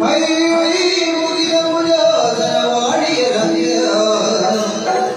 ಕೈ ಮುಗಿದ ಮುಜಾಸನ ವಾಡಿಯ ರಂಗ.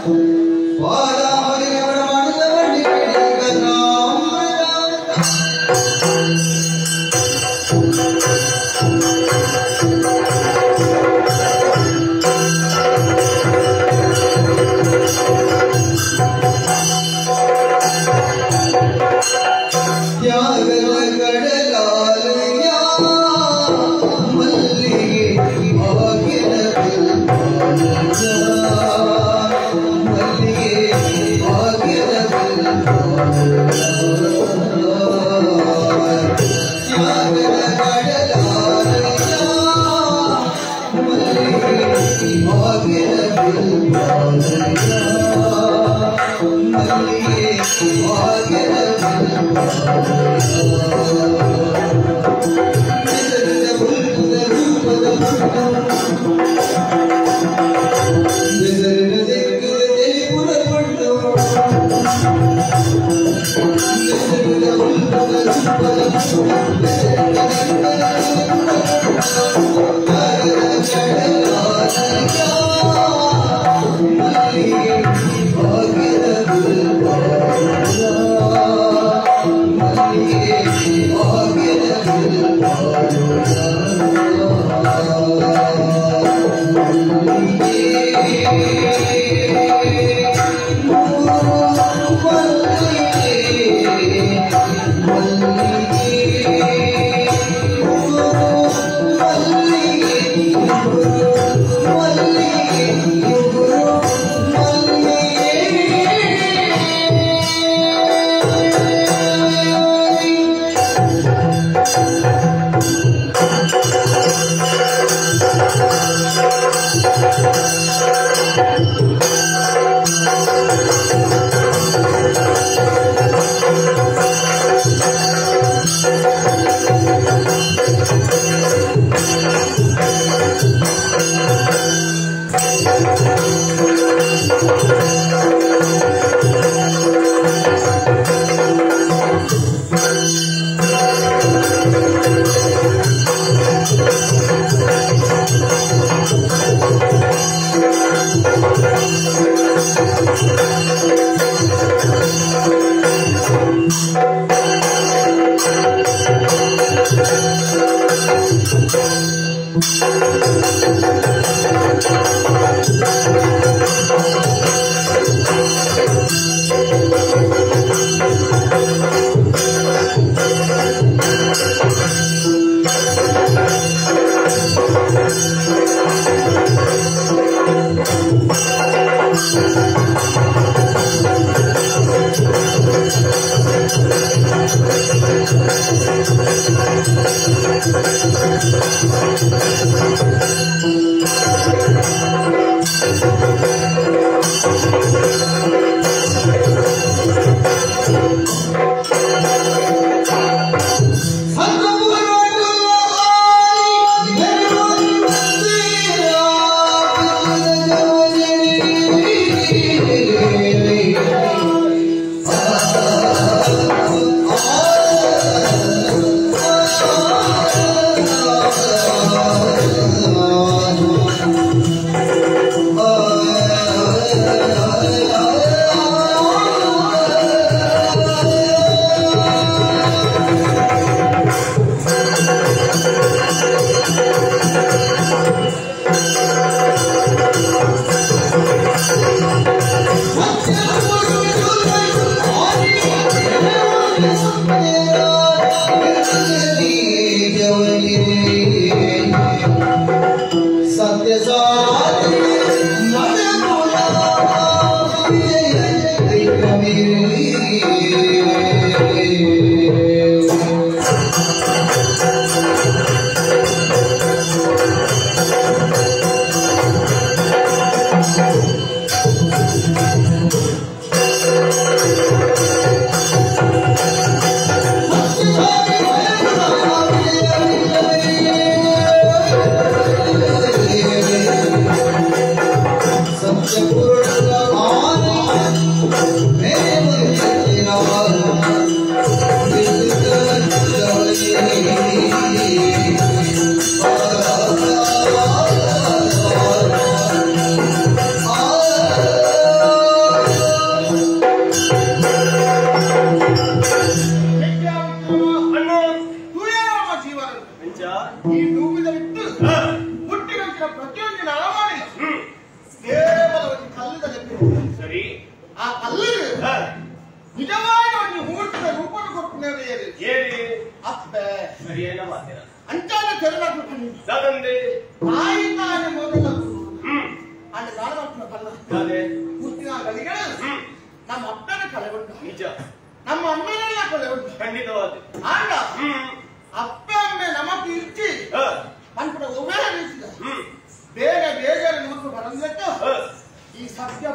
ಈ ಸತ್ಯ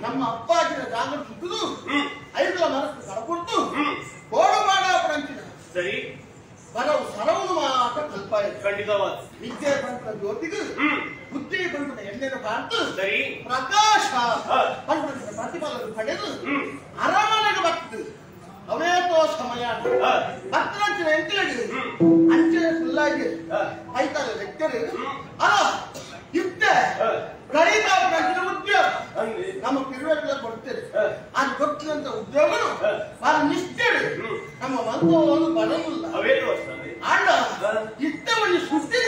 ನಮ್ಮ ಅಪ್ಪಾಜಿನ ಜಾಗೃತಿ ಸುತ್ತುದು ಐದುಲ ಮನಸ್ಸು ಕಡಪುಡ್ತು ಕೋಡಮಾಡ ಪರಂಚಿನ ಸರಿ ಬರವು ಸರವು ಮಾತ್ರ ಕಲ್ಪಾಯ ಖಂಡಿತವಾದ ವಿದ್ಯೆ ಬಂತ ಜ್ಯೋತಿಗೆ ಬುದ್ಧಿ ಬಂತ ಎಣ್ಣೆನ ಕಾಣ್ತು ಸರಿ ಪ್ರಕಾಶ ಪಂಡಿತ ಪ್ರತಿಫಲ ಪಡೆದು ಅರಮನೆಗೆ ಬರ್ತದೆ ಅವೇತೋ ಸಮಯ ಭಕ್ತರಂಚಿನ ಎಂಟೇಳಿ ಅಂಚಿನ ಫುಲ್ಲಾಗಿ ಐತಾರೆ ಲೆಕ್ಕರು ಅಲ್ಲ ಇತ್ತೆ ಗಣಿತ ಉದ್ಯೋಗ ನಮ್ಮ ಪಿರುವೆಲ್ಲ ಕೊಡ್ತೇವೆ ಅದು ಕೊಟ್ಟಿದಂತ ಉದ್ಯೋಗನು ಬಹಳ ನಿಷ್ಠೆ ನಮ್ಮ ಮಂತ್ರವನ್ನು ಬರಲಿಲ್ಲ ಆಂಡ ಇತ್ತ ಒಂದು ಸುದ್ದಿ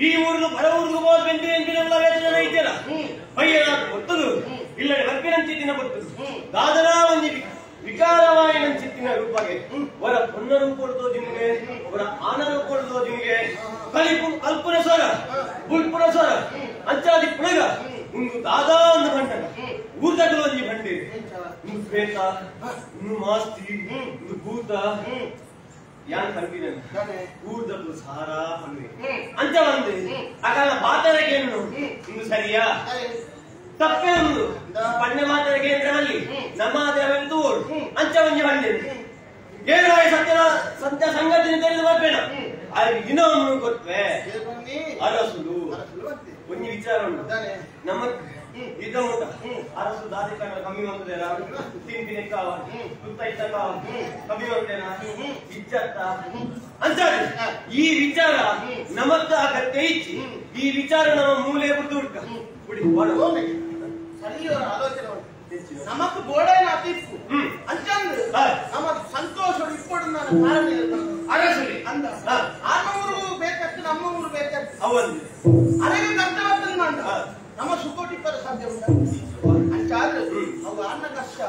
ಈ ಊರು ಬರ ಊರಿಗೆ ಹೋದ ಬೆಂದಿ ಎಂದಿನೆಲ್ಲ ವೇತನ ಇದ್ದೀರ ಬಯ್ಯನ ಗೊತ್ತದು ಇಲ್ಲ ಬರ್ಪಿನಂಚಿತ್ತಿನ ಗೊತ್ತದು ದಾದರಾ ಒಂಜಿ ವಿಕಾರವಾಯಿನಂಚಿತ್ತಿನ ರೂಪಗೆ ವರ ಪೊನ್ನ ರೂಪೊಡ್ದೋ ಜಿನ್ಗೆ ವರ ಆನ ರೂಪೊಡ್ದೋ ಜಿನ್ಗೆ ಕಲಿಪು ಕಲ್ಪನ ಸ್ವರ ಬುಲ್ಪುನ ಸ್ವರ ಅಂಚಾದಿ ಪುಣಗ ಒಂದು ದಾದಾ ಒಂದು ಬಂಡಗ ಊರ್ದಗಲು ಒಂಜಿ ಬಂಡಿ ಒಂದು ಪ್ರೇತ ಒಂದು ಮಾಸ್ತಿ ಒಂದು ಭೂತ ಯಾನ್ ಕಲ್ಪಿನ ಊರ್ದಗ್ಲು ಸಾರಾ ಪನ್ನೆ ಅಂಚ ಬಂದು ಅಕಲ ಪಾತರಗೇನು ಇಂದು ಸರಿಯಾ ತಪ್ಪೇ ಒಂದು ಪಣ್ಣೆ ಮಾತರಗೆ ಅಲ್ಲಿ ನಮ್ಮ ದೇವೆಂದು ಅಂಚ ಒಂಜಿ ಬಂದೆ ಏನಾಯ ಸತ್ಯನ ಸತ್ಯ ಸಂಗತಿನ ತಿಳಿದು ಬರ್ಬೇಡ ಅಲ್ಲಿ ಇನ್ನೊಮ್ಮೆ ಗೊತ್ತೇ ಅರಸುಲು ಒಂಜಿ ವಿಚಾರ ಉಂಟು ನಮ್ಮ ಇದ್ದ ಊಟ ಅರಸು ದಾದಿ ಕಣ್ಣ ಕಮ್ಮಿ ಬಂದದೇನ ತಿಂತಿನ ಕಾವ ತುತ್ತ ಇದ್ದ ಕಾವ ಕಮ್ಮಿ ಬಂದೇನ ಇಜ್ಜತ್ತ ಅಂಚಾರಿ ಈ ವಿಚಾರ ನಮಕ್ಕ ಅಗತ್ಯ ಇಚ್ಚಿ ಈ ವಿಚಾರ ನಮ್ಮ ಮೂಲೆ ಬಿಟ್ಟು ಹುಡ್ಕ ಬಿಡಿ ಸರಿಯವರ ಆಲೋಚನೆ ಉಂಟು ನಮಕ್ ಬೋಡೈನ ಅತಿಪ್ಪು ಅಂಚಂದು ನಮ್ಮ ಸಂತೋಷ ಇಪ್ಪಡು ನಾನು ಕಾರಣ ಅರಸುಲಿ ಅಂದ ಆನ ಊರು ಬೇಕತ್ತು ನಮ್ಮ ಊರು ಬೇಕತ್ತು ಅವಲ್ಲಿ ಅರೆಗೆ ಕಷ್ಟವತ್ತನ್ನು ಮಾಡ ನಮ್ಮ ಸುಖೋಟಿಪ್ಪರ ಸಾಧ್ಯ ಉಂಟು ಅಂಚಾದ್ರೆ ಅವು ಅನ್ನ ಕಷ್ಟ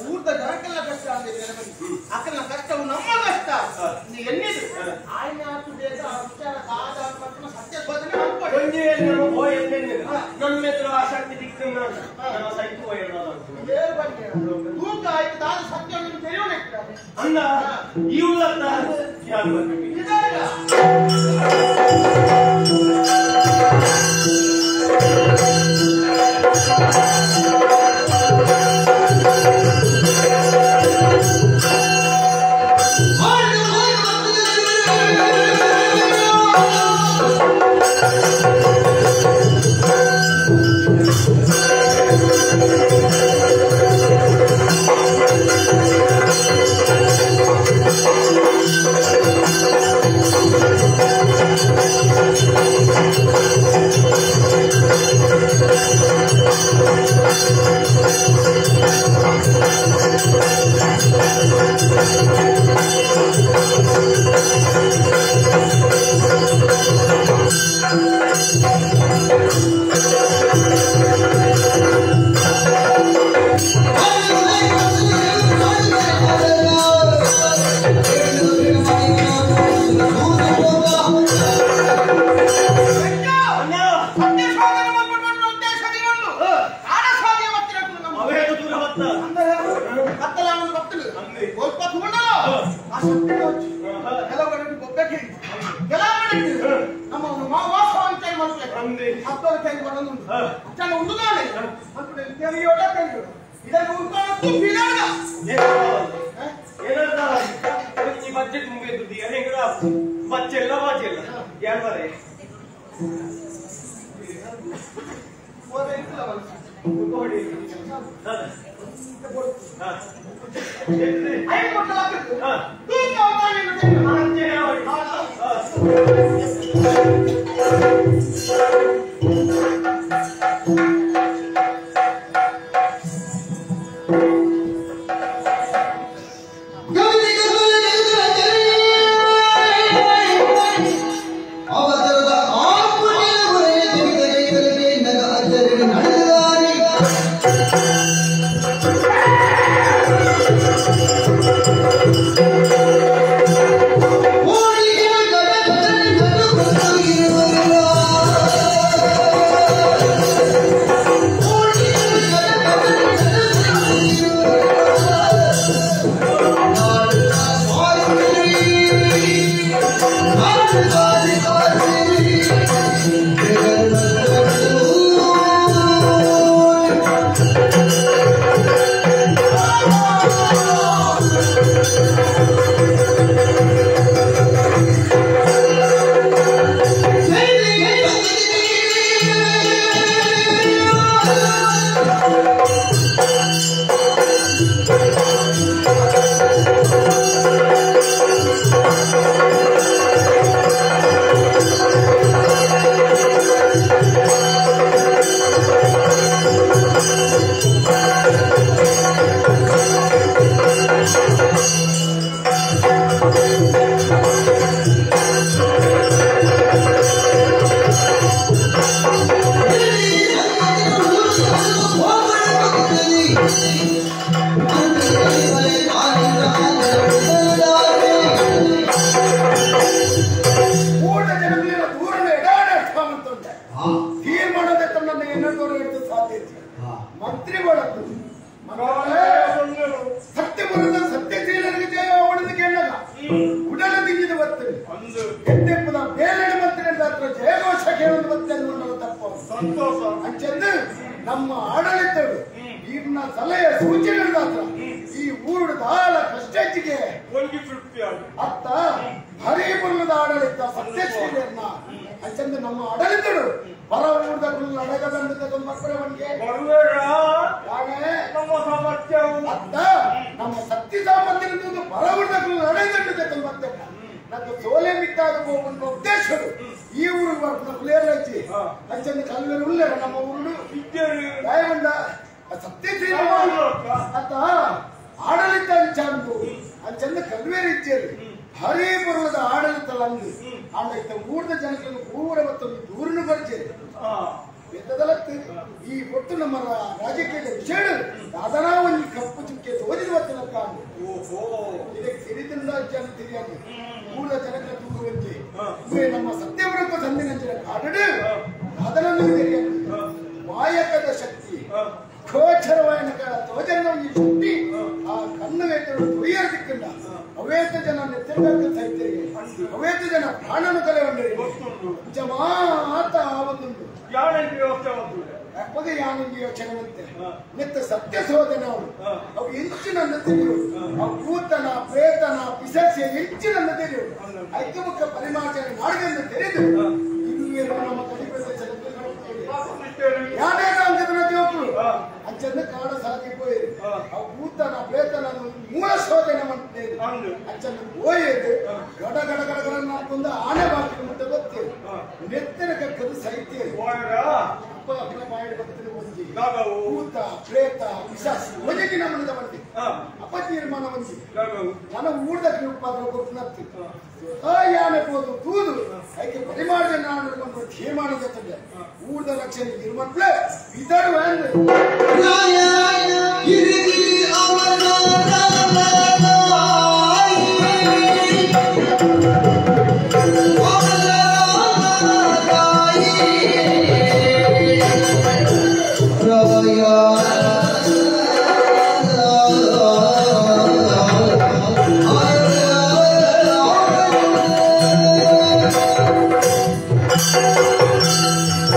ಊರ್ದ ಜನಕ್ಕೆಲ್ಲ ಕಷ್ಟ ಅಂದ್ರೆ ಅಕ್ಕನ ಕಷ್ಟವು ನಮ್ಮ ಕಷ್ಟ ಎನ್ನಿದು ಆಯ್ನ ಆತು ಬೇಗ ಆ ವಿಚಾರ ಕಾದ ಮತ್ತು ಸತ್ಯ ಬೋಧನೆ ನಮ್ಮ ಎದುರು ಆಸಕ್ತಿ ದಿಕ್ಕು ನಮ್ಮ ಸೈತು ತೂಕ ಆಯ್ತು ದಾದ ಸತ್ಯವನ್ನು ತಿಳಿಯೋಣ ಅನ್ನ ಈ ಉಲ್ಲತ್ತ ಇದಾಗ. ಅಪ್ಪನ ಕೈ ಬರೋದು ಅಚ್ಚನ ಉಂಡು ನಾಳೆ ತೆರೆಯೋಡ ತೆರೆಯೋಡು ಇದನ್ನು ಉಂಟಾನದ್ದು ಬಿಡೋಣ ಈ ಬಜೆಟ್ ಮುಗಿದು ಹೆಂಗಡ ಬಚ್ಚೆಲ್ಲ ಬಾಜೆಲ್ಲ ಯಾರು ಬರೇ ನಮ್ಮ ಆಡಳಿತರು ಈಗಿನ ಸಲಹೆ ಸೂಚನೆಗಳ ಈ ಊರು ದಾಲ ಕಷ್ಟಕ್ಕೆ ಅತ್ತ ಹರಿಬುಲ್ಲದ ಆಡಳಿತ ಸತ್ಯಶೀಲನ್ನ ಅಂಚಂದ ನಮ್ಮ ಆಡಳಿತರು ಬರ ಊರ್ದ ಅತ್ತ ನಮ್ಮ ಸತ್ಯ ಸಾಮರ್ಥ್ಯ ಬರ ಊರ್ದ ನಡೆದ ಮತ್ತೆ నాకు ಸೋಲೆ ಮಿತ್ತಾದ ಹೋಗುವ ಉದ್ದೇಶಗಳು ಈ ಊರಿಗೆ ಬರ್ಪುನ ಪ್ಲೇಯರ್ ಹಚ್ಚಿ ಅಂಚಂದ ಕಲ್ವೇರು ಉಳ್ಳೇರ ನಮ್ಮ ಊರು ದಯವಂಡ ಸತ್ಯ ಅತ್ತ ಆಡಳಿತ ಅಂಚಂದು ಅಂಚಂದ ಕಲ್ವೇರು ಇಚ್ಚೇರಿ ಹರಿ ಬರುವುದ ಆಡಳಿತ ಲಂದು ಆಡಳಿತ ಊರ್ದ ಜನಕ್ಕೆ ಊರ ಮತ್ತು ದೂರನು ಬರ್ಚೇರಿ ಈ ಒಟ್ಟು ನಮ್ಮ ರಾಜಕೀಯದ ವಿಷಯ ದಾದನಾ ಒಂದು ಕಪ್ಪು ಚುಕ್ಕೆ ತೋಜಿದ ವಚನ ಇದಕ್ಕೆ ತಿಳಿದಿಂದ ಜನ ತಿಳಿயாது ಮೂಲ ಜನಗಳ ದೂರುವಂತೆ ನಮ್ಮ ಸತ್ಯವ್ರತ ಸಂದಿನ ಜನ ಕಾಡಡು ದಾದನನ್ನು ತಿಳಿயாது ಮಾಯಕದ ಶಕ್ತಿ ಗೋಚರವಾಯನ ತೋಜನ ಈ ಶಕ್ತಿ ಆ ಕಣ್ಣು ವೇತರು ತೊಯ್ಯರ ದಿಕ್ಕಂಡ ಅವೇತ ಜನ ನೆತ್ತಿರ್ಬೇಕು ಸಹಿತರಿಗೆ ಅವೇತ ಜನ ಪ್ರಾಣನು ಕಲೆಗೊಂಡರಿಗೆ ಜಮಾತ ಆವತ್ತುಂಟು ಅಪ್ಪಗೆ ಯಾನಿಗೆ ಯೋಚನೆ ನಿತ್ತ ಸತ್ಯ ಶೋಧನೆ ಅವರು ಅವು ಇಂಚಿನ ತಿಳಿಯು ಅವು ಭೂತನ ಪ್ರೇತನ ಪಿಸರ್ಸಿ ಇಂಚಿನ ತಿಳಿಯು ಐಕ್ಯಮುಖ ಪರಿಮಾರ್ಜನೆ ನಾಡಿಗೆಂದು ತಿಳಿದು ಇನ್ನು ನಮ್ಮ ಕಡಿಮೆ ಯಾನೇ ಅಂಕದ ಜೋಕರು ಅಂಚಂದ ಕಾಡ ಸಾಗಿ ಪೋಯಿರು ಅವು ಭೂತನ ಪ್ರೇತನ ಮೂಲ ಶೋಧನೆ ಮಾಡ್ತೇವೆ ಅಂಚಂದ ಪೋಯಿರು ಗಡ ಗಡ ಗಡ ಗಡ ನಾಲ್ಕೊಂದು ಆನೆ ಬಾಕಿ ಮುಟ್ಟ ಗೊತ್ತೇವೆ ನೆತ್ತಿನ ಕಕ್ಕದು ಸೈತ್ಯ ಭೂತ ಪ್ರೇತ ಪಿಶಾಚಿ ಒಂಜಿಗೆ ನಮ್ಮನಿದ ಬಂದಿ ಅಪ್ಪ ತೀರ್ಮಾನ ಬಂದಿ ನನ್ನ ಊರ್ದ ಉತ್ಪಾದನೆ ಗೊತ್ತು ಯಾನೆ ಹೋದು ತೂದು ಅದಕ್ಕೆ ಪರಿಮಾರ್ಜನೆ ನಾನು ತೀರ್ಮಾನ ಜೊತೆಗೆ ಊರ್ದ ರಕ್ಷಣೆ ತೀರ್ಮಾನ ಇದರು Thank you.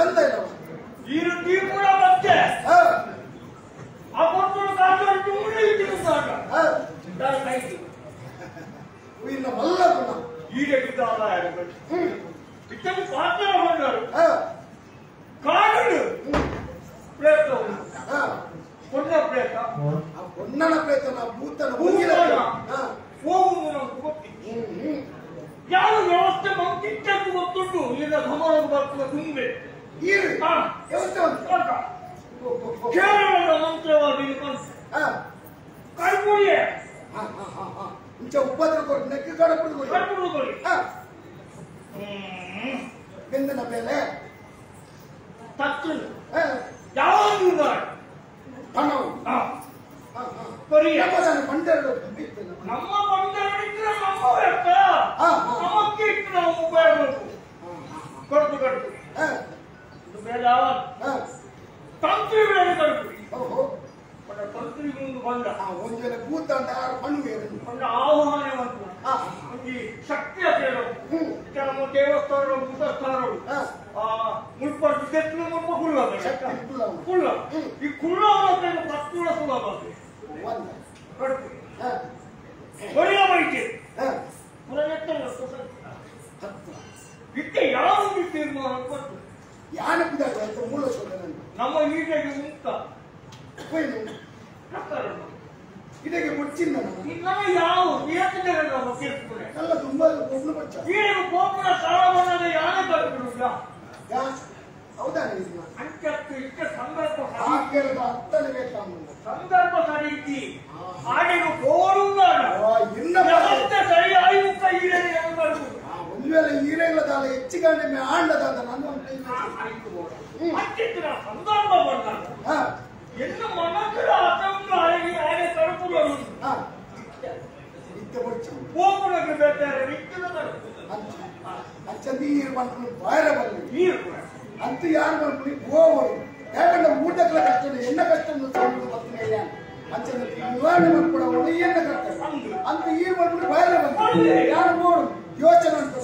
ಸಂಬಂಧ ಇಲ್ಲವ ಈರು ದೀಪುರ ಮತ್ತೆ ಆ ಪೊರ್ತುಡು ಕಾಟು ಉಂಡು ಇಟ್ಟಿರುತ್ತಾಗ ಇನ್ನ ಮಲ್ಲ ಗುಣ ಈಡಕ್ಕಿದ್ದ ಆದಾಯ ಇತ್ತಲ್ಲಿ ಪಾತ್ರ ಬಂದರು ಕಾಡು ಪ್ರೇತ ಪೊನ್ನ ಪ್ರೇತ ಆ ಪೊನ್ನನ ಪ್ರೇತನ ಭೂತನ ಹೋಗುವುದು ನಮ್ಗೆ ಗೊತ್ತಿತ್ತು ಯಾವ ವ್ಯವಸ್ಥೆ ಮಂಕಿಟ್ಟದ್ದು ಗೊತ್ತುಂಟು ಇಲ್ಲಿಂದ ಗಮನಕ್ಕೆ ಬರ್ತದೆ ತುಂಬೆ ಕೇರಳದ ಮಂತ್ರವಾದಿ ಕರ್ಪುಡಿಯೇ ಇಂಚ ಉಪದ್ರ ಕೊಟ್ಟು ನೆಕ್ಕಿ ಕಡಪುಡು ಕರ್ಪುಡು ಬೆಂದನ ಮೇಲೆ ತತ್ತು ಯಾವುದು ಹಣವು ನಮ್ಮ ಬಂಡರ ನಮ್ಮ ಲೆಕ್ಕ ನಮಕ್ಕೆ ಇಟ್ಟು ನಾವು ಉಪಯೋಗ ಕೊಡ್ತು ಕಡ್ತು ಬೇಡ ತಂತ್ರಿ ಬೇರೆ ಕಡ್ತು ತಂತ್ರಿ ಮುಂದೆ ಬಂದ ಒಂದ್ ಭೂತ ಒಂದು ಆಹ್ವಾನ ಒಂದು ಶಕ್ತಿಯ ಕೇಳು ನಮ್ಮ ದೇವಸ್ಥಾನ ಭೂತಸ್ಥಾನಗಳು ಮುಲ್ಪ ವಿದ್ಯುತ್ ಮುಲ್ಪ ಕುಳ್ಳ ಕುಳ್ಳ ಈ ಕುಳ್ಳ ಪತ್ತುಳ ಸುಲಭ ಒಳ್ಳೆಯ ವೈದ್ಯ ಇತ್ತೆ ಯಾವ ತೀರ್ಮಾನ ಕೊಟ್ಟು ಮೂಲ ಶೋಧನೆ ನಮ್ಮ ಈಗೆಗೆ ಮುಕ್ತ ಇದಕ್ಕೆ ಮುಚ್ಚಿಲ್ಲ ಯಾವ ಅಲ್ಲ ತುಂಬಾ ಈಗ ಗೋಪುರ ಕಾಲವನ್ನ ಯಾರೇ ಬರ್ಬಿಡುಲ್ಲ ಹೌದಾ ಅಂತ್ಯಕ್ಕೆ ಇಷ್ಟ ಸಂದರ್ಭ ಅರ್ಥನೇ ಬೇಕಾ ಸಂದರ್ಭ ಸರಿ ಇದ್ದಿ ಆಡಿನ ವ್ಯವಸ್ಥೆ ಸರಿಯಾಗಿ ಮುಕ್ತ ಈರೇನೆ ಒಂದು ವೇಳೆ ಈರೇಗಳದಾಲ ಹೆಚ್ಚಿಗೆ ಆಂಡದಾದ ನಾನು ಅಂತಿದ್ರ ಸಂದರ್ಭ ಬಂದಾಗ ಎನ್ನು ಮನಸ್ಸಿನ ಆತಂಕ ಆಗಿ ಆನೆ ತಲುಪುಗಳು ಗೋಪುರಕ್ಕೆ ಬೇಕಾದ್ರೆ ನಿತ್ಯದ ಅಂಚ ನೀರು ಬಂದು ಬಾಯರ ಬರಲಿ ನೀರು ಅಂತ ಯಾರು ಬಂದು ಗೋವರು ಯಾಕಂದ್ರೆ ಊಟಕ್ಕಲ ಕಷ್ಟ ಎಣ್ಣ ಕಷ್ಟ ಬರ್ತೀನಿ ಅಂಚ ನಿವಾರಣೆ ಮಾಡ್ಕೊಡೋದು ಎಣ್ಣ ಕಷ್ಟ ಅಂತ ಈ ಬಂದ್ಬಿಟ್ಟು ಬಾಯರ ಬಂದು ಯಾರು ನೋಡು ಯೋಚನೆ ಉಂಟು.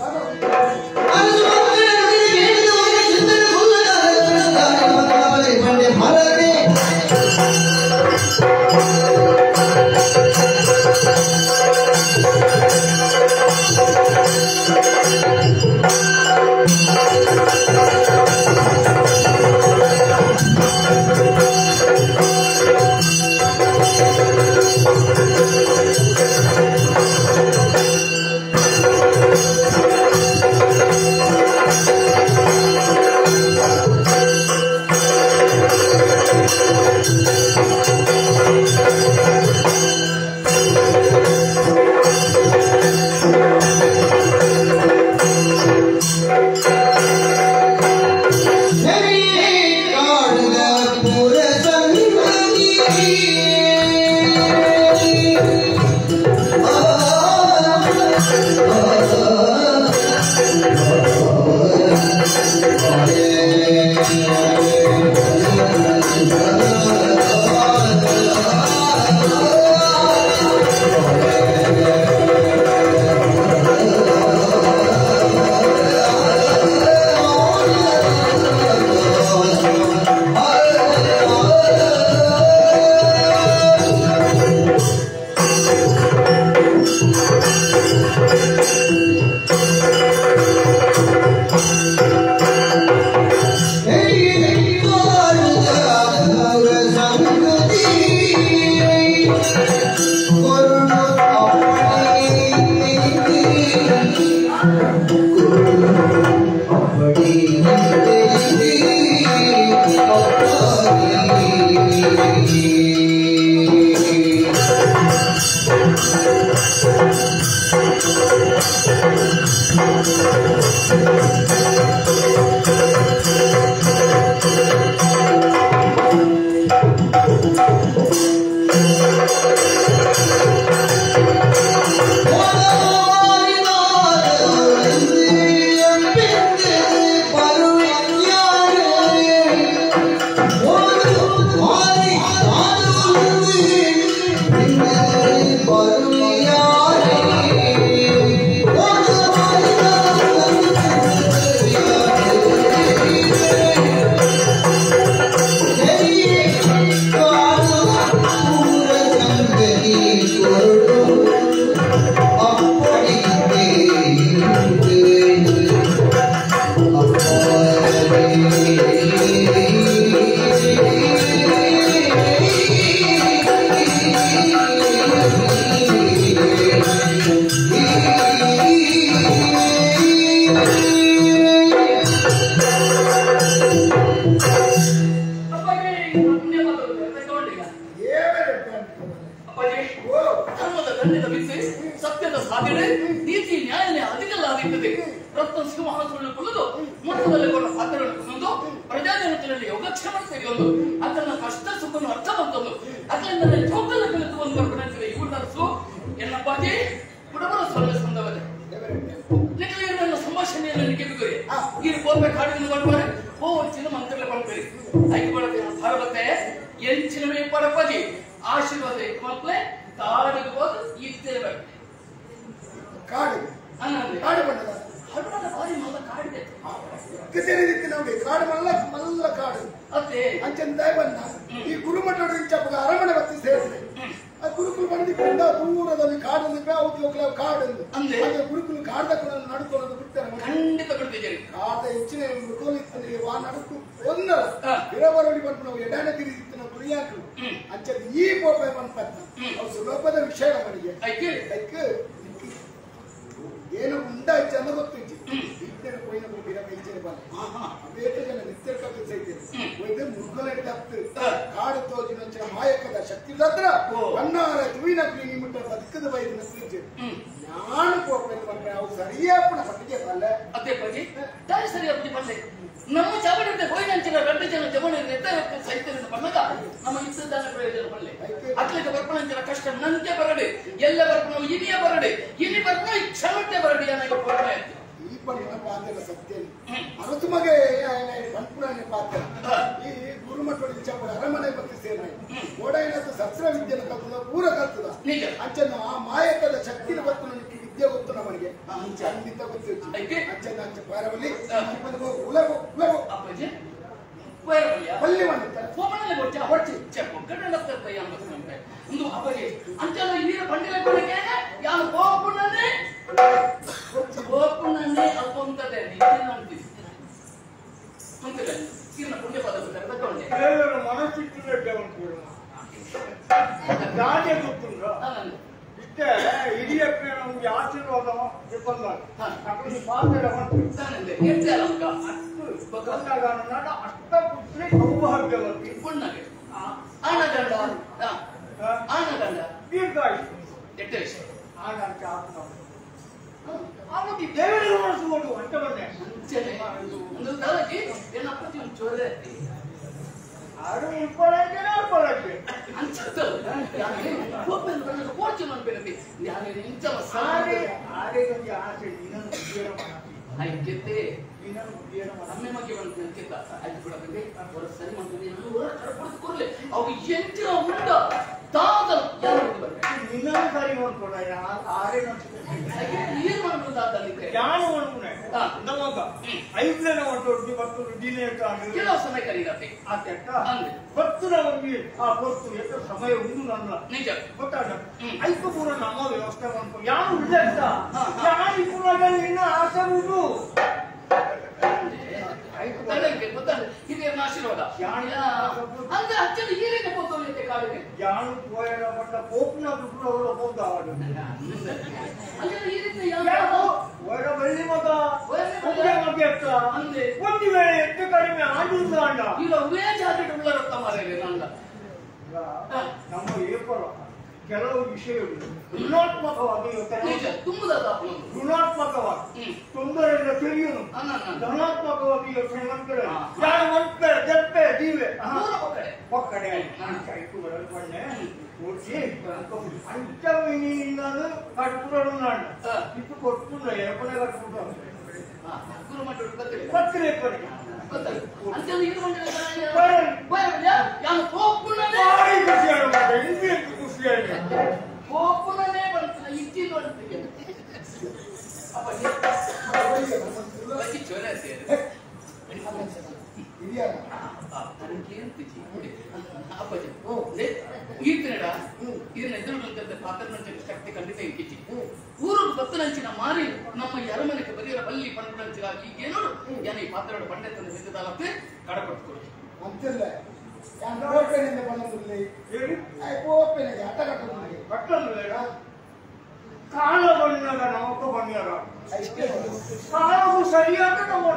ಧರ್ಮದ ದಂಡದ ಬಿಸಿ ಸತ್ಯದ ಸಾಧನೆ ನೀತಿ ನ್ಯಾಯನೇ ಅಧಿಕಲ್ಲಾದಿತ್ತದೆ ರತ್ನ ಸಿಂಹಾಸನ ಕುಳಿದು ಮೊತ್ತದಲ್ಲಿ ಕೊಟ್ಟ ಪಾತ್ರಗಳನ್ನು ಕುಸಿದು ಪ್ರಜಾಜನತೆಯಲ್ಲಿ ಯೋಗಕ್ಷೇಮ ಸೇರಿಯೊಂದು ಅದನ್ನ ಕಷ್ಟ ಸುಖವನ್ನು ಅರ್ಥ ಬಂತೊಂದು ಅದರಿಂದ ಜೋಕಲ್ಲ ಕಲಿತು ಒಂದು ಬರ್ಪಣೆ ಇವರು ಎನ್ನಪ್ಪಾಜಿ ಕುಡಬರ ಸೊಲ್ಲೆ ಸಂದವದೆ ನಿಖಲಿಯರನ್ನ ಸಂಭಾಷಣೆಯನ್ನು ನಿಖಿಬಿಗುರಿ ಈ ಬೋರ್ಬೆ ಕಾಡಿನ ಬರ್ಬಾರೆ ಓ ಚಿನ್ನ ಮಂತ್ರಲೆ ಪಡ್ಬೇರಿ ಐಕೆ ಬಡತೆ ಭಾರವತೆ ಎಂಚಿನ ಪಡಪದಿ ಆಶೀರ್ವಾದ ಮಕ್ಕಳೇ ಕಾಡಿಗೆ ಹೋದ ಇದ್ದೇವೆ ಕಾಡು ಕಾಡು ಬಣ್ಣದ ಹಡುವನ ಬಾರಿ ಮಲ್ಲ ಕಾಡಿದೆ ಕಸೇರಿದಿತ್ತು ನಮಗೆ ಕಾಡು ಮಲ್ಲ ಮಲ್ಲ ಕಾಡು ಅದೇ ಅಂಚಂದಾಯ ಬಣ್ಣ ಈ ಗುರುಮಠ ಚಪ್ಪಗ ಅರಮನೆ ಬತ್ತಿ ಸೇರಿದೆ ಆ ಗುರುಕುಲ ಬಂದಿದ್ದ ದೂರದಲ್ಲಿ ಕಾಡಲ್ಲಿ ಹೌದು ಕಾಡು ಅಂದ್ರೆ ಗುರುಕುಲ ಕಾಡ್ದ ನಡ್ಕೊಳ್ಳೋದು ಬಿಡ್ತಾರೆ ಖಂಡಿತ ಬಿಡ್ತಿದ್ದೀರಿ ಕಾದ ಹೆಚ್ಚಿನ ಮೃಗೋಲಿತ್ತಲ್ಲಿ ವಾ ನಡುಕು ಒಂದರ ಬಿರಬರಡಿ ಬಂದು ನಾವು ಎಡಾನೆ ತಿರುಗಿತ್ತು ನಾವು ತುರಿಯಾಕಲು ಅಂಚೆ ಈ ಪೋಪ ಬಂದ್ಪತ್ತ ಅವು ಸುಲಭದ ವಿಷಯ ನಮಗೆ ಐಕ್ ಏನು ಉಂಡ ಚಂದ ಗೊತ್ತಿಜ್ಜಿ ಇದ್ದೇನೆ ಪೋಯಿನ ಬಿರ ಹೆಚ್ಚಿನ ಬಲ್ಲ ಅವೇತ ಜನ ನಿತ್ಯ ಕಥೆ ಸೈತೇನೆ ಒಯ್ದು ಮುರುಗಲೆಡ್ ತಪ್ಪು ಕಾಡು ತೋಜಿನ ಮಾಯಕದ ಶಕ್ತಿ ಹತ್ರ ಕಣ್ಣಾರ ತುವಿನ ಕ್ಲೀನಿ ಮುಟ್ಟ ಬದುಕದ ಬೈದು ನಸ್ಲಿಜ್ಜೆ ನಾನು ಪೋಪೆನ್ ಬಂದ್ರೆ ಅವು ಸರಿಯಾಪುಣ ಪಟ್ಟಿಗೆ ಬಲ್ಲ ಅದೇ ಪಜಿ ತಾಯಿ ಸರಿಯಾಪುಜಿ ಬಲ್ಲೆ ನಮ್ಮ ಚಾವಡಿಂದ ಹೋಯಿನಂಚಿನ రెండు ಜನ ಜಮಣ ಸಹಿತ ಬಣ್ಣಗ ನಮ್ಮ ಇದ್ದದಾನ ಪ್ರಯೋಜನ ಬಲ್ಲೆ ಅತ್ಲಿಗೆ ಬರ್ಪಣಂಚಿನ ಕಷ್ಟ ನಂತೆ ಬರಡಿ ಎಲ್ಲ ಬರ್ಪಣ ಇನಿಯ ಬರಡಿ ಇನಿ ಬರ್ಪಣ ಈ ಕ್ಷಣಕ್ಕೆ ಬರಡಿ ಅನ್ನೋ ಪೋಪೆ ಈ ಪಣ್ಣ ಪಾತ್ರ ಸತ್ಯ ಅರಸು ಮಗೆ ಪಂಪುಣನೆ ಪಾತ್ರ ಈ ಗುರುಮಠ ಇಚ್ಛಾಪುರ ಅರಮನೆ ಬತ್ತಿ ಸೇನ ಓಡೈನತ್ತು ಶಸ್ತ್ರ ವಿದ್ಯೆನ ಕಲ್ತದ ಪೂರ ಕಲ್ತದ ಅಂಚನ ಆ ಮಾಯಕದ ಶಕ್ತಿನ ಗೊತ್ತು ನನಗೆ ವಿದ್ಯೆ ಗೊತ್ತು ನಮಗೆ ಖಂಡಿತ ಗೊತ್ತು ಅಂಚನ ಅಂಚ ಪಾರವಲ್ಲಿ ಉಲಗು ಉಲಗು ಪಲ್ಲಿ ಅಂಚನ ಈರ ಬಂಡಿಲೆ ಕೊಡಕ್ಕೆ ಯಾನು ಕೋಪುಣನೆ ಕೋಪುಣನೆ ಅಲ್ಪೊಂತದೆ ಅಂತೀವಿ ಅಂತಿಲ್ಲ ಇನ್ನ ಪುಣ್ಯ ಪದ ತಗೊಂಡೆ ಮನಸ್ಸಿಟ್ಟು ದಾದೆ ಗೊತ್ತುಂಡ ಇಷ್ಟೇ ಹಿರಿಯಪ್ಪ ನಮ್ಗೆ ಆಶೀರ್ವಾದ ಬಂದಾಗ ಅಷ್ಟಪುತ್ರಿ ಸೌಭಾಗ್ಯವತಿ ಪುಣ್ಣಗೆ ಆನಗಂಡ ಆನಗಂಡ ದೀರ್ಘಾಯು ಎಟ್ಟೇಶ್ ಆನಂತ ಆತ್ಮ ಆಮತಿ ದೇವರ ಮನಸ್ಸು ಅಂತ ಬಂದೆ ಒಂದು ದಾಲಕಿ ಏನಪ್ಪ ಚೋರೆ ಆರು ಇಪ್ಪಳಕ್ಕೆ ನಾಲ್ಪಳಕ್ಕೆ ಕೆಲವು ಸಮಯ ಕರೀರತ್ತೆ ಸಮಯ ಉಂಡು ನನ್ನ ನಿಜ ಗೊತ್ತಾಗ ಐಕು ಪೂರ ನಮ್ಮ ವ್ಯವಸ್ಥೆ ಮಾಡ್ಕೊ ಯಾರು ಇಲ್ಲ ಯಾರು ಪೂರ ಇನ್ನ ಆಸೆ ಉಂಟು ಹಿರಿಯರನ್ನ ಆಶೀರ್ವಾದ ಅಂದ್ರೆ ಅಚ್ಚನ ಏನೇನು ಪೋತೋಲಿಕ್ಕೆ ಕಾಡಿಗೆ ಯಾರು ಪೋಯರ ಮಟ್ಟ ಪೋಪ್ನ ದುಡ್ಡು ಅವರ ಹೋದ ಅಂದ್ರೆ ಈ ರೀತಿ ಯಾರು ಹೋಯರ ಬಳ್ಳಿ ಮಗ ಅಂದ್ರೆ ಒಂದು ವೇಳೆ ಹೆಚ್ಚು ಕಡಿಮೆ ಆಡುವುದು ಅಂಡ ಈಗ ಅವೇ ಜಾಕೆಟ್ ಉಳ್ಳರತ್ತ ಮಾರೇ ನನ್ನ ನಮ್ಮ ಏಪರ ಕೆಲವು ವಿಷಯಗಳು ಋಣಾತ್ಮಕವಾಗಿ ಋಣಾತ್ಮಕವಾಗಿ ತೊಂದರೆಯಿಂದ ತಿಳಿಯುನು ಧನಾತ್ಮಕವಾಗಿ ಯೋಚನೆ ಮಾಡ್ತಾರೆ ಯಾರು ಒಂದ್ಪೆ ದೆಪ್ಪೆ ದೀವೆ ಒಕ್ಕಡೆ ಬಣ್ಣೆ ಅಂಚಮಿನಿಂದಾನು ಕಟ್ಪುರನು ನಾನು ಇಟ್ಟು ಕೊಟ್ಟು ಏಪನೆ ಕಟ್ಪುರ ಶಕ್ತಿ ಖಂಡಿತ ಇಕ್ಕಿಚ್ಚಿ ಊರು ಬತ್ತನಂಚಿನ ಮಾರಿ ನಮ್ಮ ಅರಮನೆಗೆ ಬರಿಯರ ಬಲ್ಲಿ ಪಂಡಂಚಿನ ಈಗೇನು ಯಾನ ಈ ಪಾತ್ರಗಳು ಬಂಡೆ ತಂದು ಬಿದ್ದದಾಲತ್ತೆ ಕಡಪಟ್ಟುಕೊಳ್ಳಿ ಅಂತಿಲ್ಲ ಕೋಪೆನಿಂದ ಬಂದಿಲ್ಲ ಕೋಪೆನಿಗೆ ಆಟ ಕಟ್ಟೊಂದಿಲ್ಲ ಕಾಲ ಬಣ್ಣದ ನಮಕ ಬಣ್ಣದ ಕಾಲವು ಸರಿಯಾದ ನಮ್ಮ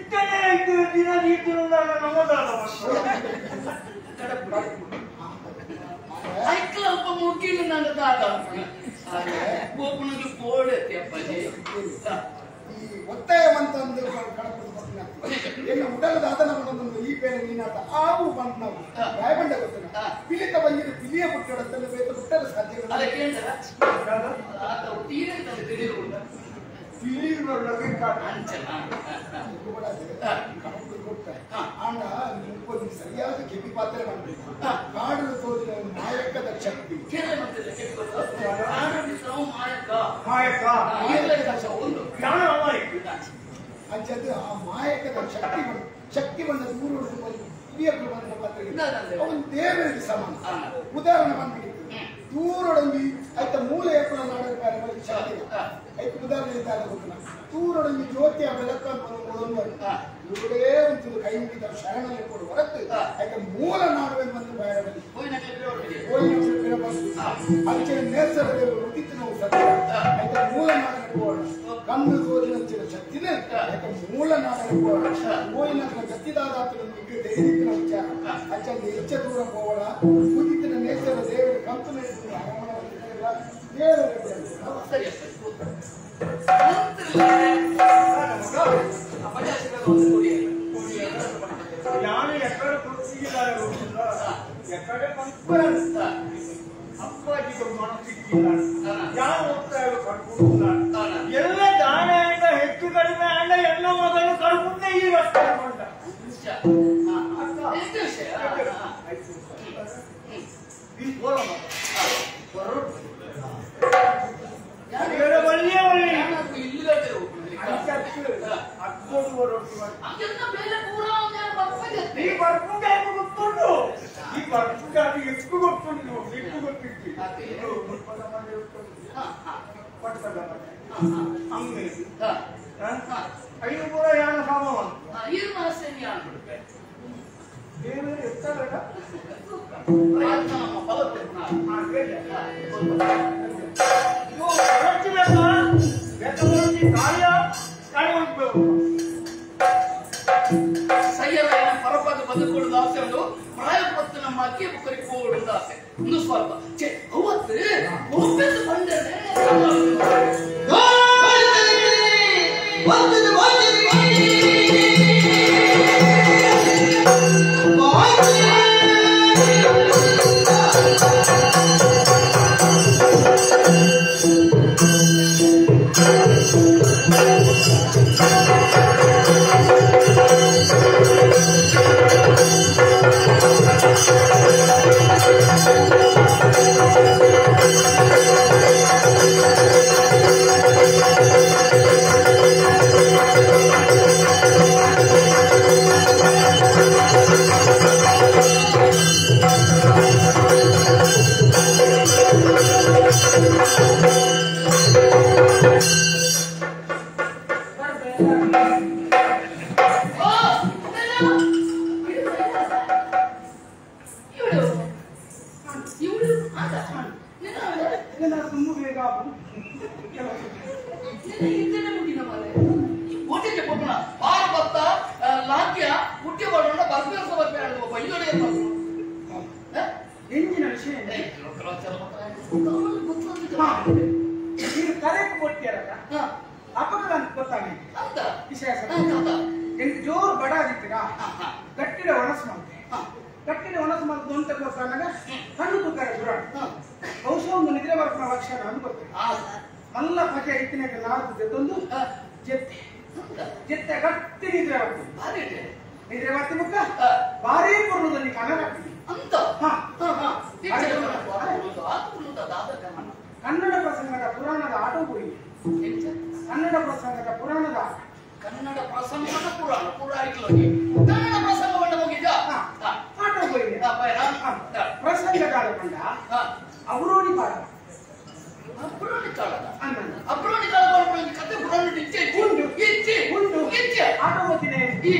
ದಿನ ಐಕ್ಲ ಒಬ್ಬ ಮುಗಿಲು ನನ್ನ ದಾದ ಗೋಪುನಗೆ ಕೋಡೆ ಅಪ್ಪಾಜಿ ಈ ಒತ್ತಾಯ ಮಂತಂದು ಕಡಪದ ಎನ್ನ ಉಡಲದ ಆದನ ಬಂದೊಂದು ಈ ಬೇರೆ ನೀನಾಟ ಆವು ಬಂದ್ ನಾವು ರಾಯಬಂಡ ಗೊತ್ತಿಲ್ಲ ಪಿಲಿತ ಬಂದಿದ್ದು ಪಿಲಿಯ ಬುಟ್ಟಡತ್ತಲ್ಲಿ ಬೇತ ಬುಟ್ಟಲು ಸಾಧ್ಯ ಅಲ್ಲ ಕೇಂದ್ರ ಆತ ತೀರ ತಿಳಿದು ಸರಿಯಾದ ಕೆಪಿ ಪಾತ್ರೆ ಮಾಡಬೇಕು ಕಾಡು ತೋರಿದ ಮಾಯಕದ ಶಕ್ತಿ ಅಂಚದ್ದು ಆ ಮಾಯಕದ ಶಕ್ತಿ ಬಂದು ಶಕ್ತಿ ಬಂದ ದೂರ ಬಂದ ಪಾತ್ರೆ ಅವನು ದೇವರಿಗೆ ಸಮಾನ ಉದಾಹರಣೆ ಬಂದ್ಬಿಟ್ಟಿತ್ತು ದೂರೊಡಂಗಿ ಆಯ್ತ ಮೂಲ ಏರ್ಪಡ ನಾಡೋ ಶಕ್ತಿ ಐತೆ ಉದಾಹರಣೆ ಇದ್ದಾಗ ಗೊತ್ತಿಲ್ಲ ತೂರೊಡಂಗಿ ಜ್ಯೋತಿಯ ಬೆಳಕನ್ನು ಇವರೇ ಒಂದು ಕೈ ಮುಗಿದ ಶರಣಲ್ಲಿ ಕೊಡು ಹೊರತು ಆಯ್ತ ಮೂಲ ನಾಡುವೆ ಬಂದು ಬಾಯರಲ್ಲಿ ಅಂಚಿನ ನೇಸರ ದೇವರು ಉದಿತ ನಾವು ಸತ್ಯ ಆಯ್ತ ಮೂಲ ನಾಡನ್ನು ಕೋಣ ಕಣ್ಣು ತೋರಿನಂಚಿನ ಶಕ್ತಿನೇ ಆಯ್ತ ಮೂಲ ನಾಡನ್ನು ಕೋಣ ಕೋಯಿನ ಗತಿದಾದಾತನ ತೆಗೆದಿತ್ತಿನ ವಿಚಾರ ಅಂಚಲ್ಲಿ ಹೆಚ್ಚ ದೂರ ಹೋಗೋಣ ಉದಿತಿನ ನೇಸರ ದೇವರು ಕಂತು ನಡೆಸಿದ ದೇವರ ಸರಿ ಯಾರು ಎಕ್ಕಡೆ ಕೊಡ್ತಿದ್ದಾರೆ ಎಕ್ಕಡೆ పంపుతారు ಅಪ್ಪಾಜಿಗೆ ಮನಸ್ಸಿಕ್ಕಿದ್ದಾರೆ ಯಾವ ಒತ್ತಾಯ ಕರ್ಕೊಂಡಿದ್ದಾರೆ ಎಲ್ಲ ದಾನ ಅಂಡ ಹೆಚ್ಚು ಕಡಿಮೆ ಅಂಡ ಎಲ್ಲ ಮಗನು ಕರ್ಕೊಂಡೆ ಈ ರಸ್ತೆ ಬಂದ ಈ ಬರ್ಪುಂಡೆ ಗೊತ್ತುಂಟು ಈ ಬರ್ಪುಂಡೆ ಅದು ಎಷ್ಟು ಗೊತ್ತುಂಟು ಎಷ್ಟು ಗೊತ್ತಿತ್ತು ಐದು ಕೂಡ ಯಾನ ಸಾಮಾನು ದೇವರು ಎತ್ತಬೇಡ ಸಯ್ಯರಾಯನ ಪರಪಾದ ಬದುಕುವುದು ಆಸೆ ಒಂದು ಪ್ರಾಯ ಪತ್ತು ನಮ್ಮ ಅಕ್ಕಿ ಬುಕ್ಕರಿಗೆ ಹೋಗುವುದು ಆಸೆ ಒಂದು ಸ್ವಲ್ಪ ಛೆ ಅವತ್ತು ಒಬ್ಬೆದ್ದು ಬಂದರೆ ಜೋರು ಬಡ ಆಗಿತ್ತೀಗ ಗಟ್ಟಿಡ ಒಣಸು ಮಾಡ್ತೆ ಗಟ್ಟಿಡ ಒಣಸು ಮಾಡ್ತು ಅಂತ ಗೊತ್ತಾಗ ಕಣ್ಣು ತೂಕಾರ ದುರ ಬಹುಶಃ ಒಂದು ನಿದ್ರೆ ಬರ್ಪಣ ಲಕ್ಷಣ ಅಂತ ಗೊತ್ತಿಲ್ಲ ಮಲ್ಲ ಪಜೆ ಇತ್ತಿನ ನಾಲ್ಕು ಜೊತ್ತೊಂದು ಜೆತ್ತೆ ಜೆತ್ತೆ ಗಟ್ಟಿ ನಿದ್ರೆ ಬರ್ತೀನಿ ನಿದ್ರೆ ಬರ್ತಿ ಮುಕ್ಕ ಭಾರಿ ಪರ್ವದಲ್ಲಿ ಕನ್ನಡ ಅಂತ ಕನ್ನಡ ಪ್ರಸಂಗದ ಪುರಾಣದ ಆಟೋ ಗುರಿ ಕನ್ನಡ ಪ್ರಸಂಗದ ಪುರಾಣದ ಆಟ ಕನ್ನಡ ಪ್ರಸಂಗದ ಪುರಾಣ ಪುರಾಣಿಕಲೋಗಿ ಕನ್ನಡ ಪ್ರಸಂಗವನ್ನು ಹೋಗಿದ್ದ ಆಟೋ ಹೋಗಿ ಪ್ರಸಂಗ ಕಾಲಕೊಂಡ ಅವರೋಣಿ ಕಾಲ ಅಬ್ರೋಣಿ ಕಾಲದ ಅಬ್ರೋಣಿ ಕಾಲ ಕತೆ ಪುರಾಣ ಇಚ್ಚೆ ಉಂಟು ಇಚ್ಚೆ ಉಂಟು ಇಚ್ಚೆ ಆಟೋ ಹೋಗ್ತೀನಿ ಈ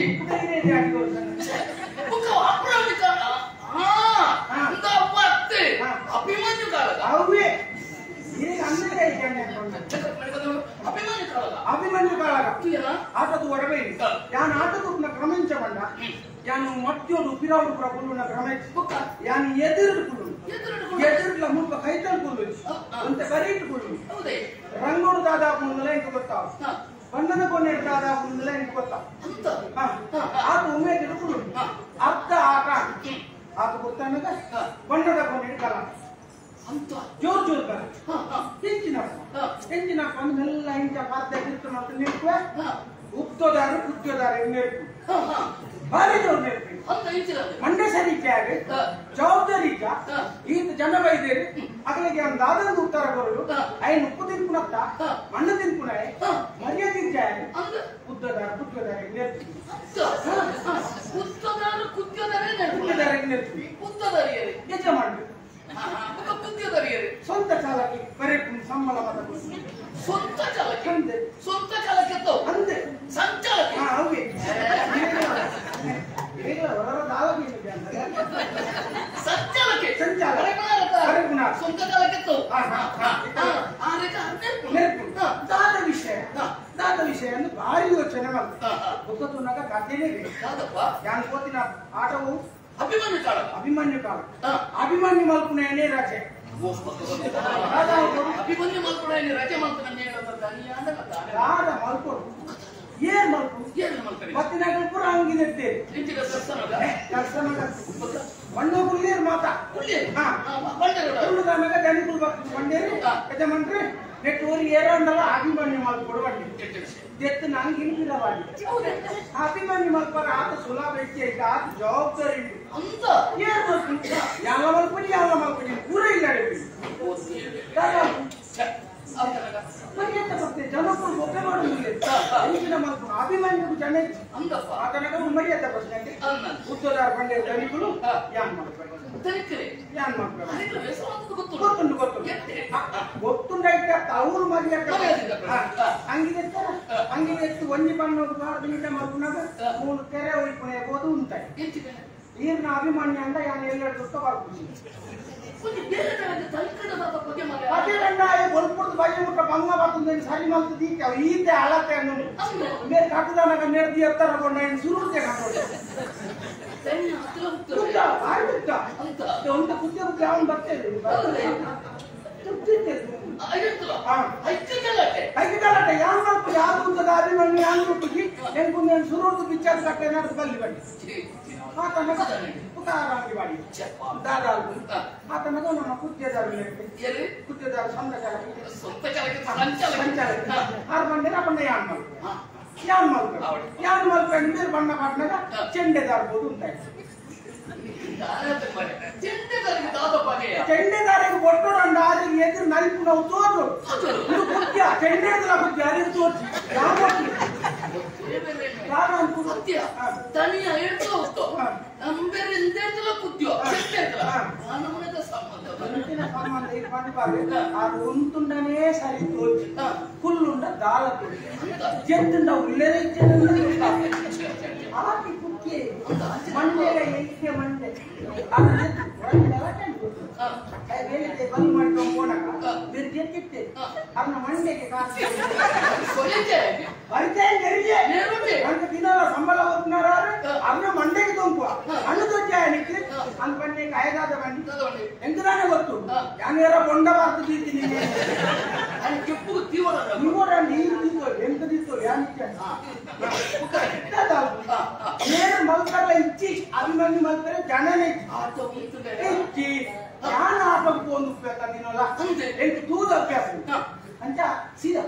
ಅಬ್ರೋಣಿ ಕಾಲ ಅಭಿಮನ್ಯು ಕಾಲದ ಅವೇ ಅಭಿಮನ್ಯು ಕಾಲದ ಅಭಿಮನ್ಯು ಕಾಲದ ಆಟದ ಹೊರಬೇ ಯಾನ್ ಆಟದ ಕ್ರಮಿಂಚ ಬಂಡ ಯಾನು ಮಟ್ಟಿಯೋಡು ಪಿರಾವುಡು ಪುರ ಕುಲ್ಲುನ ರಮೇಶ್ ಯಾನು ಎದುರು ಕುಲ್ಲು ಎದುರುಲ ಮುಲ್ಪ ಕೈತಲ್ ಕುಲ್ಲು ಅಂತೆ ಬರೀಟ್ ಕುಲ್ಲು ರಂಗೋಡು ದಾದಾ ಮುಂದಲ ಇಂಕ ಗೊತ್ತಾವ ಬಣ್ಣದ ಕೊನೆ ದಾದಾ ಮುಂದಲ ಇಂಕ ಗೊತ್ತಾವ ಆತ ಉಮೇದ್ ಕುಲ್ಲು ಅರ್ಧ ಆಟ ಆತ ಗೊತ್ತಾನಗ ಬಣ್ಣದ ಕೊನೆ ಕಲ ಅಂತ ಜೋರ್ ಜೋರ್ ಬರ ಹೆಂಚಿನ ಅಂದೆಲ್ಲ ಇಂಚ ಪಾತ್ರೆ ಕಿತ್ತು ಮತ್ತು ನಿಂಪು ಉತ್ತೋದಾರು ಕುತ್ತೋದಾರು ನೆನಪು ಭಾರಿ ಜೋರ್ ನೆನಪು ಮಂಡೆ ಸರಿ ಜವಾಬ್ದಾರಿ ಈತ ಜನ ಬೈದೇರಿ ಅಗಲಿಗೆ ಒಂದು ದಾದನ ಉತ್ತರ ಕೊರಡು ಐನ್ ಉಪ್ಪು ತಿನ್ಪುನತ್ತ ಮಣ್ಣು ತಿನ್ಪುನ ಮರ್ಯಾದೆ ಉದ್ದದಾರ ಕುತ್ತೋದಾರ ನೆನಪು ಉತ್ತದಾರ ಕುತ್ತೋದಾರ ನೆನಪು ಉತ್ತದಾರಿ ಯಜಮಾನ್ರು ಸ್ವಂತ ಚಾಲಕಿ ಬರೀ ಸಂಬಳ ಮಾತ್ರ ಸ್ವಂತ ಚಾಲಕಿ ಸ್ವಂತ ಚಾಲಕಿ ಅಂದೆ ಸಂಚಾಲಕಿ ಅವೇ ಸಂಚಾಲಕಿ ಸಂಚಾಲಕ ಸ್ವಂತ ಚಾಲಕಿ ದಾದ ವಿಷಯ ದಾದ ವಿಷಯ ಅಂದ್ರೆ ಭಾರಿ ಯೋಚನೆ ಮಾಡ್ತಾರೆ ಗೊತ್ತುನಾಗ ಕಥೆನೇ ಯಾನ್ ಕೋತಿನ ಆಟವು ಅಭಿಮನ್ಯು ಕಾಲ ಅಭಿಮನ್ಯು ಕಾಲ ಅಭಿಮನ್ಯು ಮಲ್ಪುನೇನೆ ರಜೆ ಅಭಿಮನ್ಯು ಮಲ್ಪುನೇನೆ ರಜೆ ಮಲ್ಪುನೇ ರಾಧ ಮಲ್ಪೊಡು ಏನ್ ಮಲ್ಪು ಏನ್ ಮಲ್ಪನೆ ಮತ್ತೆ ನಾಗ ಪೂರ ಹಂಗಿದೆ ದರ್ಶನ ಬಣ್ಣ ಕುಲ್ಲೇರ್ ಮಾತಾ ಕುಲ್ಲೇರ್ ಹಾ ಕುಲ್ಲುದಾನಾಗ ದನಿಕುಲ್ ಬಂಡೇರಿ ಯಜಮಾನ್ರಿ ನೆಟ್ ಊರು ಏರಂದಲ್ಲ ಅಭಿಮನ್ಯು ಮಲ್ಪೊಡು ಬಂಡಿ ದೆತ್ತು ನಂಗೆ ಇನ್ಪಿರವಾಗಿ ಅಭಿಮನ್ಯು ಮಲ್ಪರ ಆತ ಸುಲಭ ಹೆಚ್ಚಿ ಐತೆ ಆತ ಜವಾಬ್ದಾರಿ ಅಂತ ಏನ್ ಮಲ್ಪು ಯಾವ ಮಲ್ಪನಿ ಯಾವ ಮಲ್ಪನಿ ಪೂರ ಇಲ್ಲ ಮರ್ಯಾದೆ ಬರ್ತದೆ ಜನಕ್ಕೂ ಒಬ್ಬೆ ಮಾಡುವುದಿಲ್ಲ ಈಗಿನ ಮಲ್ಪು ಅಭಿಮನ್ಯು ಜನ ಅಂದಪ್ಪ ಆತನಗ ಮರ್ಯಾದೆ ಪ್ರಶ್ನೆ ಉತ್ತೋದಾರ ಬಂಡೆ ದನಿಗಳು ಯಾನ್ ಮಾಡ್ಬೇಕು ಯಾನ್ ಮಾಡ್ಬೇಕು ಗೊತ್ತುಂಟು ಗೊತ್ತುಂಟು ಗೊತ್ತುಂಡೈತೆ ಅವ್ರು ಮರ್ಯಾದೆ ಹಂಗಿದೆ ಹಂಗಿದೆ ಒಂಜಿ ಬಣ್ಣ ಬಾರ್ದು ಮಲ್ಪುನಾಗ ಮೂರು ಕೆರೆ ಒಯ್ಪುಣೆ ಬೋದು ಉಂಟಾయి ಈರ್ನ ಅಭಿಮಾನ್ಯ ಅಂದ ಯಾನ್ ಎಲ್ಲೆರಡು ದುಃಖ ಬರ್ಪುಜಿ ಬೊಲ್ಪುರ್ದು ಬಯ್ಯ ಮುಟ್ಟ ಬಂಗ ಬರ್ತದೆ ಸರಿ ಮಲ್ತು ದೀಕೆ ಅವು ಈತೆ ಅಳತೆ ಅನ್ನೋದು ಬೇರೆ ಕಟ್ಟದಾನಾಗ ನೆಡ್ದು ಎತ್ತರ ಕೊಂಡ ಸುರುತೆ ಕಟ್ಟೋದು ಭಾರಿ ತುತ್ತ ಒಂದು ಕುದ್ದೆ ಕುದ್ದೆ ಅವನು ಬರ್ತೇವೆ ಐದು ಯಾನ್ ಮಲ್ಪ ಯಾರು ಉಂಟದ ಅಭಿಮನ್ಯು ಯಾನ್ ಮುಟ್ಟಿಗೆ ಎಂಕುಂದು ಸುರುರ್ದು ಬಿಚ್ಚಾದ ಕಟ್ಟೆ ನಡೆದು ಬಲ್ಲಿ ಬನ್ನಿ ಆತನಗ ಉಪಕಾರ ಬಾಡಿ ದಾದಾಲ್ಗು ಆತನಗ ನಮ್ಮ ಕುದ್ಯದಾರು ಕುದ್ಯದಾರು ಸ್ವಂತ ಚಾಲಕಿ ಸಂಚಾಲಕಿ ಆರು ಬಂಡೆ ಬಂಡೆ ಯಾನ್ ಮಲ್ಪ ಯಾನ್ ಮಲ್ಪ ಯಾನ್ ಮಲ್ಪ ಅಂದ್ರೆ ಬಣ್ಣ ಪಾಟ್ನಾಗ ಚೆಂಡೆದಾರ್ಬೋದು ಉಂಟಾಯ್ತು ಚೆಂಡೆದಾರಿಗೆ ಬೊಟ್ಟೋಡಂಡ ಆರಿಗೆ ಎದುರು ನಲಿಪು ನಾವು ತೋರು ಇದು ಕುದ್ಯ ಚೆಂಡೆದಲ ಕುದ್ಯ ಅರಿದು ತೋರ್ಸಿ ಯಾವ ಸತ್ಯ ತನಿಯ ಹೇಳ್ತಾ ಹೋಗ್ತು ನಂಬೇರೆ ಇಂದೇತಲ ಕುದ್ಯೋ ನಮ್ಮನೆದ ಸಂಬಂಧ ಸಂಬಂಧ ಇಟ್ಕೊಂಡು ಆರು ಉಂಟುಂಡನೇ ಸರಿ ತೋಚಿ ಕುಲ್ಲುಂಡ ದಾಲ ತೋಚಿ ಜೆತ್ತುಂಡ ಉಲ್ಲೇರೆ ಆಕಿ ಕುಕ್ಕಿ ಮಂಡೆಲ ಎಕ್ಕೆ ಮಂಡೆ ಬಂದ್ ಮಾಡ್ಕೊಂಡು ಹೋನಾಗ ಬೇರೆ ಜೆತ್ತಿತ್ತೆ ಅದನ್ನ ಮಂಡೆಗೆ ಕಾಸು ಅಂತ ದಿನಲ್ಲ ಸಂಬಳ ಹೋಗ್ನಾರ ಅವ್ನ ಮಂಡೆಗೆ ತೊಂಕುವ ಹಣ್ಣು ದೊಡ್ಡ ನಿಕ್ಕೆ ಅಂತ ಬನ್ನಿ ಕಾಯ್ದಾದ ಬನ್ನಿ ಎಂತ ಗೊತ್ತು ಯಾನ್ಯಾರ ಬೊಂಡ ಬಾರ್ದು ದೀತೀನಿ ತೀವರ ನೀರು ದೀತೋ ಎಂತ ದೀತೋ ಯಾನಿಕ್ಕೆ ಏನು ಮಲ್ತಾರ ಇಚ್ಚಿ ಅಭಿಮನ್ಯು ಮಲ್ತಾರೆ ಜನನೇ ಇಚ್ಚಿ ಯಾನ ಆಟಕ್ಕೆ ಒಂದು ಉಪಯೋಗ ದಿನಲ್ಲ ಎಂಟು ತೂದ ಅಭ್ಯಾಸ ಅಂಚ ಸೀದಾ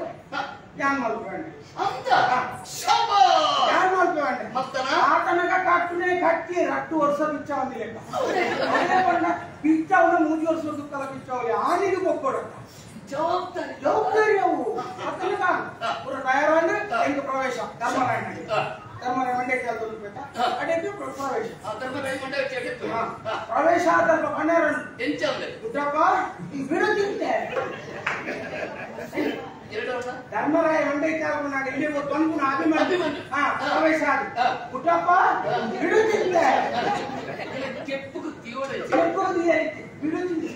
ಯಾನ್ ಮಲ್ಪಂಡೆ ಅಂತ ಶಾಬಾಷ್ ಯಾನ್ ಮಲ್ಪಂಡೆ ಮತ್ತನ ಆತನಗ ಕಟ್ಟುನೆ ಕಟ್ಟಿ ರಟ್ಟು ವರ್ಷ ಬಿಚ್ಚ ಒಂದು ಲೆಕ್ಕ ಅದೇ ಬಣ್ಣ ಬಿಚ್ಚವನ ಮೂಜಿ ವರ್ಷ ದುಕ್ಕಲ ಬಿಚ್ಚವಲಿ ಆನಿಗೆ ಒಕ್ಕೊಡತ್ತ ಜವಾಬ್ದಾರಿ ಜವಾಬ್ದಾರಿ ಅವು ಆತನಗ ಪೂರ ಟಯರ್ ಅಂದ್ರೆ ಎಂಟು ಪ್ರವೇಶ ಧರ್ಮರಾಯಣಗೆ ಧರ್ಮರಾಯ ಮಂಡ್ಯ ಅಡೇಟು ಪ್ರವೇಶ ಧರ್ಮರಾಯ ಮಂಡ್ಯ ಪ್ರವೇಶ ಆದಲ್ಪ ಪನ್ನೆರಡು ಎಂಚ ಅಂದ್ರೆ ಗುಡ್ಡಪ್ಪ ಬಿಡುತ್ತಿದ್ದೆ ಧರ್ಮರಾಯ ಮಂಡೈತಾಗ ಇಲ್ಲಿ ತೊಂದು ಅಭಿಮನ್ಯು ಪ್ರವೇಶ ಆದ ಗುಡ್ಡಪ್ಪ ಬಿಡುತ್ತಿದ್ದೆ ಕೆಪ್ಪು ಬಿಡುತ್ತಿದ್ದೆ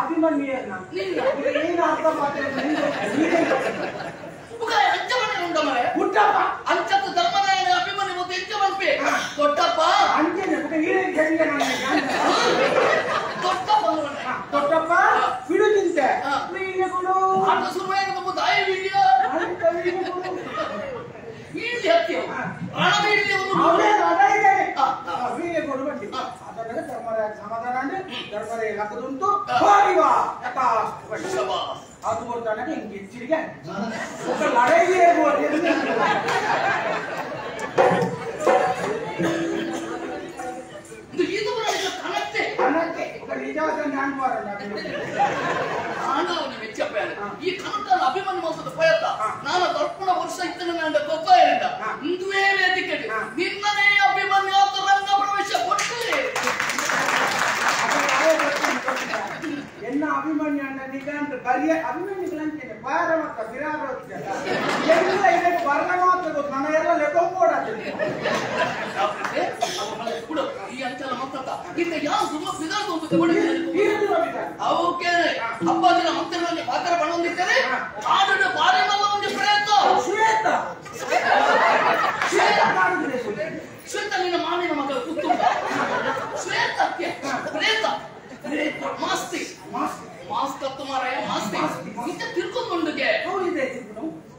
ಅಭಿಮನ್ಯು ಮಾತ ಹುಟ್ಟಪ್ಪ ಅಂಚತ್ತು ಧರ್ಮರಾಯನ ಅಭಿಮನ್ಯು ಮತ್ತು ಎಂಚ ಮನ್ಪೆ ದೊಡ್ಡಪ್ಪ ಅಂಚೆನೆ ದೊಡ್ಡಪ್ಪ ದೊಡ್ಡಪ್ಪ ಬಿಡು ತಿಂತೆ ಆಟ ಶುರುವಾಗಿ ನಮ್ಮ ತಾಯಿ ವಿಡಿಯೋ ಇಲ್ಲಿ ಹತ್ತಿ ಪ್ರಾಣವೇ ಒಂದು ಧರ್ಮರಾಯ ಸಮಾಧಾನ ಧರ್ಮರಾಯ ಲಕ್ಕದುಂಟು ಹೋಗಿವಾ ಅದು ಬರ್ತಾನೆ ಹಿಂಗೆ ಇಚ್ಚಿರಿಗೆ ఒక ಲಡಾಯಿ ಇದು ಕನತ್ತೆ ಕನತ್ತೆ ఒక ನಿಜವಾದ ನಾನು ಆಂಡವನ ಮೆಚ್ಚಪ್ಪ ಈ ಕನಕನ ಅಭಿಮನ್ಯು ಮೋಸದ ಪ್ರಯತ್ನ ನಾನು ದರ್ಪಣ ವರ್ಷ ಇತ್ತನ ನನ್ನ ಗೊತ್ತಾಯಿಲ್ಲ ಇಂದುವೇ ವೇದಿಕೆ ನಿನ್ನನೇ ಅಭಿಮನ್ಯು ರಂಗ ಪ್ರವೇಶ ಕೊಟ್ಟು ಎನ್ನ ಅಭಿಮನ್ಯು ಅಣ್ಣ ನಿಜಾಂತ ಬರಿಯ ಅಭಿಮನ್ಯುಗಳಂತೇನೆ ಬಾರ ಮಕ್ಕ ಬಿರಾರ ಎಲ್ಲ ಇದಕ್ಕೆ ಬರಲ ಮಾತ್ರ ಗೊತ್ತು ನನ್ನ ಎಲ್ಲ ಲೆಕ್ಕೋಡಾಗ್ತದೆ ಈ ಅಂಚಲ ಮಕ್ಕಳ ಇಂತ ಯಾವ ಸುಮ್ಮ ಬಿದಾರ್ದು ಒಂದು ಅವಕ್ಕೆ ಅಪ್ಪಾಜಿನ ಮಂತ್ರಿಗಳಲ್ಲಿ ಪಾತ್ರ ಪಣೊಂದಿದ್ದಾರೆ ಕಾಡು ಬಾರಿ ಮಲ್ಲ ಒಂದು ಪ್ರಯತ್ನ ಶ್ವೇತ ಶ್ವೇತ ನಿನ್ನ ಮಾವಿನ ಮಗಳ ಕೂತು ಶ್ವೇತ ಪ್ರೇತ ಮಾಸ್ತಿ ಮಾಸ್ಕತ್ತು ಮಾರಾಯ ಮಾಸ್ತಿ ಇಂತ ತಿರ್ಕೊಂಡುಗೆ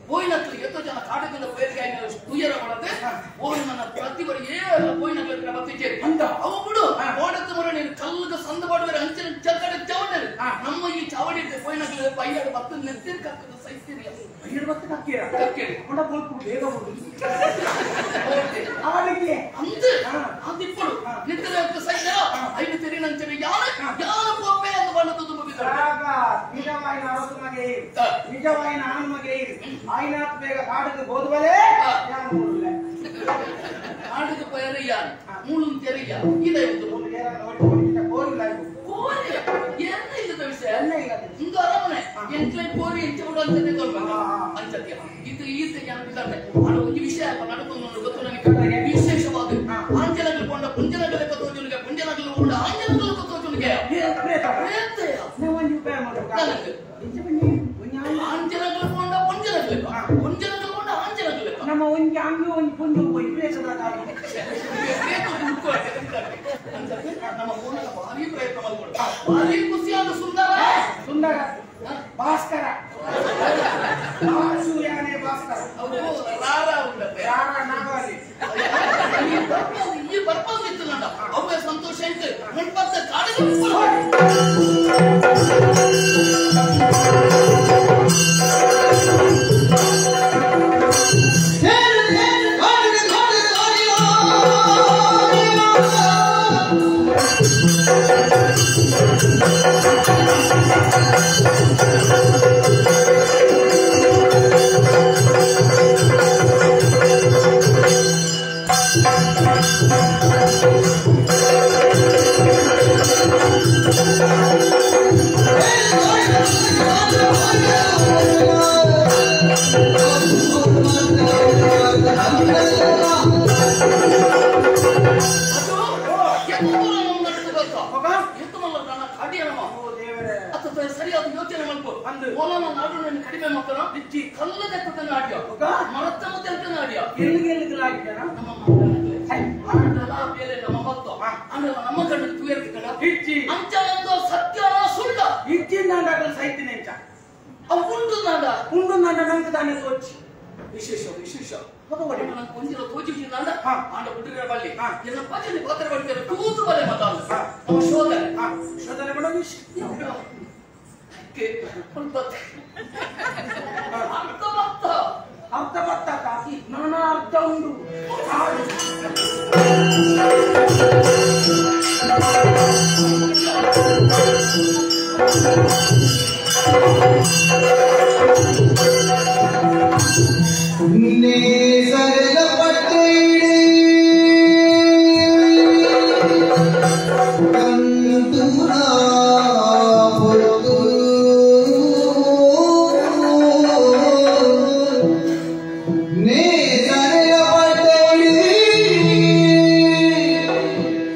ಬೋಯಿನట్లు ಎಷ್ಟೋ ಜನ ಕಾಡದಿಂದ ಬಯಲಿಗೆ ತುಯ್ಯರ ಮಾಡದೆ ಬೋಯಿನ ಪ್ರತಿಬರಿಗೆ ಬೋಯಿನ ಬತ್ತಿದ್ದೇನೆ ಅವು ಬಿಡು ಓಡತ್ತು ಮರ ನೀನು ಕಲ್ಲುಗ ಸಂದ ಮಾಡುವರೆ ಅಂಚಿನ ಚಕ್ಕಡೆ ಚಾವಡಿ ನಮ್ಮ ಈ ಚಾವಡಿ ಬೋಯಿನಗಳು ಬೈಯಾಡು ಬತ್ತು ನೆತ್ತಿನ ಕಕ್ಕದ ಸೈತಿರಿ ಬೈಯಾಡು ಬತ್ತು ಕಕ್ಕೇರ ಕಕ್ಕೇರಿ ಕೊಡ ಬೋಲ್ಕು ಬೇಗ ಅವಳಿಗೆ ಅಂದು ಅದಿಪ್ಪಳು ನಿತ್ತರ ಸೈತರ ಐದು ತೆರಿನಂಚನೆ ಯಾರು ಯಾರು ಪೊಪ್ಪೆ ಅಂತ ಬಣ್ಣದ ತುಂಬಿದ್ದಾರೆ ನಿಜವಾಯಿನ ಅರಸು ಮಗೆ ನಿಜವಾಯಿನ ಆಣ್ ಮಗೆ ಆಯ್ನಾತ್ ಬೇಗ ಕಾಡುಗೆ ಬೋದುವಲೇ ಯಾನು ಮೂಡುಲೆ ಕಾಡುಗೆ ಪಯರಿಯ ಮೂಳು ತೆರಿಯ ಇದೆ ಒಂದು ಕೋರಿ ಏನ ಇಲ್ಲದ ವಿಷಯ ಇಂದು ಅರಮನೆ ಎಂಟ್ಲೈ ಕೋರಿ ಎಂಚ ಬಿಡು ಅಂತಾನೆ ತೋರ್ಬೇಕು ಅಂಚತ್ಯ ಇದು ಈತ ಜ್ಞಾನ ಅದು ಒಂದು ವಿಷಯ ನಡ್ಕೊಂಡು ಗೊತ್ತು ನನಗೆ ವಿಶೇಷವಾದ ಆಂಜನಗಳು ಕೊಂಡ ಪುಂಜನಗಳ ತೋಜುನಿಗೆ ಪುಂಜನಗಳು ಕೊಂಡ ಆಂಜನಗಳು ತೋಜುನಿಗೆ ಆಂಜನಗಳು ಕೊಂಡ ಪುಂಜನಗಳು ಪುಂಜನಗಳು ಕೊಂಡ ಆಂಜನಗಳು ನಮ್ಮ ಒಂದು ಅಂಗಿ ಒಂದು ಪುಂಜ ಹೋಗಿ ನಮ್ಮ ಮೂಲಕ ಭಾರಿ ಪ್ರಯತ್ನ ಮಾಡ್ಕೊಂಡು ಭಾರಿ ಖುಷಿಯಾದ ಸುಂದರ ಸುಂದರ ಭಾಸ್ಕರ ಸೂರ್ಯನೇ ಭಾಸ್ಕರ ಅವರು ರಾರ ಉಂಟತ್ತೆ ರಾರ ನಾಗವಲ್ಲಿ ಈ ಬರ್ಪಂದಿತ್ತು ನಂಡ ಅವೇ ಸಂತೋಷ ಇತ್ತು ಮುನ್ಪತ್ತ ಕಾಡಿಗೆ ಸರಿಯಾದ ಯೋಚನೆ ಮಾಡ್ಕೊ ಓಲನ ನಾಡು ಕಡಿಮೆ ಮಕ್ಕಳು ಕಲ್ಲದೆತ್ತದನ್ನು ಆಡಿಯೋ ಮರತ್ತ ಮತ್ತೆ ಆಡಿಯೋ ನಮ್ಮ ಬೇರೆ ನಮ್ಮ ಭಕ್ತ ಆಮೇಲೆ ನಮ್ಮ ಕಣ್ಣು ತುಯರ್ತಿಕಡ ಅಂಚ ಒಂದು ಸತ್ಯ ಸುಳ್ಳ ಇಚ್ಚಿಂದ ಸೈತಿನ ಅವು ಉಂಟು ನಾಡ ಉಂಡು ನಾಡ ನಂಗೆ ತಾನೇ ತೋಚಿ ವಿಶೇಷ ವಿಶೇಷ ಕೊಂಚಿನ ತೋಚಿ ನಾಡ ಆಂಡ ಹುಡುಗರ ಬಲ್ಲಿ ಎಲ್ಲ ಪಜನೆ ಪಾತ್ರ ಬಡ್ತಾರೆ ತೂತು ಬಲೆ ಮಾತಾಡ ನಮ್ಮ ಶೋಧನೆ ಶೋಧನೆ ಕೂಡ ಅರ್ಥ ಬತ್ತ ಅರ್ಥ ಬತ್ತ ನಾನಾ ಅರ್ಥ ಉಂಟು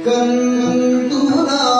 ಕಂದುರಾ.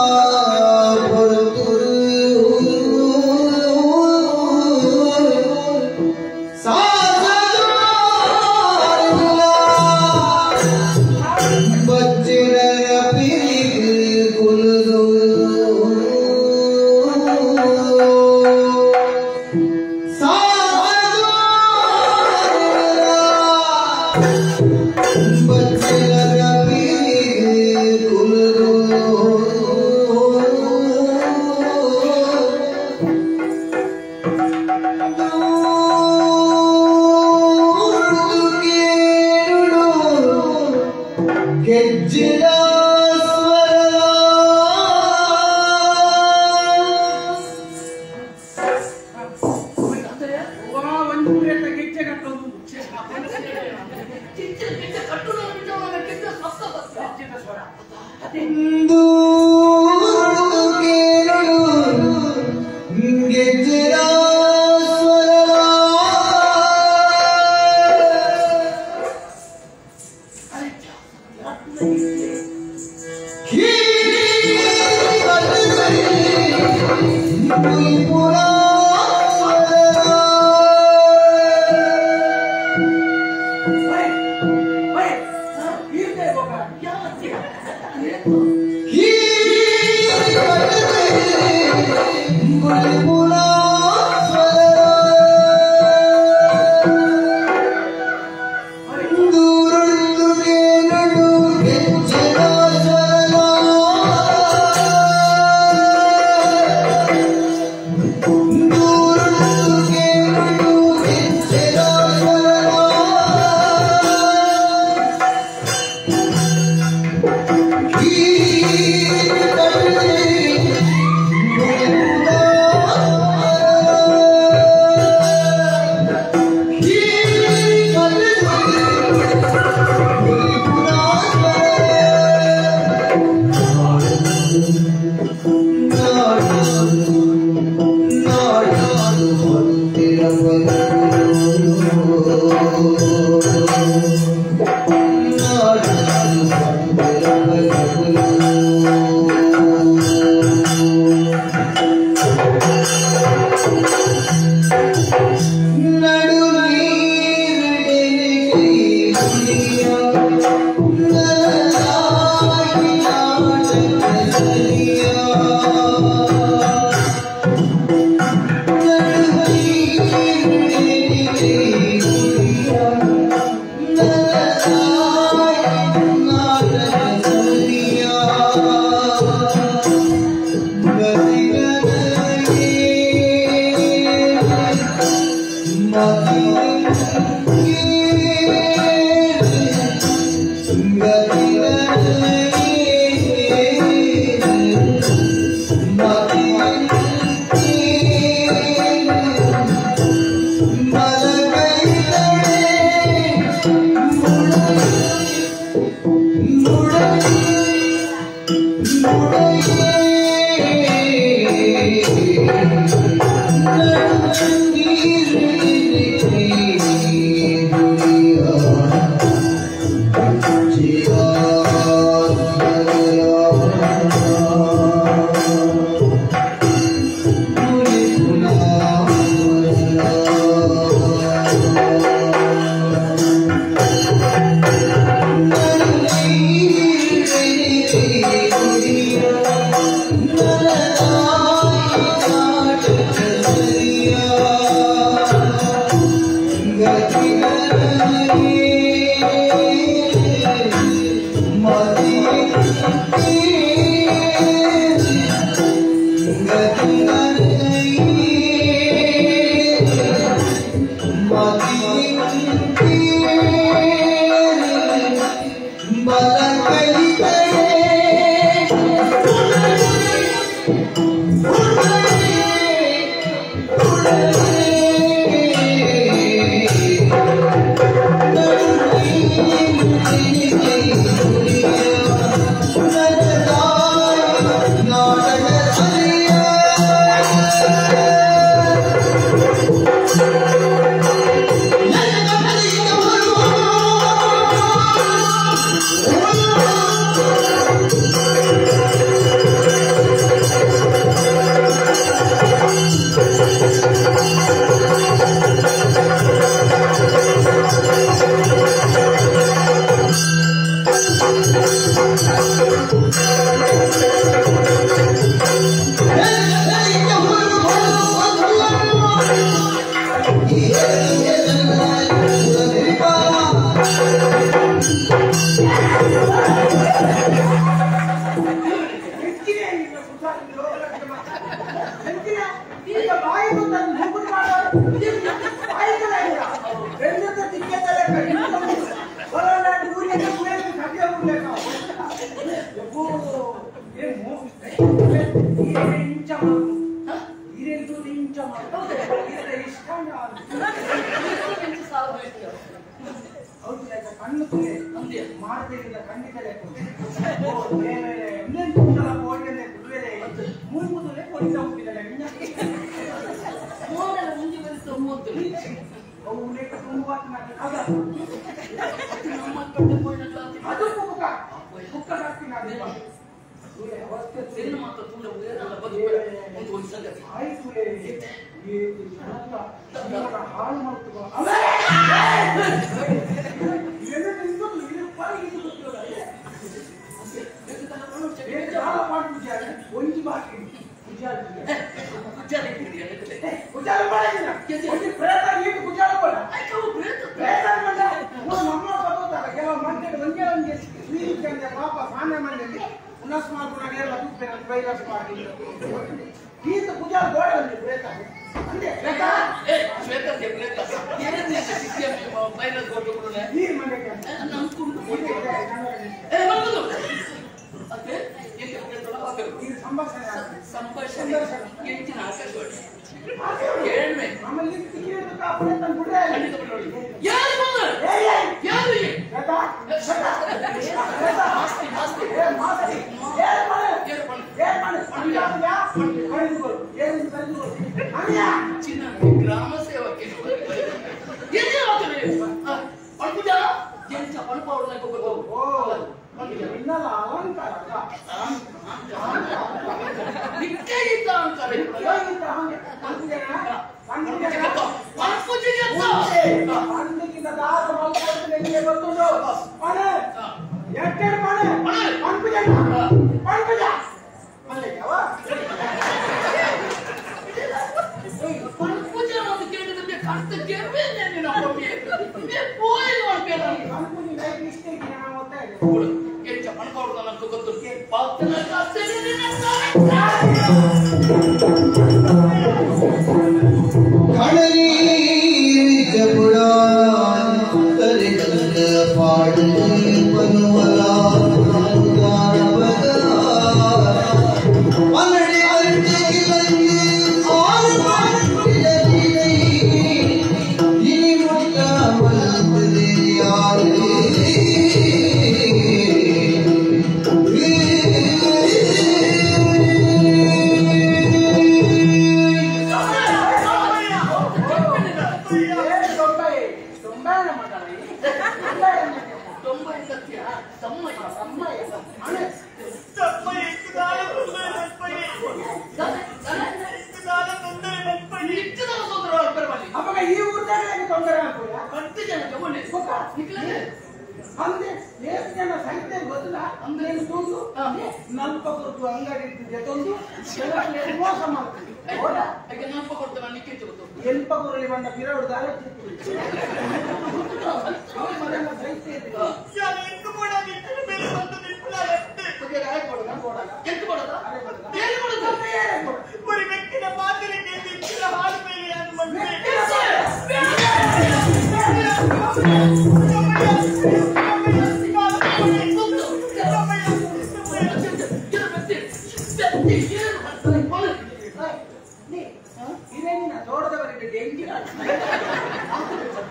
Thank you.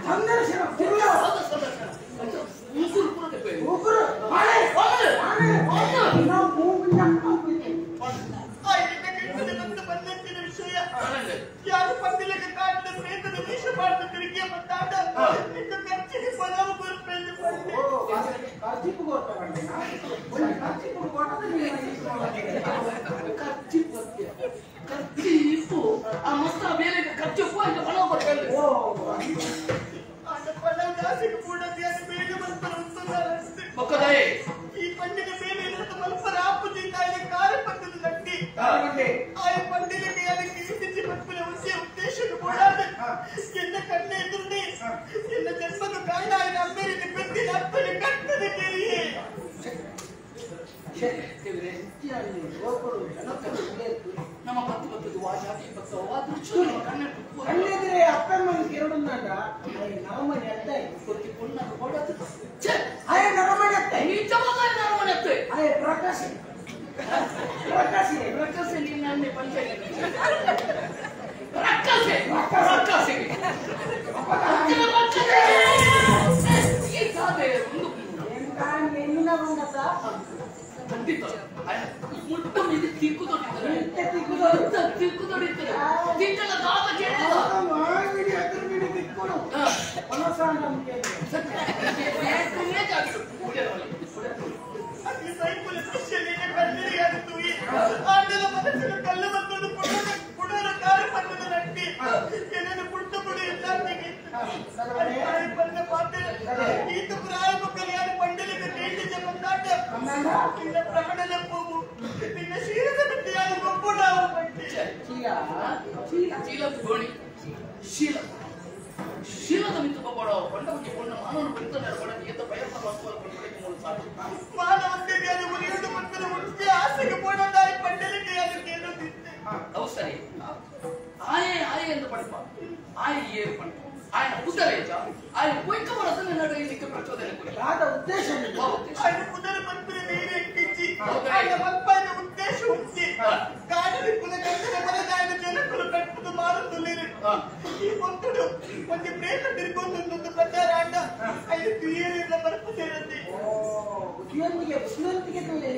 ಸಂದರ್ಶನ ಯಾರು ಪಂದಿಲಕ್ಕೆ ಕಾಡಿದ ಪ್ರೇತದ ವಿಷ ಮಾಡಿದ ತಿರುಗಿ ಮತ್ತಾಟ ಖರ್ಚಿಗೆ ಪದವು ಕೊರಪೆಂದು ಖರ್ಚಿಗೆ ಖರ್ಚಿಪ್ಪು ಆ ಮಸ್ತ ಬೇರೆ ಖರ್ಚಿಪ್ಪು ಅಂತ ಪಣವು ಕೊಡ್ಕೊಂಡು ಈ ಪಂಡಿನ ಮೇಲೆ ಮಲ್ಪರ ಆಪುಜಿದ್ದಾಯ ಕಾರ್ಯಪದ್ಧತಿ ನಟ್ಟಿ ಆಯ ಪಂಡಿಲಿಗೆ ಅದಕ್ಕೆ ಇತ್ತೀಚೆ ಮಲ್ಪನ ಉದ್ದೇಶಕ್ಕೆ ಬೋಡಾದ ಎನ್ನ ಕಣ್ಣೆ ಎದುರುಡೆ ಎನ್ನ ಜನ್ಮದ ಕಾರಣ ಆಯ್ನ ಅಮ್ಮೇರಿನ ಬೆತ್ತಿನ ಅಪ್ಪನೆ ಕಟ್ಟದೆ ಕೇಳಿಯೇ ನಮ್ಮ ಪತ್ತು ಬತ್ತದು ವಾ ಜಾತಿ ಬತ್ತ ವಾ ದೃಶ್ಯ ಕಣ್ಣೆದುರೆ ಅಪ್ಪಮ್ಮನ ಎರಡುಂದಾಂಡ ನರಮನೆ ಅತ್ತೆ ಕೊತ್ತಿ ಪೊಣ್ಣು ಕೊಡತು ಆಯ ನರಮನೆ ಅತ್ತೆ ನಿಜವಾದ ನರಮನೆ ಅತ್ತೆ ಆಯ ಪ್ರಕಾಶ್ ಪ್ರಕಾಶ್ ಪ್ರಕಾಶ್ ನಿನ್ನೆ ಪಂಚಾಯತ್ ಪ್ರಕಾಶ್ ಪ್ರಕಾಶ್ ಈ ಸಾದೆ ಒಂದು ಎನ್ನಿನ ಬಂದತ್ತ ಖಂಡಿತ ಮುಟ್ಟ ಮೇಲೆ ತಿಕ್ಕು ದೊಡ್ಡಿದ್ದಾರೆ ತಿಕ್ಕು ದೊಡ್ಡಿದ್ದಾರೆ ತಿಕ್ಕಲ್ಲ ದಾದ ಕೇಳಿದ ಶೀಲ ಶೀಲದ ಮಿತ್ತು ಕೊಡ ಕೊಂಡಕ್ಕೆ ಕೊಂಡ ಮಾನವನು ಬಿಡ್ತಾನೆ ಕೊಡ ಏತ ಪ್ರಯತ್ನ ಮಾಡುವ ಸಾಕು ಮಾನವತೆಗೆ ಉರಿಯುವುದು ಮತ್ತು ಉಳಿಸಿ ಆಸೆಗೆ ಪೋಡದಾಯಿ ಪಂಡಲಿಗೆ ಅದಕ್ಕೆ ಕೇಳುತ್ತಿದ್ದೆ ಅವು ಸರಿ ಆಯೆ ಆಯೆ ಎಂದು ಪಡಪ ಆಯೆ ಏರು ಪಡಪ ಆಯನ ಉದರೇಜ ಆಯೆ ಕೊಯ್ಕ ಬರತನ ನಡೆಯಲಿಕ್ಕೆ ಪ್ರಚೋದನೆ ಕೊಡಿ ಆದ ಉದ್ದೇಶ ಆಯನ ಉದರ ಬಂದರೆ ನೀರೇ ಕಿಚ್ಚಿ ಆಯನ ಮಲ್ಪನ ಉದ್ದೇಶ ಉಂಟಿ ಕಾಡಲಿ ಕುಲಗಂಧನ ಮರದಾಯನ ಜನಕರು ಕಟ್ಟುದು ಮಾರುತ್ತುಲ್ಲಿರು ಈ ಒಂತುಡು ಒಂದು ಪ್ರೇತ ತಿರುಗೊಂದೊಂದೊಂದು ಪ್ರಚಾರ ಅಂಡ ಅಯ್ಯ ತುಯೇರಿಲ್ಲ ಬರಪು ಸೇರದೆ ಬುದ್ಧಿಯೊಂದಿಗೆ ಬುದ್ಧಿಯೊಂದಿಗೆ ತುಯೇ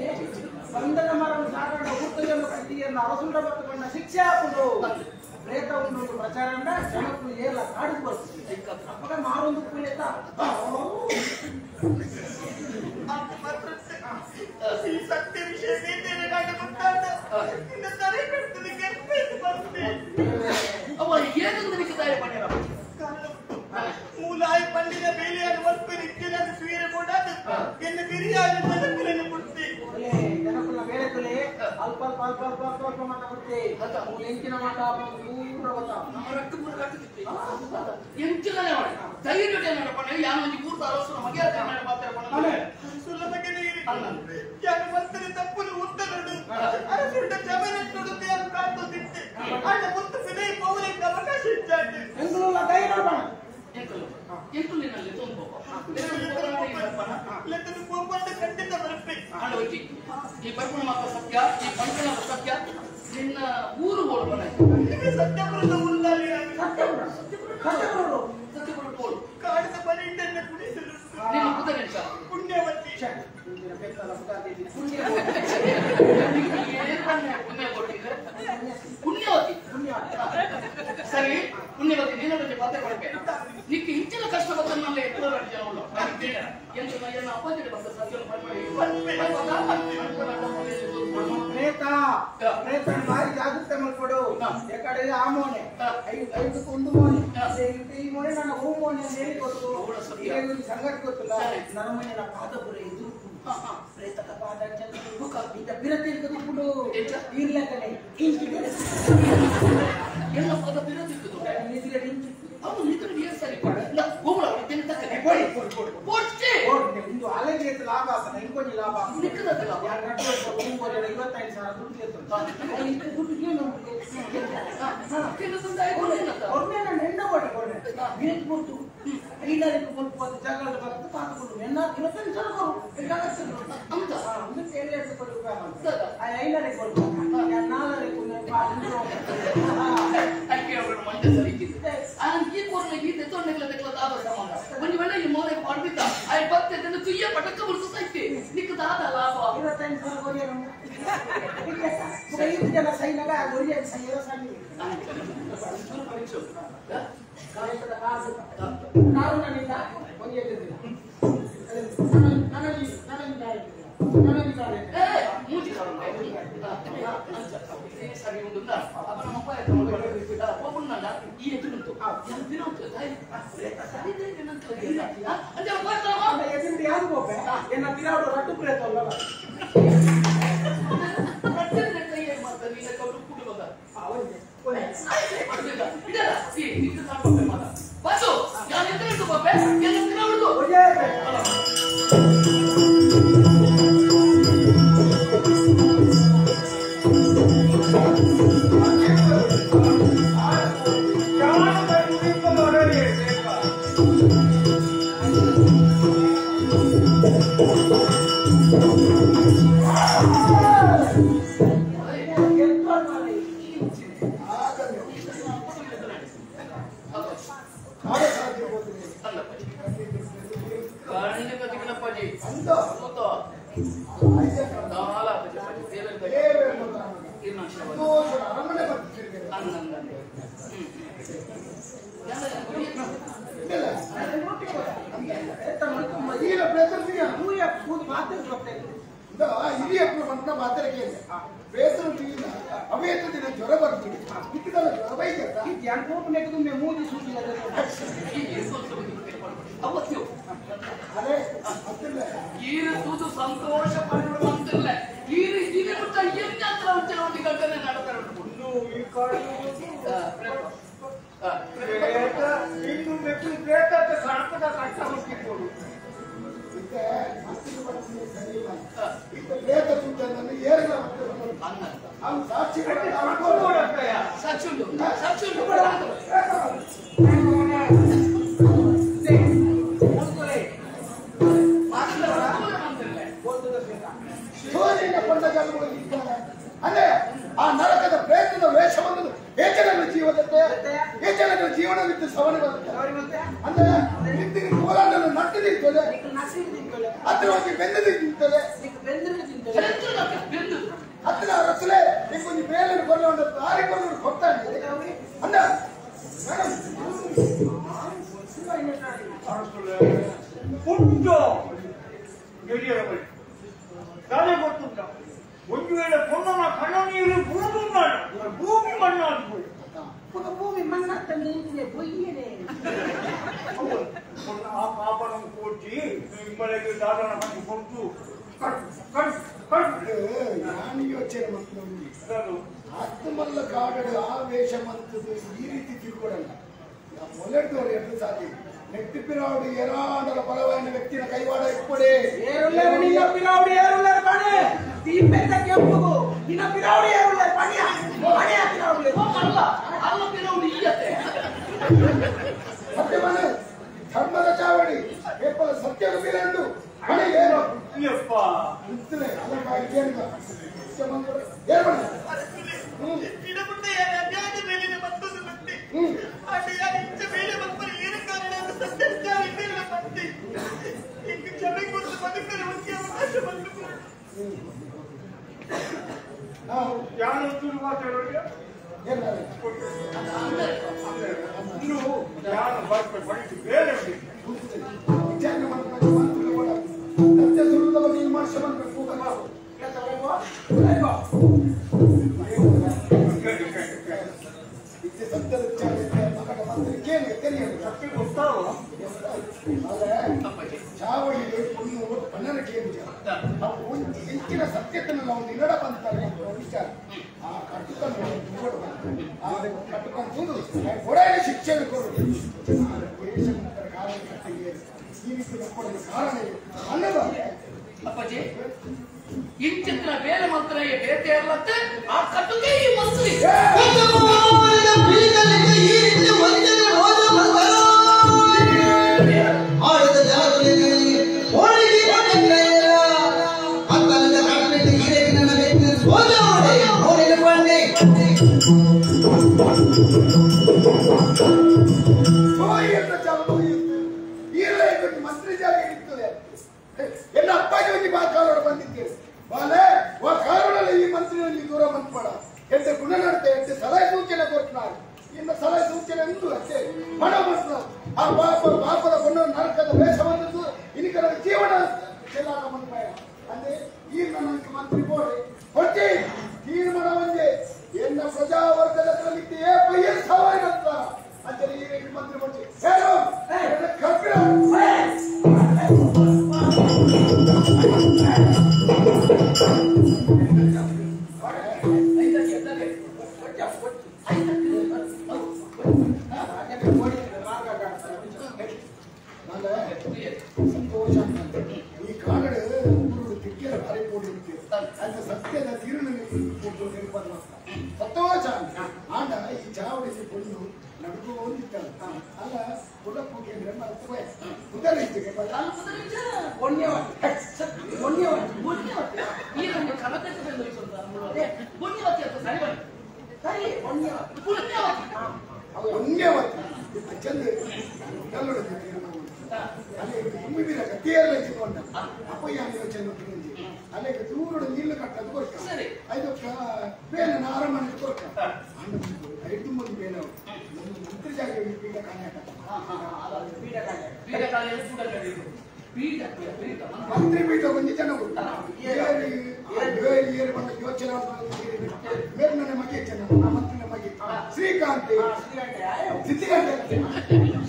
ಬಂಧನ ಮರವು ಸಾಧಾರಣ ಊಟವನ್ನು ಕಟ್ಟಿಯನ್ನು ಅರಸುಂಡ ಬರ್ತಕೊಂಡ ಶಿಕ್ಷೆ ಹಾಕುದು ಪ್ರೇತ ಒಂದು ಪ್ರಚಾರ ಅಂಡ ಜನಕ್ಕೂ ಏಲ ಕಾಡು ಬರ್ತದೆ ಅಪ್ಪಗ ಮಾರೊಂದು ಕೂಲೇತ ಈ ಸತ್ಯ ವಿಷಯ ಬೇರೆ ಕಾಂಡ ಗೊತ್ತಾದ ನಿನ್ನ ತಲೆ ಕಟ್ಟುದು ಕೆಂಪೇದು ಬರ್ತದೆ ಅವ ಏನಂದ್ರೆ ತಾಯಿ ಪಣ್ಯರ ಮೂಲಾಯ ಪಂಡಿನ ಬೇಲೆಯನ್ನು ಒಪ್ಪಿರಿಕ್ಕಿನ ಸ್ವೀರ ಕೊಡಾದ ಎನ್ನ ಬಿರಿಯಾನಿ ಜನಕುಲನ್ನು ಕೊಡ್ತಿ ಜನಕುಲ ಬೇಳೆ ತುಲೆ ಅಲ್ಪ ಅಲ್ಪ ಅಲ್ಪ ಅಲ್ಪ ಅಲ್ಪ ಅಲ್ಪ ಮಾತ ಕೊಡ್ತಿ ಮೂಲ ಎಂಚಿನ ಮಾತ ಪೂರ ಗೊತ್ತ ನಮ್ಮ ರಕ್ತ ಪೂರ ಕಟ್ಟುತ್ತಿತ್ತು ಎಂಚಿನನೇ ಮಾಡಿ ಧೈರ್ಯ ಏನಪ್ಪ ಯಾನು ಒಂಜಿ ಪೂರ್ತ ಅರಸು ನಮಗೆ ಪಾತ್ರ ಸುಲಭಕ್ಕೆ ನೀರಿ ಯಾನು ಮಂತ್ರಿ ತಪ್ಪಲು ಉತ್ತರಡು ಅರಸುಂಡ ಜಮನಟ್ಟುಡುತ್ತೆ ಯಾರು ಕಾಣ್ತುತ್ತಿತ್ತೆ ಆಗ ಮುತ್ತು ಬಿಡೈ ಪೌರಕ್ಕೆ ಅವಕಾಶ ಇಚ್ಚಾಟು ಎಂಗುಲ ಧೈರ್ಯ ಬಣ ಎಂಕುಲಿನಲ್ಲಿ ಖಂಡಿತ ಬರುತ್ತೆ ಈ ಬರ್ಪಣ ಮಾತ್ರ ಸತ್ಯ ಈ ಪಂಕಣ ಸತ್ಯ ನಿನ್ನ ಊರು ಓಡಬಣ ಸತ್ಯಪುರದ ಊರಲ್ಲಿ ಸತ್ಯಪುರ ಸತ್ಯಪುರ ಸತ್ಯಪುರ ಬೋಳು ಕಾಡಿನ ಬಲಿಂಡನ್ನು ಕುಡಿಸಲು ನಿಮ್ಮ ಕುದುರೆ ಪುಣ್ಯವತಿ ಪುಣ್ಯ ಕೊಟ್ಟಿದ್ರೆ ಪುಣ್ಯವತಿ ಸರಿ ಪುಣ್ಯವತಿ ನಿನ್ನ ಪಾತ್ರ ಕೊಡಬೇಕು ನಿಕ್ಕೆ ಇಂಚಿನ ಕಷ್ಟ ಬರ್ತನಲ್ಲ ಎತ್ತರ ಜನ ಉಳ್ಳ ಎಂತ ಎನ್ನ ಅಪ್ಪಾಜಿ ಬಂದ ಸತ್ಯವನ್ನು ಪ್ರೇತ ಪ್ರೇತ ಭಾರಿ ಜಾಗೃತೆ ಮಲ್ಕೊಡು ಯಾಕಡೆ ಆ ಮೋನೆ ಐದಕ್ಕೆ ಒಂದು ಮೋನೆ ಈ ಮೋನೆ ನನ್ನ ಹೂ ಮೋನೆ ಅಂತ ಹೇಳಿ ಗೊತ್ತು ಸಂಗತಿ ಗೊತ್ತಿಲ್ಲ ನನ್ನ ಮನೆ ಪಾದಪುರ ಇದು ಪ್ರೇತಕ ಪಾದ ಇಂಥ ಬಿರತಿರ್ಕೊಂಡು ಇರ್ಲಕನೆ ಎಲ್ಲ ಪಾದ ಬಿರತಿರ್ತದೆ ಅವನು ನಿದ್ರೆ ಸರಿ ಗೋಗುಳ ಒಂದು ಅಲೆಗೆ ಲಾಭ ಆಗ್ತದೆ ಇಂಕೊಂಜಿ ಲಾಭ ನಿಕ್ಕದ ಲಾಭ 55,000 ದುಡ್ಡು ದುಡ್ಡು ಕೊಟ್ಟು ಐದಾರಿಗೆ ಕೊಟ್ಟು ಜಗಳ ಬರುತ್ತೆ ಪಾತಕೊಂಡು ಎನ್ನ 25,000 ಕೊಡು ಅಂತ ಏಳು ಕೊಟ್ಟು ಐದಾರಿಗೆ ಕೊಟ್ಟು ನಾಲ್ಕರಿಗೆ ಮಂಡ್ಯ ಸರಿ ಪೊಣ್ಣೆಗಳ ದಾದ ಸಂಬಂಧ ಒಂದು ವೇಳೆ ಈ ಮೋರೆ ಪಾಡ್ಬಿದ್ದ ಆಯ್ ಬತ್ತೆ ತುಯ್ಯ ಪಟಕ ಮುರಿಸು ಸೈತಿ ನಿಕ್ಕ ದಾದ ಲಾಭ 25,000 ಕೊರಿಯ ನಮ್ಮ ಜನ ಸೈನಾಗ ಒರಿಯ ಸೈಯೋ ಸಣ್ಣ ಕಾರುಣ್ಯನಿಂದ ಒಂದಿಲ್ಲ ನನಗೆ ಮೂಜಿ ಸರಿ ಉಂಟು ಅಪ್ಪ ನಮ್ಮ ಅಪ್ಪ ಈ ಎದುರುಂಟು ಯಾರು ಗೋಪೆ ಎನ್ನ ಪಿರಾಡು ರಟ್ಟು ಪ್ರೇತಲ್ಲ ಜ್ವರ ಬರ್ತೀವಿ ಜ್ವರ ಸಂತೋಷ ಪಡುವಂತಿಲ್ಲ ಈ ರೀತಿ ಆ ನರಕದ ಪ್ರಯತ್ನದ ವೇಷವನ್ನು ಏಚನಗಳ ಜೀವದತ್ತೆ ಏಚನಗಳ ಜೀವನವಿತ್ತು ಸವಣೆ ಬರುತ್ತೆ ಅಂದ್ರೆ ನಿಂತಿಗೆ ಕೋಲನ್ನು ನಟ್ಟು ನಿಂತದೆ ಹತ್ತಿರ ಹೋಗಿ ಬೆಂದು ನಿಂತದೆ ಹತ್ತಿರ ರಸಲೆ ನಿಮ್ಗೊಂದು ಬೇಲೆ ಕೊರಲು ದಾರಿ ಕೊರಲು ಕೊಡ್ತಾನೆ ಅಂದ್ರೆ ಗೊತ್ತುಂಟ ಒಂದು ವೇಳೆ ಪೊನ್ನನ ಕಣ್ಣ ನೀರು ಭೂಮಿ ಮಣ್ಣು ಭೂಮಿ ಮಣ್ಣು ಆಗ್ಬೋದು ಭೂಮಿ ಮಣ್ಣಾಗ್ತಾ ನಿಂತಿದೆ ಬೊಯ್ಯನೆ ಆ ಪಾಪನ ಕೋಟಿ ನಿಮ್ಮನೆಗೆ ದಾದನ ಹಾಕಿ ಕೊಟ್ಟು ನಾನು ಯೋಚನೆ ಮಾಡ್ತೀನಿ ಆತ್ಮಲ್ಲ ಕಾಡಡು ಆ ವೇಷ ಮಂತದ್ದು ಈ ರೀತಿ ತಿಳ್ಕೊಡಲ್ಲ ಮೊಲೆಟೋರು ಎರಡು ಸಾಧಿ ನೆಟ್ಟಿಪಿರಾಡು ಏರಾಡಲ ಬಲವಾಯಿನ ವ್ಯಕ್ತಿನ ಕೈವಾಡ ಇಪ್ಪಡೆ ಏರುಲ್ಲೇರು ನಿನ್ನ ಪಿರಾವಡಿ ಏರುಲ್ಲೇರು ಬಾಣೆ ತೀಪೆದ್ದ ಕೆಂಪುಗು ನಿನ್ನ ಪಿರಾವಡಿ ಏರುಲ್ಲೇರು ಬಾಣಿಯ ಬಾಣಿಯ ಪಿರಾವಡಿ ಅಲ್ಲ ಅಲ್ಲ ಪಿರಾವಡಿ ಇಲ್ಲತ್ತೆ ಸತ್ಯವನೇ ಧರ್ಮದ ಚಾವಡಿ ಕೇವಲ ಸತ್ಯದ ಬೀರಂಡು ಹಣೆ ಏನು ಯಪ್ಪ ಇತ್ತಲೇ ಅಲ್ಲ ಏನು ಏನು ಮಾಡಿ ಹೆಚ್ಚಿನ ಸತ್ಯತನ ನಾವು ನಿಗಡ ಬಂತಾರೆ ವಿಚಾರ ಆ ಕಟ್ಟುಕೊಂಡು ಕಟ್ಟುಕೊಂಡು ಕೊಡೆಯ ಶಿಕ್ಷೆ ಕೊಡು ಕಾರಣ ಕಟ್ಟಿಗೆ ಈ ರೀತಿ ಕೊಡಲು ಕಾರಣ ಅನ್ನದ ಅಪ್ಪಾಜಿ ಇಂಚಿನ ಬೇರೆ ಮಾತ್ರ ಬೇತೆ ಅಲ್ಲತ್ತೆ ಆ ಕಟ್ಟುಗೆ ಈ ಮಸ್ಲಿ ನಡತೆ ಸಲಹೆ ಸೂಚನೆ ಕೊಡ್ತಾರೆ ಇನ್ನು ಸಲಹೆ ಸೂಚನೆ ಉಂಟು ಅಷ್ಟೇ ಹಣ ಮಾಡ್ತಾರೆ ಆ ಪಾಪ ಪಾಪದ ಬಣ್ಣ ನರಕದ ವೇಷ ಬಂದದ್ದು ಇನ್ನಿಕರ ಜೀವನ ಚೆಲ್ಲಾಟ ಬಂದ ಅಂದ್ರೆ ಈ ನನ್ನ ಮಂತ್ರಿ ಬೋಡೆ ಹೊಟ್ಟಿ ತೀರ್ಮಾನ ಒಂದೇ ಎನ್ನ ಪ್ರಜಾವರ್ಗದ ಏ ಪೈಯರ್ ಸವಾರಿ ಅಂತ ಅಂತೇಳಿ ಈ ಮಂತ್ರಿ ಬೋಡಿ ಹೇಳು ಕಬ್ಬಿಣ ಸಂತೋಷ ಈ ಕಾಗಡ ತಿಕ್ಕಿರ ಭಾರಿ ಪೋಡಿರುತ್ತೆ ಅಂತ ಸತ್ಯದ ತೀರ್ಣ ಸಂತೋಷ ಆಂಡ ಈ ಚಾವಡಿಗೆ ಕೊಂಡು ನಡುಕು ಹೊಂದಿತ್ತಾರ ಅಲ್ಲ ಕುಲಪ್ಪಗೆ ಕುದರಿಟ್ಟಿಗೆ ಪುಣ್ಯವತಿ ಚಂದ ಅಲ್ಲಿ ಕತ್ತಿಯಲ್ಲ ಚಿಕ್ಕೊಂಡ ಅಪ್ಪಯ್ಯ ಯೋಚನೆ ಅಲ್ಲಿಗೆ ದೂರ ನೀರು ಕಟ್ಟದು ಕೊರ್ಕ ಐದು ಬೇನೆ ಅರಮನೆ ಕೊರ್ಕ ಅಣ್ಣ ಐದು ಮಂದಿ ಬೇನೆ ನಮ್ಮ ಮಂತ್ರಿ ಜಾಗ ಪೀಠ ಕಾಣ್ಯಾಕ ಮಂತ್ರಿ ಪೀಠ ಒಂಜಿ ಜನ ಏರು ಬಂದ ಯೋಚನೆ ಬೇರೆ ನನ್ನ ಮಗೆ ಚೆನ್ನ ಮಂತ್ರಿನ ಮಗೆ ಶ್ರೀಕಾಂತ್ ಸಿದ್ಧಿಗಂಟೆ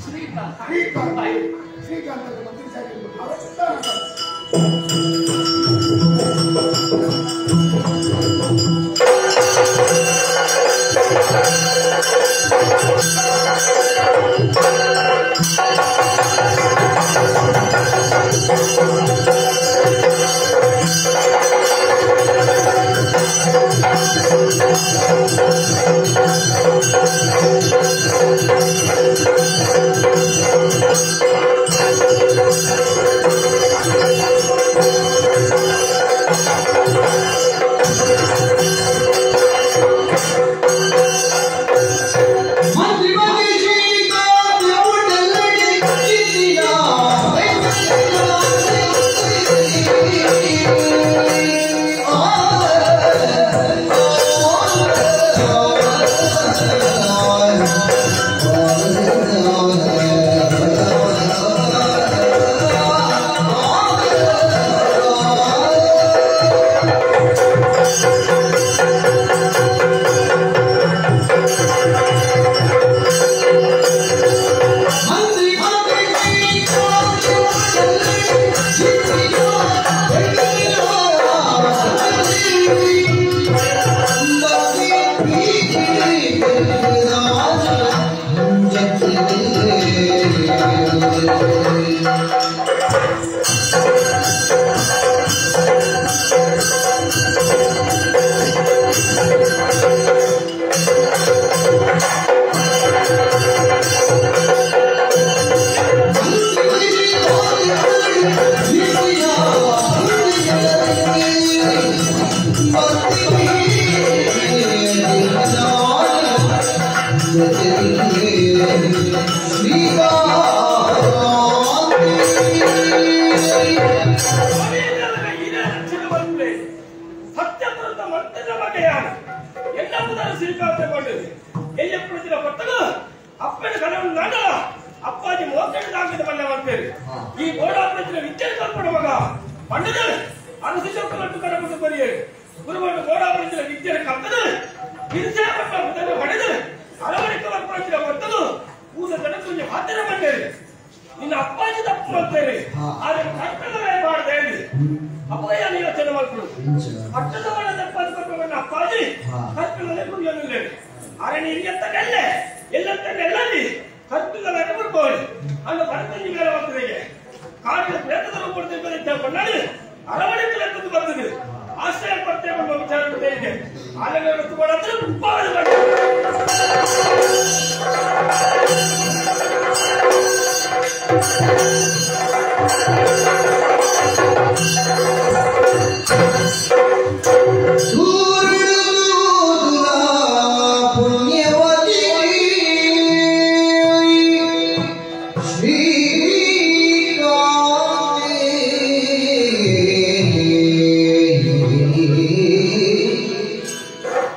ಶ್ರೀಕಾಂತ್ ಶ್ರೀಕಾಂತ್ ಮಂತ್ರಿ ಜಾಗ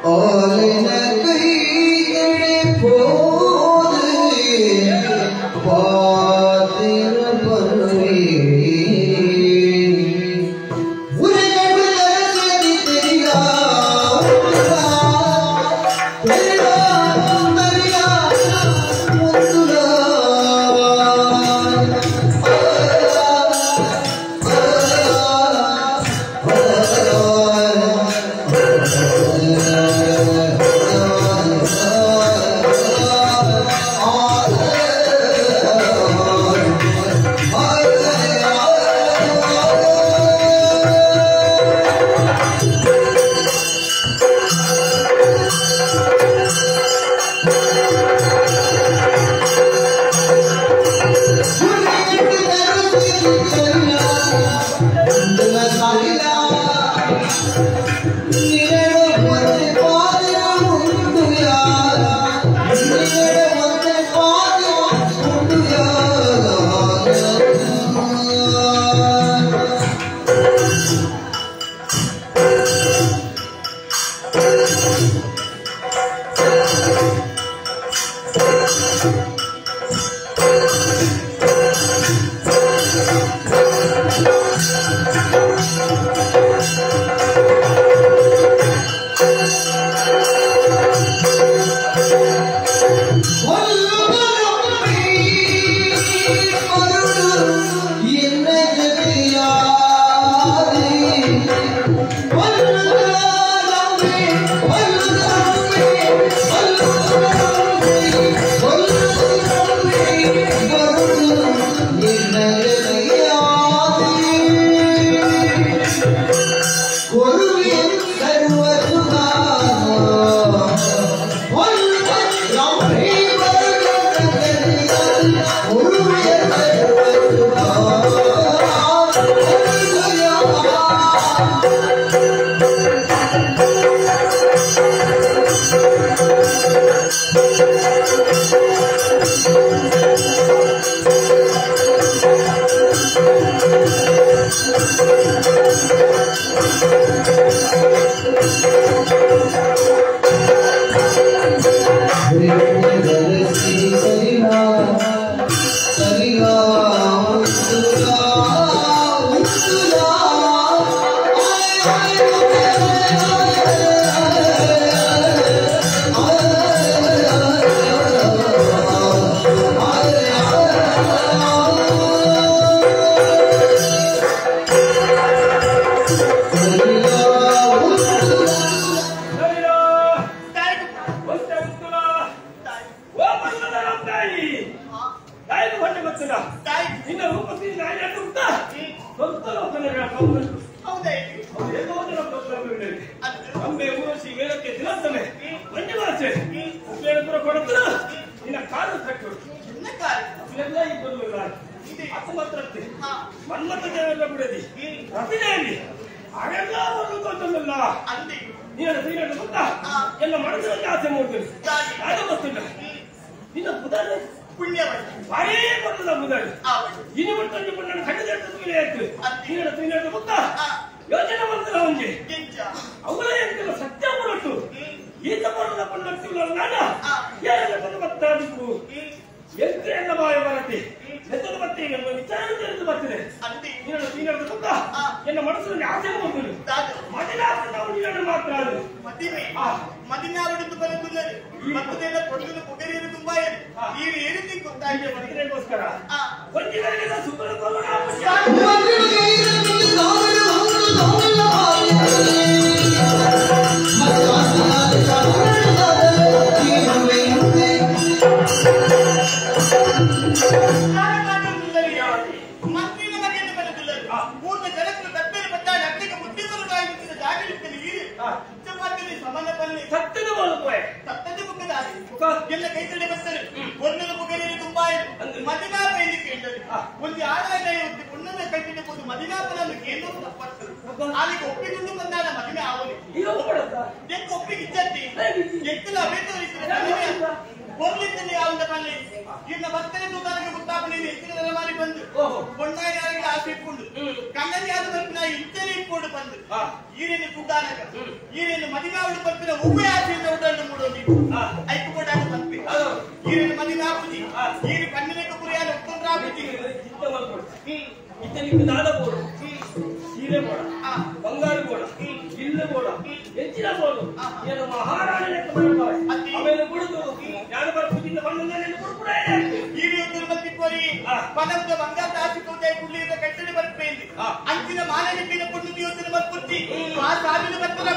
All in. ಬಂಗಾರ ಬೋಡ, ಇಲ್ಲ ಬೋಡ, ಹೆಚ್ಚಿನ ಬೋಡು, ಮಹಾರಾಣಿ. ಪನಂದ ಬಂಗಾರ ಆಸಿ ತೋಜಾಯಿ ಕುಳ್ಳಿಯಿಂದ ಕಟ್ಟಡಿ ಬರ್ಪೇಲಿ ಅಂಚಿನ ಮಾಲೆ ಪೊಣ್ಣು ಯೋಚನೆ ಬರ್ಪುತ್ತಿ ಆ ಸಾವಿನ ಬರ್ಪದ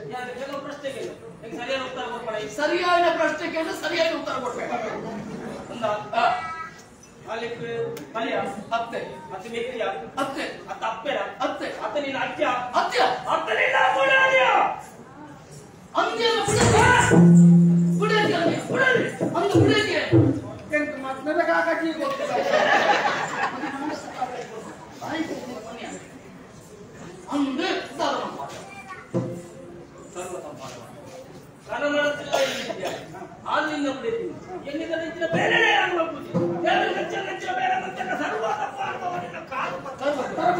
ಕೆಲವು ಪ್ರಶ್ನೆ ಕೇಳು ಸರಿಯಾದ ಉತ್ತರ ಕೊಡ್ಬೇಡ ಸರಿಯಾದ ಪ್ರಶ್ನೆ ಕೇಳು ಸರಿಯಾದ ಉತ್ತರ ಕೊಡ್ಬೇಕು ಒಂದಾ ಅಲ್ಲಿಕ್ ಕಲಿಯ ಅತ್ತೆ ಅತ್ತೆ ಮೆತ್ತಿಯ ಅತ್ತೆ ಅತ್ತ ಅಪ್ಪೆರ ಅತ್ತೆ ಅತ್ತ ನಿನ್ನ ಅಜ್ಜ ಅತ್ಯ ಅತ್ತ ನಿನ್ನ ಅಪ್ಪನಾದ್ಯ ಅಂತ್ಯನ ಬಿಡಲಿ ಬಿಡಲಿ ಅಂದು ಬಿಡಲಿ ಅಂದು ಕನ್ನಡ ಆನ್ಲಿಂದ ಬಿಡಿದ್ದೀನಿ ಎಲ್ಲಿಂದ ನಿಂತಿನ ಬೇರೆ ಅನುಭವ ಪೂಜೆ ಲಕ್ಷ ಬೇರೆ ಮತ್ತೆ ಸರ್ವ ತಪ್ಪ ಅನುಭವ ನಿನ್ನ ಕಾಲು ಸರ್ವ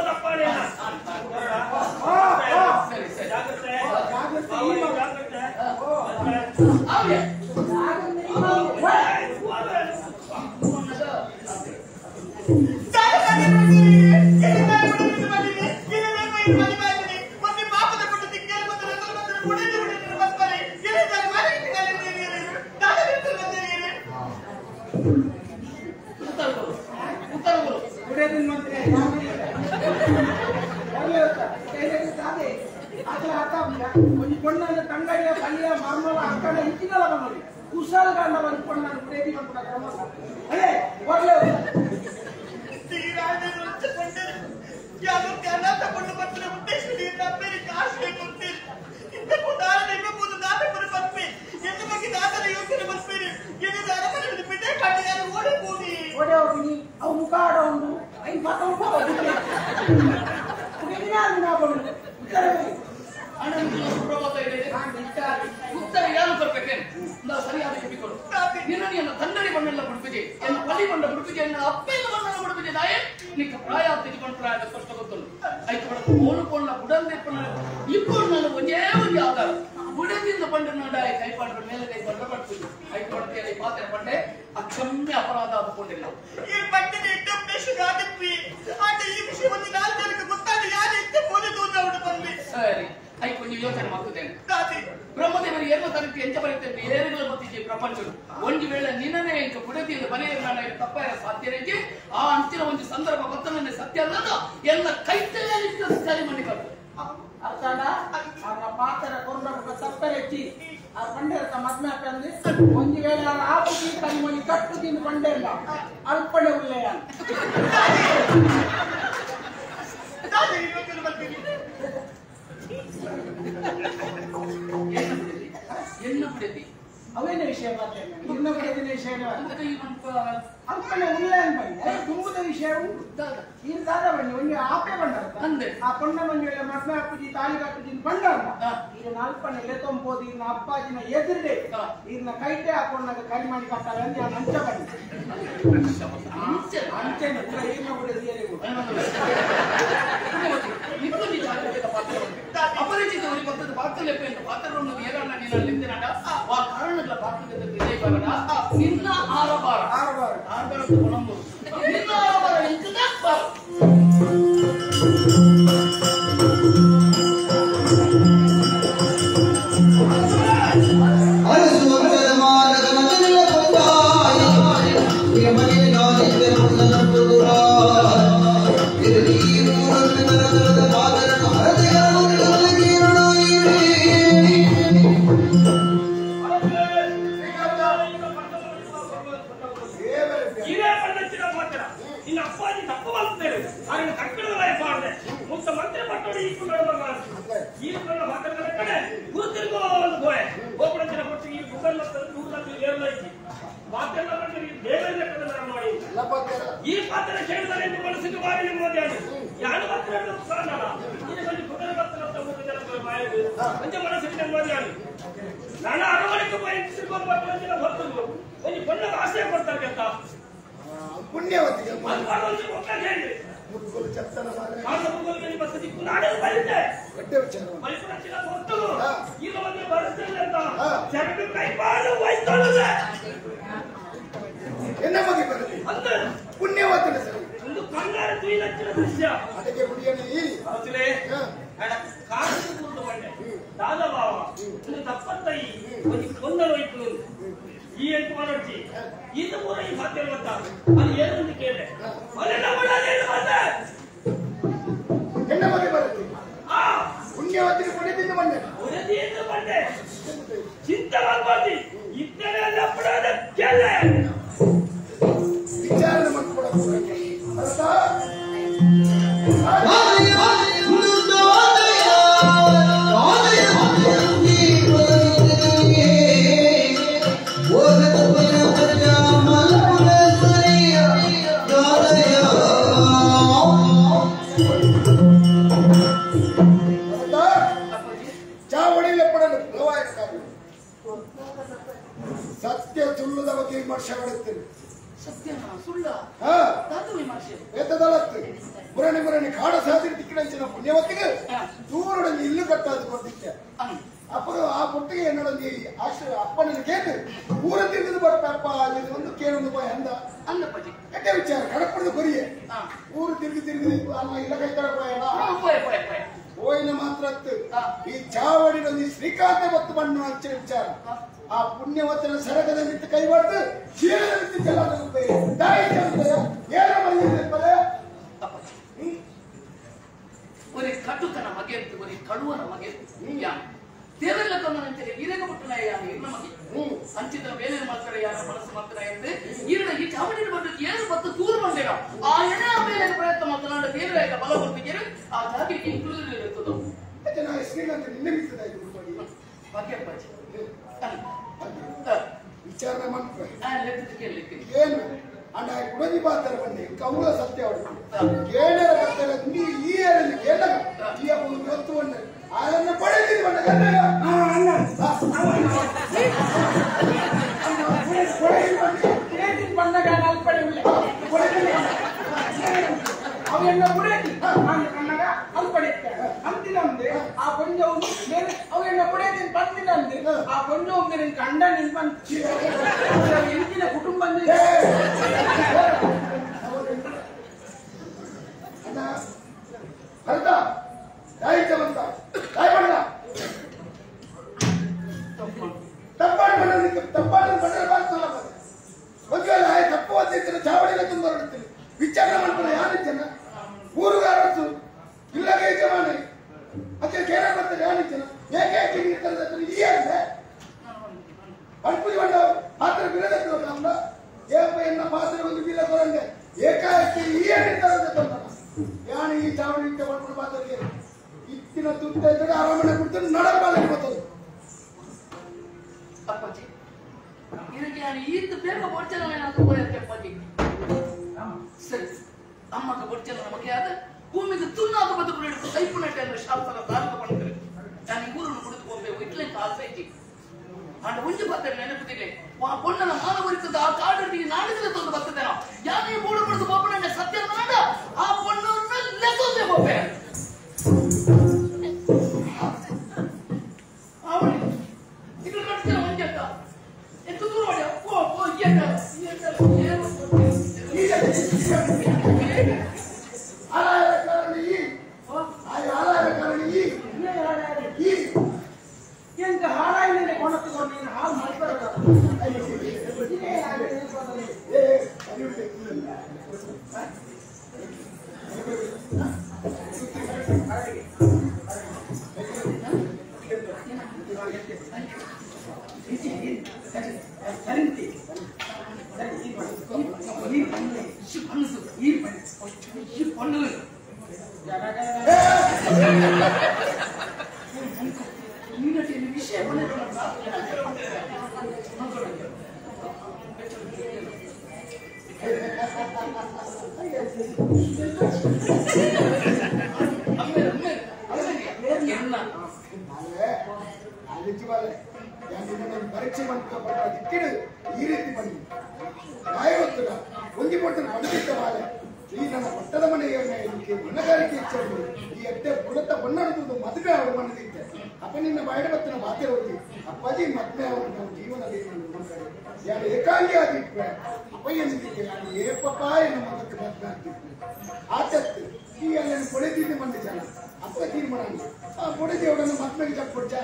ತಪ್ಪಾನೆ ಜಾಗ್ರತೆ ಜಾಗ್ರತೆ ಉತ್ತರ ಯಾರು ಬರ್ಬೇಕೇನು ನಾವು ಸರಿಯಾದ ಕಿವಿಕೊಡು ನಿನ್ನ ತಂಡಡಿ ಬಣ್ಣೆಲ್ಲ ಬಿಡುಪಿದೆ ಎನ್ನ ಪಲ್ಲಿ ಬಣ್ಣ ಬಿಡುಪಿದೆ ಎನ್ನ ಅಪ್ಪೆಲ್ಲ ಬಣ್ಣೆಲ್ಲ ಬಿಡುಪಿದೆ ನಾಯೇ ನಿಕ್ಕ ಪ್ರಾಯ ತಿಳ್ಕೊಂಡು ಪ್ರಾಯ ಸ್ಪಷ್ಟ ಗೊತ್ತುಂಟು ಐತು ಬಡ ಕೋಲು ಕೊಳ್ಳ ಬುಡಂದೆ ಇಬ್ಬರು ನಾನು ಒಂದೇ ಒಂದು ಆಧಾರ ಬುಡದಿಂದ ಪಂಡ ನಾಡಾಯ ಕೈ ಪಾಡ್ರ ಮೇಲೆ ಕೈ ಪಾಡ್ರ ಪಡ್ತೀನಿ ಐತು ಬಡತೆಯಲ್ಲಿ ಪಾತ್ರೆ ಪಂಡೆ ಅಕ್ಷಮ್ಯ ಅಪರಾಧ ಆದುಕೊಂಡಿಲ್ಲ ಈ ಪಟ್ಟಿನ ಈ ವಿಷಯವನ್ನು ನಾಲ್ಕು ಜನಕ್ಕೆ ಗೊತ್ತಾದ ಯಾರು ಎತ್ತ ಪೋಲಿ ದೂರ ಬಂದ್ವಿ ಸರಿ ಐಕು ನೀವು ಯೋಚನೆ ಮಾಡ್ತಿದ್ದೇನೆ ಬ್ರಹ್ಮದೇವರು ಏರ್ವ ತರಗತಿ ಎಂಚ ಬರುತ್ತೆ ಏರುಗಳ ಗೊತ್ತಿದ್ದೆ ಪ್ರಪಂಚಡು ಒಂದು ವೇಳೆ ನಿನ್ನನೇ ಇಂಕ ಬುಡದಿಯಿಂದ ಮನೆಯ ತಪ್ಪಾಯ ಸಾಧ್ಯನೆಗೆ ಆ ಅಂತಿನ ಒಂದು ಸಂದರ್ಭ ಬತ್ತನೇ ಸತ್ಯ ಅಲ್ಲದ ಎಲ್ಲ ಕೈತಲ್ಲೇ ಸರಿ ಮಣ್ಣಿಕಟ್ಟು ಅರ್ಥಾಡ ಅವರ ಪಾತ್ರ ಕೊಂಡ ತಪ್ಪರೆಚ್ಚಿ ಆ ಪಂಡೆರ ಮದ್ಮೆ ಹಾಕಂದ್ರೆ ಒಂದು ವೇಳೆ ಅವರ ಆಪುಜಿ ತನ್ನ ಕಟ್ಟು ತಿಂದು ಪಂಡೆಲ್ಲ ಅಲ್ಪಣೆ ಉಲ್ಲೆಯ ಎನ್ನ ಬಿಡತಿ ಅವೇನ ವಿಷಯ ಮಾತೇನೆ ನಿನ್ನ ಬಿಡದಿನ ವಿಷಯ ಅಲ್ಪಣೆ ಉಲ್ಲೆ ಅಂತ ಬಂದೆ ತುಂಬುದ ವಿಷಯ ಉಂಟು ಈ ದಾದ ಬನ್ನಿ ಒಂದು ಆಪೆ ಬಂಡ ಅಂದೆ ಆ ಕೊಂಡ ಮಂಜು ವೇಳೆ ಮದ್ಮೆ ಹಾಕುಜಿ ತಾಳಿ ಕಟ್ಟುಜಿ ಬಂಡ ಈಗ ನಾಲ್ಪಣೆ ಲೆತ್ತೊಂಬೋದು ಇನ್ನ ಅಪ್ಪಾಜಿನ ಎದುರುಡೆ ಇನ್ನ ಕೈಟೆ ಹಾಕೊಂಡಾಗ ಕರಿ ಮಾಡಿ ಕಟ್ಟಾರೆ ಅಂತ ನಾನು ಅಂಚ ಬನ್ನಿ ಅಂಚೆನೆ ಪೂರ ಈರ್ನ ಅಪರಿಚಿತ ಬರ್ತದೆ ಪಾತ್ರಲೆಪ್ಪ ಅಂತ ಪಾತ್ರವನ್ನು ಏರಣ್ಣ ನೀನು ನಿಂತಿನಾಡ ಆ ಕಾರಣಗಳ ಪಾತ್ರದ ನಿನ್ನ ಆರಬಾರ ಆರಬಾರ ಆರಬಾರ ನಿನ್ನ ಆರಬಾರ ನಿಂತದ ಬಾರ ಈ ಪಾತ್ರ ಕೇಳಿದರೆ ಮನಸ್ಸಿಗೆ ಬಾರಿ ನೆಮ್ಮದಿ ಯಾರು ಮಾತ್ರ ಮನಸ್ಸಿಗೆ ನೆಮ್ಮದಿ ನಾನು ಅರವಳಿಕೆ ಒಂದು ಪೊಣ್ಣಗೆ ಆಸೆ ಕೊಡ್ತಾರೆ ಅಂತ ಪುಣ್ಯವತಿಗೆ ಎನ್ನ ಬಗ್ಗೆ ಬರಲಿ ಪುಣ್ಯವತಿನ ಸರಿ ಒಂದು ಕಂಗಾರ ತುಯಿಲಚ್ಚಿನ ದೃಶ್ಯ ಅದಕ್ಕೆ ಗುಡಿಯನ್ನು ಈ ಕಾಸು ಕೂತು ಬಂಡೆ ದಾದಭಾವ ಒಂದು ತಪ್ಪತ್ತೈ ಒಂದು ಕೊಂದಲು ಇತ್ತು ಈ ಎಂಟು ಮಾಡೋಡ್ಚಿ ಈತ ಪೂರ ಈ ಸಾಧ್ಯ ಗೊತ್ತಾ ಅದು ಏನಂತ ಕೇಳಿದೆ ಅಲ್ಲೆಲ್ಲ ಬಿಡಾದೆ ಕಾಡ ಸಾಧನೆ ತಿಕ್ಕಿನ ಪುಣ್ಯವತ್ತಿಗೆ ದೂರೊಡ ಇಲ್ಲು ಕಟ್ಟಾದು ಕೊಡ್ತಿತ್ತೆ ಅಪ್ಪಗ ಆ ಪೊಟ್ಟಿಗೆ என்னோட ಆಶ್ರಯ ಅಪ್ಪನ ಕೇತು ಊರ ತಿಂದು ಬರ್ಪಪ್ಪ ಇದು ಒಂದು ಕೇಳೊಂದು ಬಾಯ್ ಅಂದ ಅಂದಪ್ಪಾಜಿ ಕೆಟ್ಟ ವಿಚಾರ ಕಡಪಡದು ಕೊರಿಯೆ ಊರು ತಿರುಗಿ ತಿರುಗಿ ಅಲ್ಲ ಇಲ್ಲ ಕೈತಾರ ಬಾಯಣ ಹೋಯಿನ ಮಾತ್ರ ಈ ಚಾವಡಿನಲ್ಲಿ ಶ್ರೀಕಾಂತ ಮತ್ತು ಮಣ್ಣು ಹಂಚಿನ ವಿಚಾರ ಆ ಪುಣ್ಯವತನ ಸರಗದ ನಿಂತು ಕೈ ಹೊಡೆದು ಶೀಲದ ನಿಂತು ಚೆಲ್ಲಾಗುತ್ತೆ ತಾಯಿ ಏನ ಬಂದಿದೆ ಒರಿ ಕಟುಕನ ಮಗೆ ಒರಿ ಕಳುವನ ಮಗೆ ದೇವರೆಲ್ಲ ತಂದ ವೀರಗ ಪುಟ್ಟನ ಯಾರು ಇರ್ನ ಮಗೆ ಅಂಚಿದ ಬೇರೆ ಮಾಡ್ತಾರೆ ಯಾರ ಮನಸ್ಸು ಮಾತ್ರ ಎಂದ್ರೆ ಈರಣ ಈ ಚಾವಡಿ ಬಂದು ಏನು ಮತ್ತು ದೂರ ಬಂದೇನ ಆ ಎಣ್ಣೆ ಮೇಲೆ ಪ್ರಯತ್ನ ಮಾತನಾಡ ದೇವರ ಬಲ ಕೊಡ್ತಿದ್ದೀರಿ ಆ ಜಾಗಕ್ಕೆ ಇನ್ಕ್ಲೂಡ್ ಇರುತ್ತದೆ ಶ್ರೀಕಾಂತ ನಿನ್ನೆ ಭಾಗ್ಯಪ್ಪಾಜಿ ವಿಚಾರಣೆ ಮಾಡ್ತಾರೆ ಏನು ಅಣ್ಣ ಕುಡದಿ ಪಾತ್ರ ಬನ್ನಿ ಕೌಲ ಸತ್ಯ ಅವಳು ಕೇಳರ ಬರ್ತಾರೆ ನೀ ಈ ಏರಲ್ಲಿ ಕೇಳಗ ಈ ಒಂದು ಗೊತ್ತು ಬಣ್ಣ ಆಯನ್ನ ಪಡೆದಿದ್ದು ಬಣ್ಣ ಕನ್ನಡ ಅವೆಲ್ಲ ಬುಡೇತಿ ಕನ್ನಡ ಅಲ್ಪಡಿತ್ತೆ ಅಂತಿನಂದೆ ಆ ಕೊಂಜವು ಬೇರೆ ಅವೆಲ್ಲ ಬುಡೇತಿ ಬಂದಿನಂದೆ ಆ ಕೊಂಜವು ಬೇರೆ ಕಂಡ ನಿನ್ಪಂತ ಇಂಚಿನ ಕುಟುಂಬ ಭರತ ತಾಯಿ ಬಂತ ತಾಯಿ ಬಣ್ಣ ತಪ್ಪಾಡಿ ಬಣ್ಣ ತಪ್ಪಾಡಿ ಬಣ್ಣ ಬಾರಿಸಲ್ಲ ಒಂದು ಆಯ್ ತಪ್ಪು ಅಂತಿರ್ತಾರೆ ಚಾವಡಿಗೆ ತುಂಬ ಹೊರಡ್ತೀನಿ ವಿಚಾರಣೆ ಮಾಡ್ತಾರೆ ಯಾರು ಜನ ಊರುಗಾರತ್ತು ಇಲ್ಲಗೆ ಯಜಮಾನಿ ಅದೇ ಕೇರ ಬರ್ತಾರೆ ಯಾರು ಜನ ಏಕೆ ಇರ್ತಾರೆ ಈ ಅಂದ್ರೆ ಅನ್ಪುಜಿ ಬಂಡ ಪಾತ್ರ ಬಿರದಕ್ಕೆ ಏಪ ಎನ್ನ ಪಾತ್ರ ಒಂದು ಬಿಲ್ಲ ಕೊರಂಡೆ ಏಕಾಏಕಿ ಈ ಏನಿರ್ತಾರೆ ಯಾನು ಈ ಚಾವಡಿ ಇಟ್ಟ ಮಾಡ್ಕೊಂಡು ಪಾತ್ರಕ್ಕೆ ಇತ್ತಿನ ತುತ್ತ ಇದ್ದರೆ ಅರಮನೆ ಬಿಡ್ತು ನಡಪಾಲೆ ಗೊತ್ತದು ಅಪ್ಪಾಜಿ ಇದಕ್ಕೆ ನಾನು ಈತ ಬೇಗ ಬೊಡ್ಚನ ಏನಾದ್ರು ಹೋಯತ್ತೆ ಅಪ್ಪಾಜಿ ಸರಿ ಅಮ್ಮಗ ಬೊಡ್ಚನ ನಮಗೆ ಆದ ಭೂಮಿಗೆ ತುನ್ನಾದ ಬದುಕು ಹಿಡಿದು ಸೈಪುನಟ್ಟೆ ಅಂದ್ರೆ ಶಾಸ್ತ್ರ ತಾರಕ ಪಡ್ತಾರೆ ನಾನು ಈ ಊರನ್ನು ಕುಡಿದು ಹೋಗ್ಬೇಕು ಇಟ್ಲೆಂತ ಆಸೆ ಐತಿ ಅಂಡ ಒಂಜಿ ಬರ್ತಾರೆ ನೆನಪುದಿಲ್ಲ ಆ ಪೊಣ್ಣನ ಮಾನವರಿತದ ಆ ಕಾಡಲ್ಲಿ ನಾಡಿದ್ರೆ ತಂದು ಬರ್ತದೆ ನಾವು ಯಾರೇ ಬೋಡು ಬಡಿದು ಬೋಪಣ್ಣ ಸತ್ಯ ನಾಡ ಆ ಪೊಣ್ಣನ್ನ ಲೆಸೋದೆ ಬೋಪೆ ಅವಳಿ ಇದು ಕಟ್ತೀರ ಒಂಜಕ್ಕ ಎಂತ ದೂರ ಮಾಡಿ ಅಪ್ಪೋ ಅಪ್ಪೋ ಏಟ ಏಟ ಏನು ಆಲಾಯ ಕಾರಣ ಈ ಆಲಾಯ ಕಾರಣ ಈ ಈ ಎಂತ ಹಾಳಾಯಿನೇ ಕೊಣತ್ತುಕೊಂಡು ನೀನು ಹಾಳು ಮಾಡ್ಬಾರದು ಪರೀಕ್ಷೆ ಮಾಡ್ಕೊಂಡು ಈ ರೀತಿ ಬನ್ನಿ ನಾಯಕತ್ವ ಒಂದಿ ಪಟ್ಟು ಬಂದಿದ್ದ ಬಾಲೆ ಈ ನನ್ನ ಪಟ್ಟದ ಮನೆಯ ಮನಗಾರಿಕೆ ಹೆಚ್ಚು ಈ ಎಟ್ಟೆ ಬುಡತ ಬಣ್ಣದು ಮದುವೆ ಅವರು ಮನದಿದ್ದೆ ಅಪ್ಪ ನಿನ್ನ ಬಾಯಿಡ ಬತ್ತಿನ ಬಾತೆ ಹೋಗಿ ಅಪ್ಪಾಜಿ ಮದುವೆ ಅವರು ನಮ್ಮ ಜೀವನದಲ್ಲಿ ಯಾರು ಏಕಾಂಗಿ ಆಗಿಟ್ವೆ ಅಪ್ಪ ಏನಿದ್ದೆ ನಾನು ಏಪಪ್ಪ ಎನ್ನ ಮಗಕ್ಕೆ ಮದುವೆ ಆಗ್ತಿದ್ದೆ ಆಚತ್ತು ಈ ಅಲ್ಲಿ ಕೊಳೆತಿದ್ದೆ ಮಂದಿ ಜನ ಅಪ್ಪ ತೀರ್ಮಾನ ಆ ಕೊಡೆದೇವರನ್ನು ಮದುವೆಗೆ ತಕ್ಕೊಡ್ಚ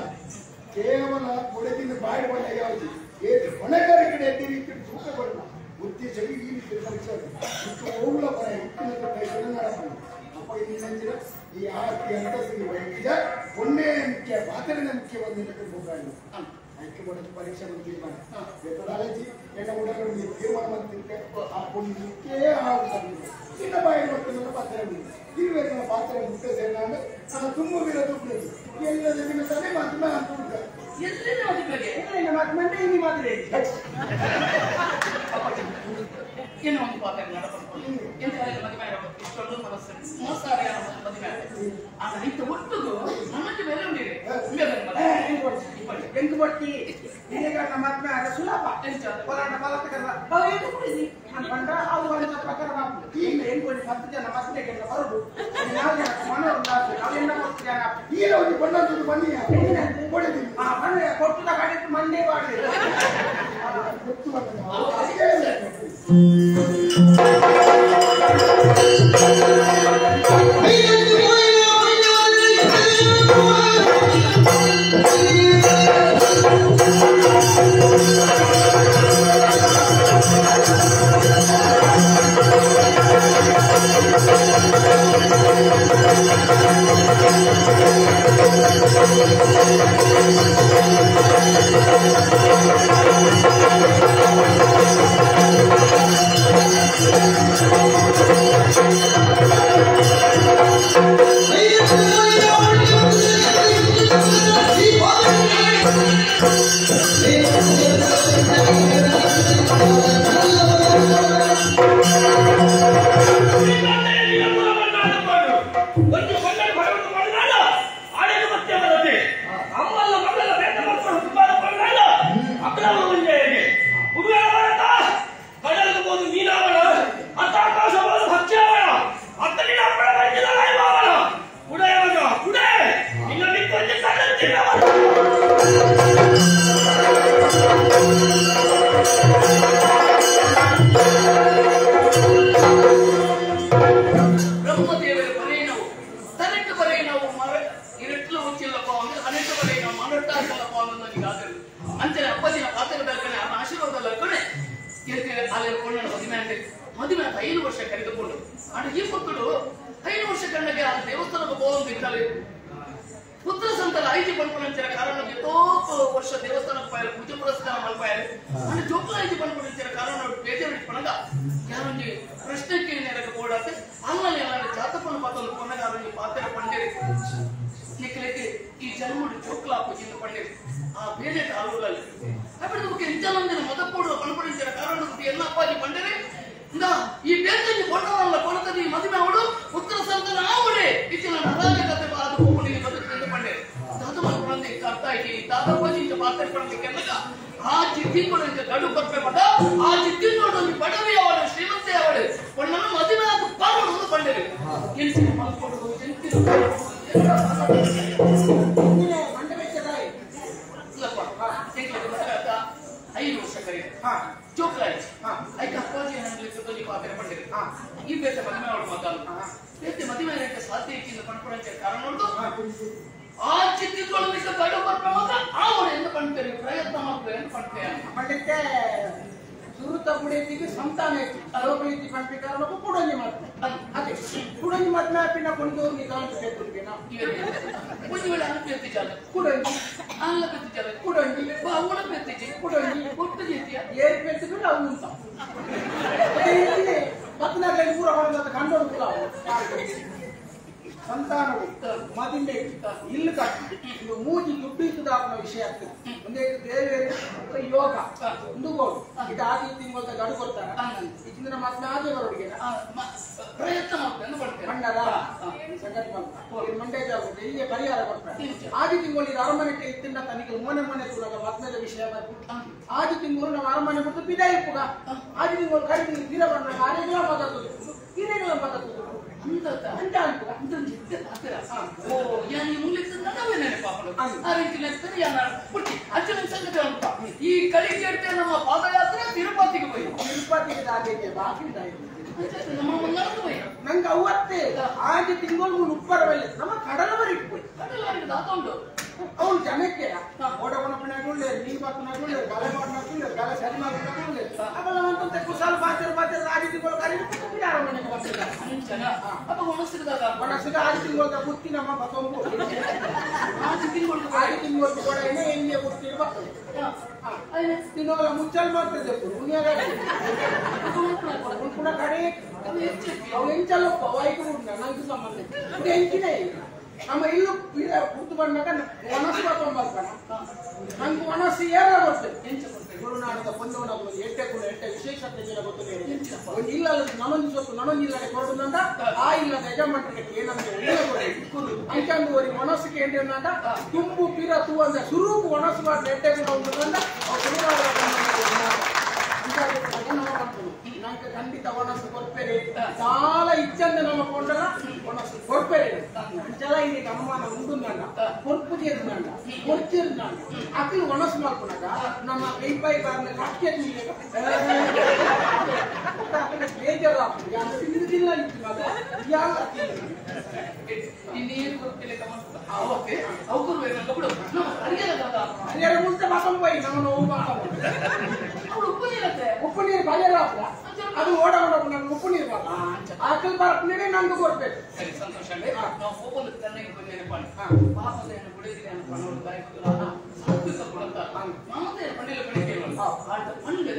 ಕೇವಲ ಕೊಡೆದಿಂದ ಬಾಯಿ ಬಣ್ಣ ಯಾವುದು ಏದು ಹೊಣೆಗಾರಿಕೆ ಎಡ್ಡಿ ರೀತಿ ತೂಕ ಕೊಡಲ್ಲ ಉದ್ದೇಶ ಈ ರೀತಿ ಪರೀಕ್ಷೆ ಇಟ್ಟು ಹೋಗ್ಲ ಬರ ಇಟ್ಟಿನ ಕೈ ಅಪ್ಪ ಇಲ್ಲಿ ಈ ಆಸ್ತಿ ಅಂತಸ್ತಿಗೆ ವೈದ್ಯ ಒನ್ನೇ ಮುಖ್ಯ ಪಾತ್ರೆನ ಮುಖ್ಯ ಒಂದು ಹೋಗಾಡಿ ಆಯ್ಕೆ ಮಾಡೋದು ಪರೀಕ್ಷೆ ಬಂದು ತೀರ್ಮಾನ ಬೇಕಾದಾಲಜಿ ಎಣ್ಣ ಉಡಲು ತೀರ್ಮಾನ ಬಂದಿದ್ದೆ ಆ ಪುಣ್ಯಕ್ಕೆ ಆಗುತ್ತದೆ ಚಿನ್ನ ಬಾಯಿ ಮತ್ತು ಪಾತ್ರೆ ಇರುವೆ ಪಾತ್ರೆ ಮುಖ್ಯ ಸೇರಿದ ನಾನು ತುಂಬ ವೀರ ತುಪ್ಪು ಎಲ್ಲ ದಿನ ತಾನೇ ಮಾತು ಅಂತ ಏನು ಒಂದು ಪಾತ್ರೆ ಇಷ್ಟೊಂದು ಮನಸ್ಸು ಮೋಸಾರ ಮದುವೆ ಆಗ ಇಂಥ ಒಟ್ಟಿಗೂ ನನ್ನಕ್ಕೆ ಬೆಲೆ ಉಂಡಿದೆ ಎಂಕ್ ಬಟ್ಟಿ ನಮ್ಮ ಮದ್ಮೆ ಆಗ ಸುಲಭ ಪಲಾಟ ಬಲತ್ತಕರ ಬಲ ಏನು ಕುಡಿದಿ ಅನ್ಕೊಂಡ ಅವು ಒಂದು ಪ್ರಕಾರ ಎಂಕೊಂದು 10 ಜನ ಮದ್ಮೆಗೆಲ್ಲ ಬರುದು 4 ಜನ ಮನೋರು ಅವೆಲ್ಲ ಕೊಡ್ತೀರ ಈಗ ಒಂದು ಬಣ್ಣದ್ದು ಬನ್ನಿ ಕೊಡಿದಿ ಆ ಬಣ್ಣ ಕೊಟ್ಟದ ಕಡೆ ಮಂಡೆ ಮಾಡಿ ಗೊತ್ತು ಬರ್ತದೆ. ಮದುವೆ 5 ವರ್ಷ ಕರೆದುಕೊಂಡು ಈ ಮಕ್ಕಳು 5 ವರ್ಷ ಕಣ್ಣಗೆ ಆ ದೇವಸ್ಥಾನಕ್ಕೆ ಹೋಗುವಂತಿದ್ದಾರೆ. ಪುತ್ರ ಸಂತಾನ ಐದು ಪಡ್ಕೊಂಡ ಕಾರಣ ಎಷ್ಟೋ ವರ್ಷ ದೇವಸ್ಥಾನಕ್ಕೆ ಪಾಯಲು ಪೂಜೆ ಪುರಸ್ಕಾರ ಮಲ್ಪಾಯಲು ಅಂದ್ರೆ ಜೋಕುಲ ಐದು ಪಡ್ಕೊಂಡ ಕಾರಣ ಬೇಜಾರು ಇಟ್ಕೊಂಡಾಗ ಯಾರೊಂದು ಪ್ರಶ್ನೆಕ್ಕೆ ನೆರಕ ಓಡಾತೆ ಆಮೇಲೆ ಯಾರು ಜಾತಕವನ್ನು ಪಾತ್ರ ಕೊನೆಗ ಅವರಿಗೆ ಪಾತ್ರ ಪಂಡೇರಿ ನಿಕ್ಕಲಿಕ್ಕೆ ಈ ಜನ್ಮಡು ಜೋಕುಲ ಪೂಜೆಯಿಂದ ಪಂಡೇರಿ ಆ ಬೇರೆ ಆಲೂರಲ್ಲಿ ಅప్పుడు ಇಂಚಲೊಂದಿನ ಮೊದಪೋಡು ಪಣಪಡಿಸಿದ ಕಾರಣ ಎಲ್ಲ ಅಪ್ಪಾಜಿ ಪಂಡೇರಿ ಈ ಬೇತಂಜಿ ಕೊಟ್ಟವಲ್ಲ ಕೊಡತದೆ ಈ ಮದುವೆ ಅವಳು ಪುತ್ರ ಸಂತಾನ ಆವಡೆ ಇಚ್ಚಿನ ನರಾಜಕತೆ ಅದು ಹೋಗಿ ಬದುಕಿಂದ ಪಂಡೆ ದಾದ ಮಾಡ್ಕೊಂಡೆ ಅರ್ಥ ಆಯ್ತು ದಾದಪ್ಪಾಜಿ ಇಂಚ ಮಾತಾಡ್ಕೊಂಡೆ ಕೆನ್ನಗ ಆ ಚಿತ್ತಿಂಗೊಡ ಗಡು ಕೊರ್ಪೆ ಮಠ ಆ ಚಿತ್ತಿಂಗೊಡ ಬಡವಿ ಅವಳು ಶ್ರೀಮಂತೆ ಅವಳು ಒಣ್ಣನ್ನು ಮದುವೆ ಆದ ಪಾರೋಡು ಪಂಡೇರಿ ಎನ್ಸಿನ ಮಲ್ಕೊಡು ಐದು ವರ್ಷ ಕರೆಯ ಜೋಕ್ಲಾಯ್ತು ಐಕ ಅಪ್ಪಾಜಿ ಏನಂದ್ರೆ ಪಾತ್ರ ಪಂಡಿರಿ ಈ ಬೇತೆ ಮದುವೆ ಅವಳು ಮಗಲು ಬೇತೆ ಮದುವೆ ಸಾಧ್ಯ ಇಚ್ಚಿಂದ ಪಣ್ಪುರಂಚ ಕಾರಣ ನೋಡ್ದು ಆ ಚಿತ್ತಿದ್ರೊಳಗೆ ಗಡು ಬರ್ಪ ಮಾತ್ರ ಆವಳು ಎಂದು ಪಣ್ತೇನೆ ಪ್ರಯತ್ನ ಮಾಡ್ತೇನೆ ಎಂದು ಪಣ್ತೇನೆ ಪಂಡಿತೆ ಸುರುತ ಬುಡೇತಿಗೆ ಸಂತಾನ ಇತ್ತು ಅರೋಗ್ಯ ಪಂಪಿ ಕಾರಣಕ್ಕೂ ಕುಡಂಜಿ ಮಾಡ್ತಾರೆ ಅದೇ ಕುಡಂಜಿ ಮದ್ಮೆ ಪಿನ್ನ ಕೊಂಡು ನಿಧಾನ ಬೇಕು ಒಂದು ವೇಳೆ ಅನ್ನ ಜಾಲ ಕುಡಂಜಿ ಅಲ್ಲ ಪೆತ್ತು ಜಾಲ ಕುಡಂಜಿ ಅವಳ ಪೆತ್ತಿಜಿ ಕುಡಂಜಿ ಒಟ್ಟು ಜೀತಿಯ ಏಳು ಪೆತ್ತಿದ್ರು ನಾವು ಮುಂತ ಪತ್ನಾಗಲಿ ಊರ ಹೊರಗಾದ ಕಂಡೋಡು ಕೂಡ ಸಂತಾನವು ಮದಿಮೆ ಇಲ್ಲಿ ಕಟ್ಟಿ ಇದು ಮೂಜಿ ದುಡ್ಡು ಇತ್ತದಾದ ವಿಷಯ ಆಗ್ತದೆ ಒಂದೇ ದೇವೇರು ಯೋಗ ಒಂದು ಇದು ಆದಿ ತಿಂಗಳ ಗಡು ಕೊಡ್ತಾರ ಇದನ್ನ ಮತ್ತೆ ಆದಿ ಬರೋಡಿಗೆ ಪ್ರಯತ್ನ ಮಾಡ್ತೇನೆ ಬರ್ತೇನೆ ಮಂಡರ ಸಂಗತಿ ಮಾಡ್ತಾರೆ ಮಂಡ್ಯ ಜಾಗ ಇಲ್ಲಿಗೆ ಪರಿಹಾರ ಕೊಡ್ತಾರೆ ಆದಿ ತಿಂಗಳು ಇದು ಅರಮನೆಗೆ ಇತ್ತಿನ ತನಗೆ ಮೋನೆ ಮನೆ ತೂರಾಗ ಮದ್ಮೇದ ವಿಷಯ ಬರ್ಬಿಟ್ಟು ಆದಿ ತಿಂಗಳು ನಾವು ಅರಮನೆ ಬಿಟ್ಟು ಬಿದಾಯಿಪ್ಪುಗ ಆದಿ ತಿಂಗಳು ಕಡಿಮೆ ತೀರ ಬಂದಾಗ ಆರೇಗಳ ಮಾತಾಡೋದು ಹಿರೇಗಳ ಮಾತಾಡೋದು ಅಂತ ಈ ಕಳಿಗೆ ನಮ್ಮ ಪಾದಯಾತ್ರೆ ತಿರುಪತಿಗೆ ಹೋಗಿ ತಿರುಪತಿಗೆ ದಾಟಿಗೆ ಬಾಕಿ ನಮ್ಮ ಮುಂದೆ ಹೋಗಿ ನಂಗೆ ಅವತ್ತೇ ಆಜಿ ತಿಂಗಳು ಉಪ್ಪರವಲ್ಲ ನಮ್ಮ ಕಡಲವರೆಗೆ ಹೋಗಿ ಕಡಲವರೆಗೆ ದಾತುಂಟು ಅವಳು ಜನಕ್ಕೆ ಓಡವನಪ್ಪನಾಗುಳ್ಳೆ ನೀರು ಬಾಕನಾಗುಳ್ಳೆ ಗಲೆ ಮಾಡನಾಗುಳ್ಳೆ ಗಲೆ ಸರಿ ಮಾಡನಾಗುಳ್ಳೆ ಅವಳ ಅಂತಂತೆ ಕುಶಾಲ ಬಾಚರ ಬಾಚರ ಆಜಿ ತಿಂಗಳು ಕರೀದು ಅರಮನೆಗೆ ಬರ್ತಿದ್ದಾರೆ ಅಪ್ಪ ಒಣಸಿದಾಗ ಒಣಸಿದ ಆಜಿ ತಿಂಗಳ ಬುತ್ತಿ ನಮ್ಮ ಬತ್ತೊಂಬು ಆಜಿ ತಿಂಗಳು ಆಜಿ ತಿಂಗಳು ಕೂಡ ಎಣ್ಣೆ ಬುತ್ತಿ ಬರ್ತದೆ ತಿನ್ನೋಲ್ಲ ಮುಚ್ಚಲ್ ಮಾಡ್ತದೆ ಉಣ್ಪುಣ ಕಡೆ ಅವು ಎಂಚಲ್ಲಪ್ಪ ವಾಯ್ಕು ನಂಗೆ ಸಂಬಂಧ ಇದು ಎಂಚಿನ ನಮ್ಮ ಇಲ್ಲೂ ಪುಟ್ಟು ಬಂದಾಗ ಒಣಸು ಬರ್ತಾನ ನಂಗೆ ಒಣಸು ಏರ ಬರ್ತದೆ ಗುರುನಾಡದ ಪೊಂದವನ ಎಟ್ಟೆ ಕೂಡ ಎಟ್ಟೆ ವಿಶೇಷತೆ ಗೊತ್ತಿಲ್ಲ ಒಂದು ಇಲ್ಲ ನನೊಂದು ಸೊತ್ತು ನನೊಂದು ಇಲ್ಲದೆ ಕೊರಡು ಆ ಇಲ್ಲದ ಯಜಮಾನರಿಗೆ ಏನಂದ್ರೆ ಅಂಚಂದು ಒರಿ ಮನಸ್ಸಿಗೆ ఏంటంటే ತುಂಬು ಪಿರ ತೂವಂದ ಸುರೂಪು ಒಣಸು ಮಾಡಿ ನೆಟ್ಟೆ ಗುಣ ಉಂಟು ನಂಗೆ ಖಂಡಿತ ಒಣಸು ಕೊರ್ಪೇರೆ చాలా ಇಚ್ಚಂದ ನಮ್ಮ ಕೊಂಡಲ ಒಣಸು ಕೊರ್ಪೇರೆ ಅಂಚಲ ಇದಕ್ಕೆ ಅನುಮಾನ ಉಂಟುಂದಂಡ ಕೊರ್ಪು చేరుందంಡ ಕೊರ್ಚಿರುಂದಂಡ ಅಕ್ಲು ಒಣಸು ಮಾಡ್ಕೊಂಡಾಗ ನಮ್ಮ ಕೈಪಾಯಿ ಬಾರ್ನ ಕಕ್ಕೆ ಬೇಜಾರು ತಿಂದಿಲ್ಲ ಯಾರು ನೀರು ಕೊರ್ಪಿಲೆ ಓಕೆ ಅವ್ರು ಬಿಡು ಹರಿಯರ ಹರಿಯರ ಮುಂಚೆ ಮಾತಾಡ ಹೋಯಿ ನಮ್ಮ ನೋವು ಮಾತಾಡ ಅವಳು ಉಪ್ಪು ನೀರತ್ತೆ ಉಪ್ಪು ನೀರು ಬಲಿಯರ ಅದು ಓಡ ಓಡ ನನ್ಗೆ ಉಪ್ಪು ನೀರು ಬರ ಆಕಲ್ ಬರಪ್ನೇನೆ ನಂಗೆ ಕೊರ್ಬೇಕು ಸರಿ ಸಂತೋಷ ನಾವು ಹೋಗೋದು ಚೆನ್ನಾಗಿ ಬಂದೇನೆ ಪಾಣಿ ಪಾಪದ ಏನು ಬಿಡಿದಿಲ್ಲ ಪಣ್ಣೋಡು ಬಾಯಿ ಸಾತ್ವಿಕ ಕೊಡಂತ ಮಾತೆ ಪಂಡಿಲ ಪಣಿಕೆ ಆಟ ಪಂಡು ಅವರಿಗೆ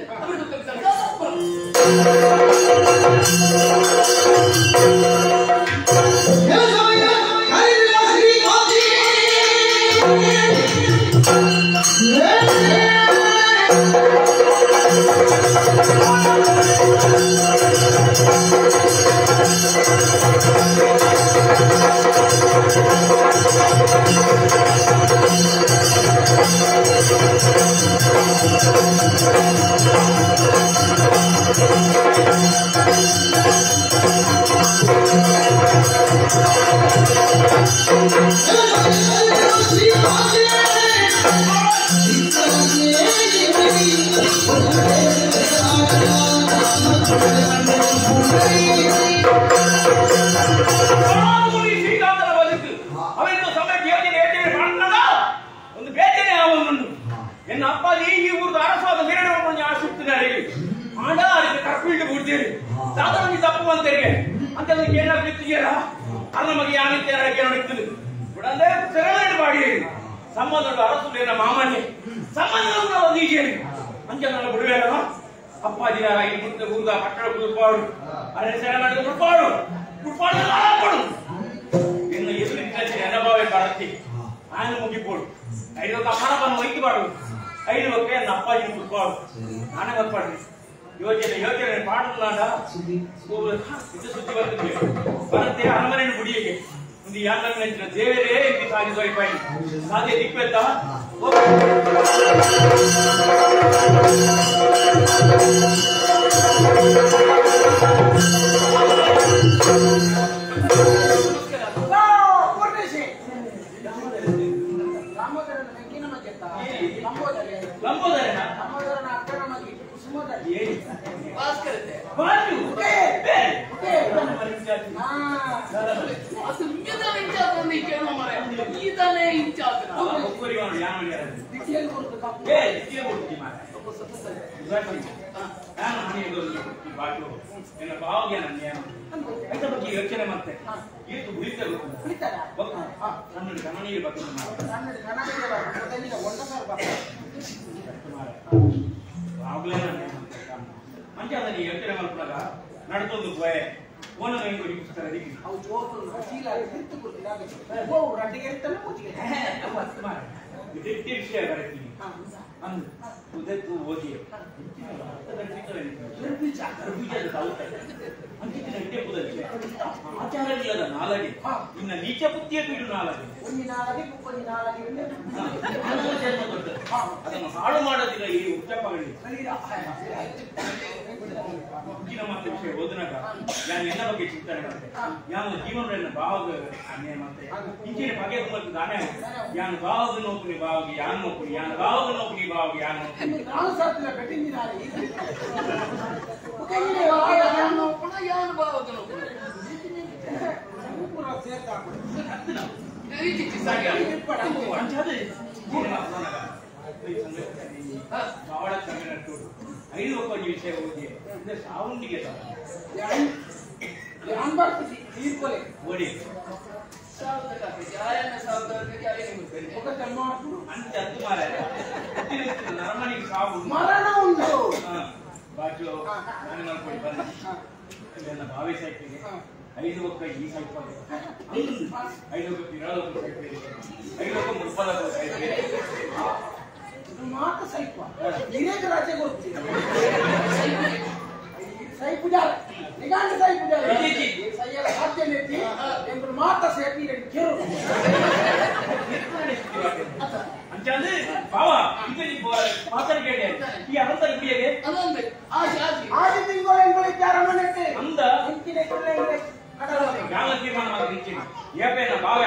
ಮಾತ ಸೇರಿ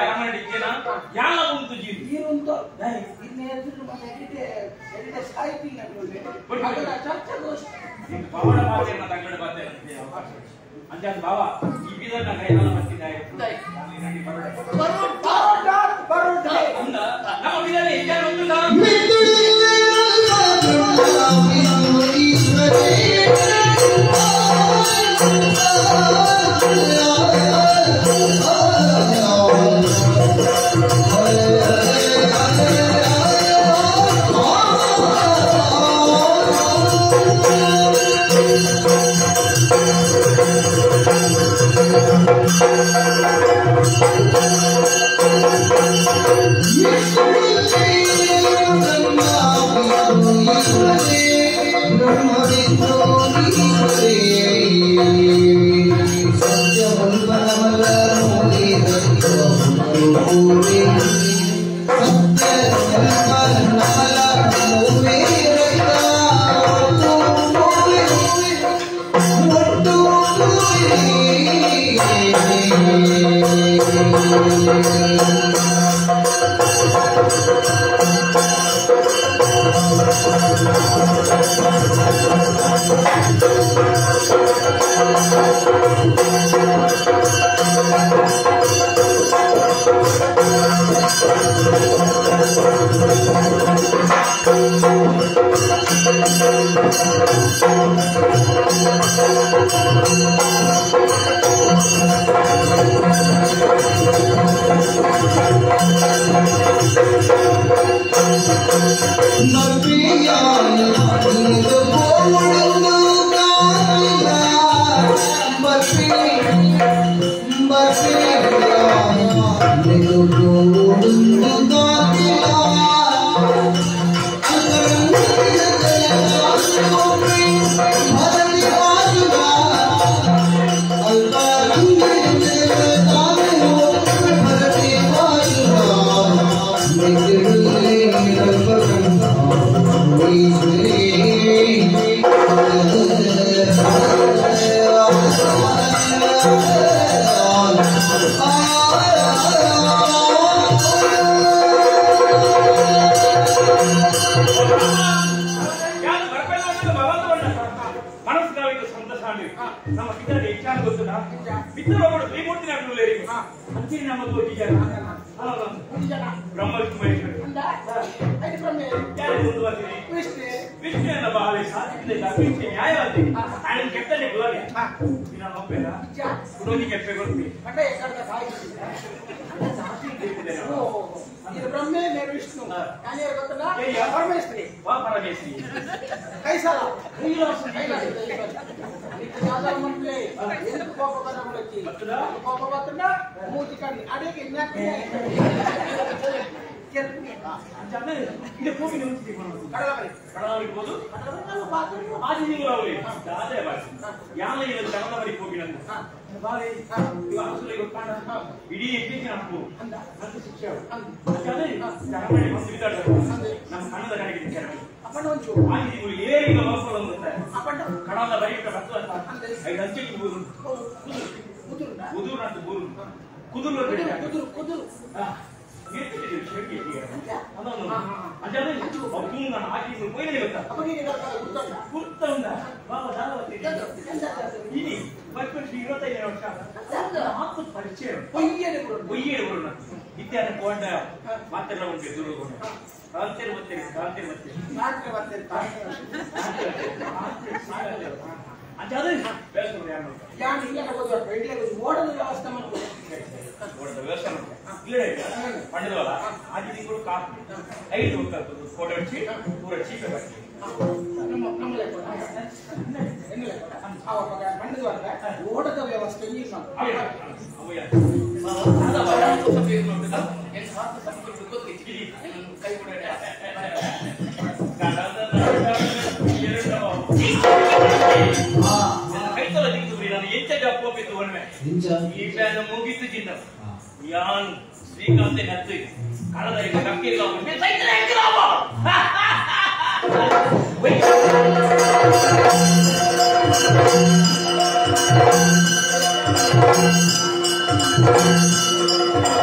ಅರಮನೆ ಇದ್ದೇನ ಯಾಲ ಉಂಟು ಜೀವಿ ಈರುಂಟು ಇನ್ನೆದುರು ಮನೆ ಎಡಿಟೆ ಎಡಿಟೆ ಸಾಹಿತಿ ನಡುವೆ ಅದರ ಚರ್ಚಾಗೋಷ್ಠಿ ಪವನ ಮಾತೇನ ತಂಗಡ ಮಾತೇನ ಅಂಜಾನ್ ಬಾವ ಈ ಬೀದರ್ನ ಕೈಯಾಲ ಬರ್ತಿದ್ದಾರೆ ನಮ್ಮ ಬೀದರ್ ಇದ್ದಾನೆ ಒಂದು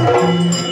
Thank you.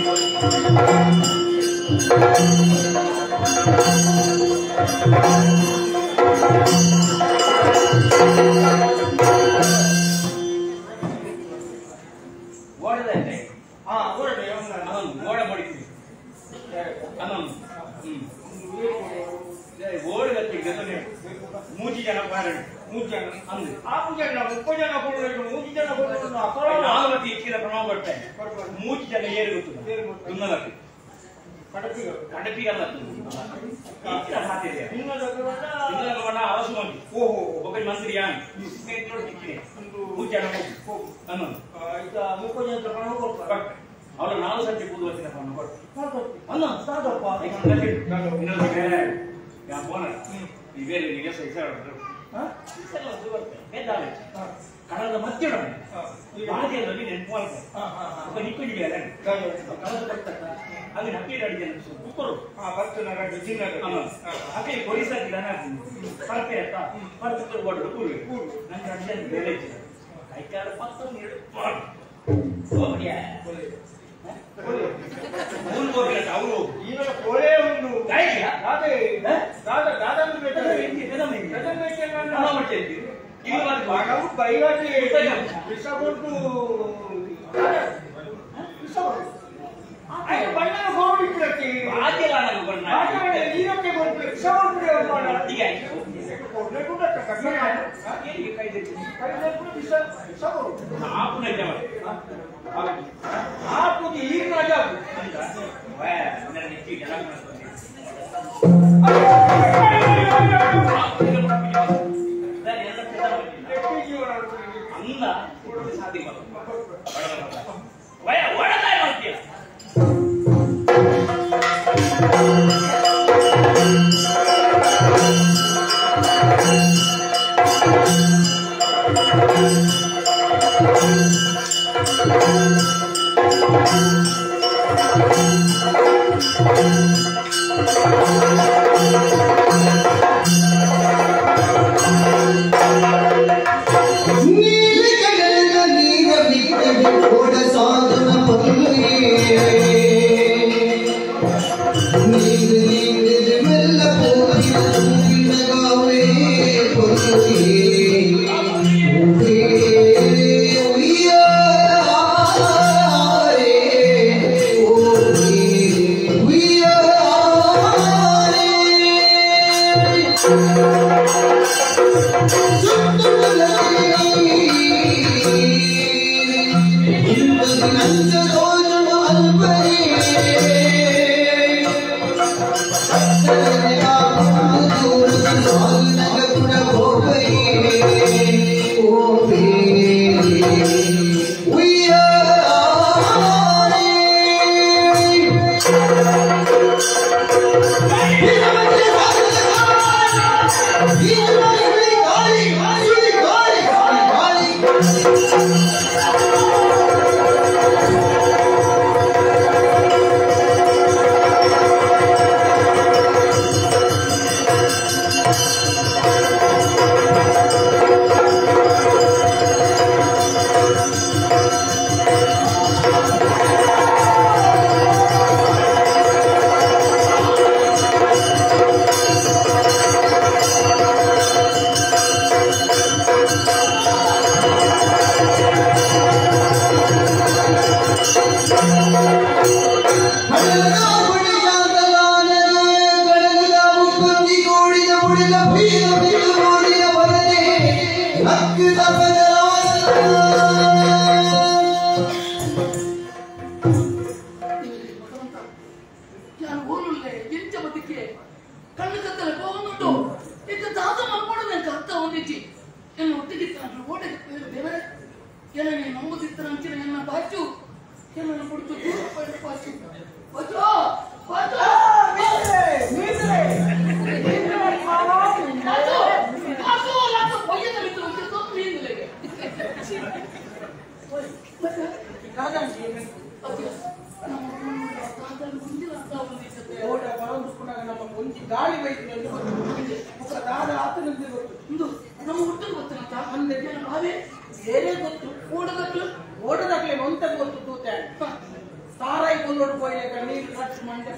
ಪೋಯಿಲೆಕ ನೀರು ಕಟ್ಸ್ ಮಂಡೆ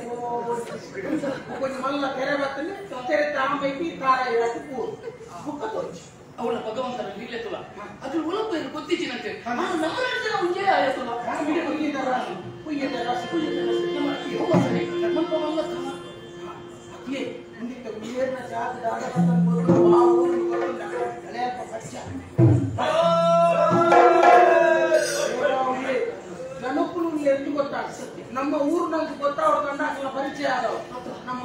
కొంచెం మళ్ళా తెర బత్తని తెర తాంబైకి తారాయి ಪೂ ಬುಕ್ಕ ತೋಚಿ ಅವಳ ಭಗವಂತನ ಲೀಲೆ ತುಲ ಅದು ಉಲಪ್ಪ ಗೊತ್ತಿచ్చిನಂತೆ ನಮ್ಮ ಜನ ಒಂಜೇ ಆಯತುಲ ಕುಯ್ಯದ ರಾಶಿ ಕುಯ್ಯದ ರಾಶಿ ಕುಯ್ಯದ ರಾಶಿ ನಮ್ಮ ಯೋಗಸನೆ ನಮ್ಮ ಮಲ್ಲ ಕಮ ಅತಿಯೇ ಮುಂದಿಟ್ಟ ನೀರಿನ ಜಾಗ ದಾದ ಆ ಊರು ಹಳೆಯಪ್ಪ ಪಚ್ಚ ಜನಕ್ಕೂ ಎಂದು ಗೊತ್ತಾಗ್ತದೆ ನಮ್ಮ ಊರು ನಮ್ಗೆ ಗೊತ್ತಾಗೋದಂಡ ಅದನ್ನ ಪರಿಚಯ ಆದವು ನಮ್ಮ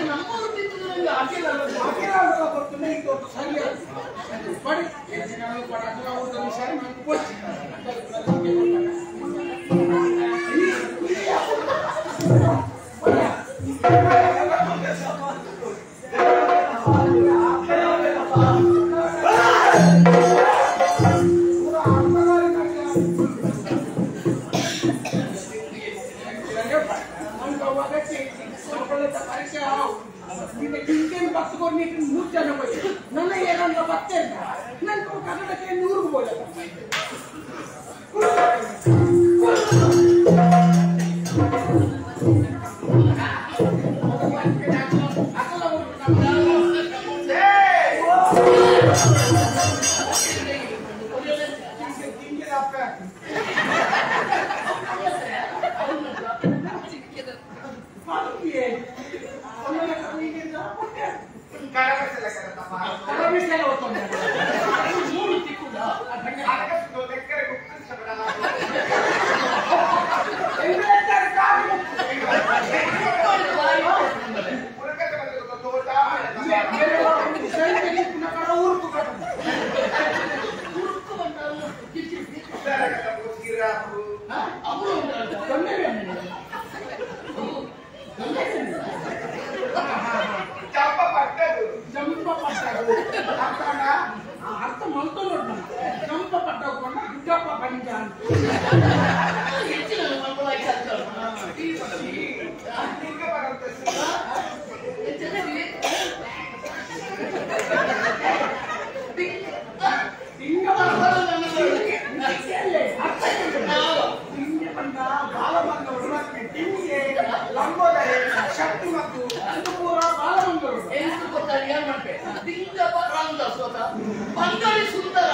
ನಮ್ಮೂರು ಬಿತ್ತುದು ಅಖಿಲ ಅಖಿಲ ಕೊಡ್ತುಂಡ ಇಂಕ ಸರಿ ಪಡಿ ನನ್ನ ಏನಂದ್ರೆ ಬರ್ತೇನೆ ನನ್ನ ಕರ್ನಾಟಕ ನೂರಿಗೆ ಬೋಲ ಅರ್ಥ ಮಲ್ತೊಂಡು ಜಂಪ ಪಟ್ಟಕೊಂಡು ಗುಡ್ಡಪ್ಪ ಬಂಜ ಅಂತ ಶಕ್ತಿ ಮತ್ತು ಪೂರ ಬಾಲಮಂಗರು ಬಂಗಾಳಿ ಸುಂದರ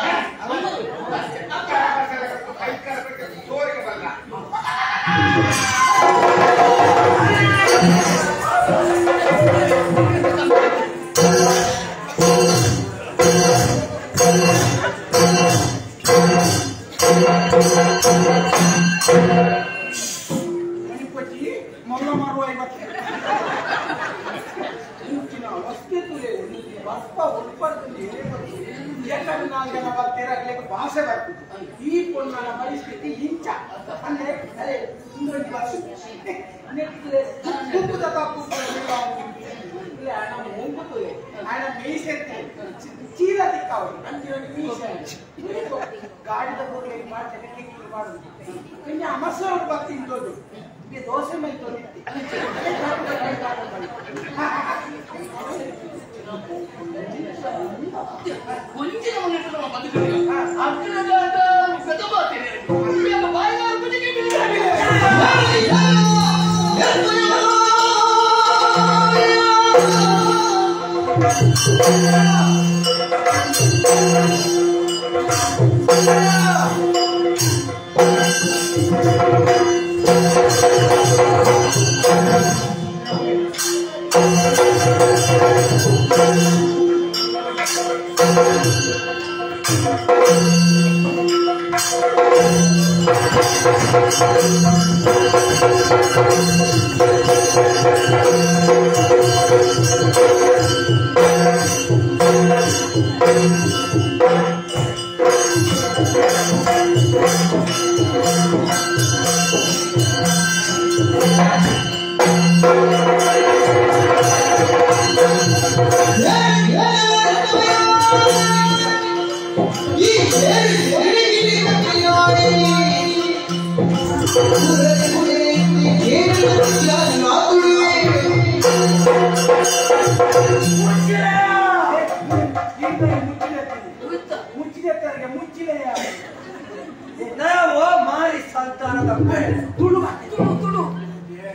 ಮೊಲ್ಲ ಮಾರುವ ಇವತ್ತು ಬರ್ಪ ಉತ್ಪತ್ತಿ ನಾಲ್ಕು ಜನ ಬರ್ತೀರಾಗ್ಲಿಕ್ಕೆ ಭಾಷೆ ಬರ್ತದೆ ಈ ಪೊನ್ನನ ಪರಿಸ್ಥಿತಿ ಇಂಚ ಅಂದ್ರೆ ಅದೇ ಇನ್ನೊಂದು ವರ್ಷ ಕುಕ್ಕುದ ತಪ್ಪು ನಮ್ಮ ಮುಂಗುತ್ತುಲೆ ఆయన ಮೀಸೆ ಚೀಲ ತಿಕ್ಕವರು ಮೀಸೆ ಗಾಡಿದ ಕೂಡಲೇ ಮಾಡ್ತಾರೆ ಕಿಕ್ಕಿ ಮಾಡುದು ಇನ್ನು ಅಮಸವರು ಬರ್ತಿದ್ದೋದು ಈ ದೋಸೆ ಮೈ ತೋರಿತ್ತು ಕೊಂಚಿನ ಮನೆಗೆ ಬಂದು ನಾವು ಮಾರಿ ಸಂತಾನದ ತುಳು ತುಳು ತುಳು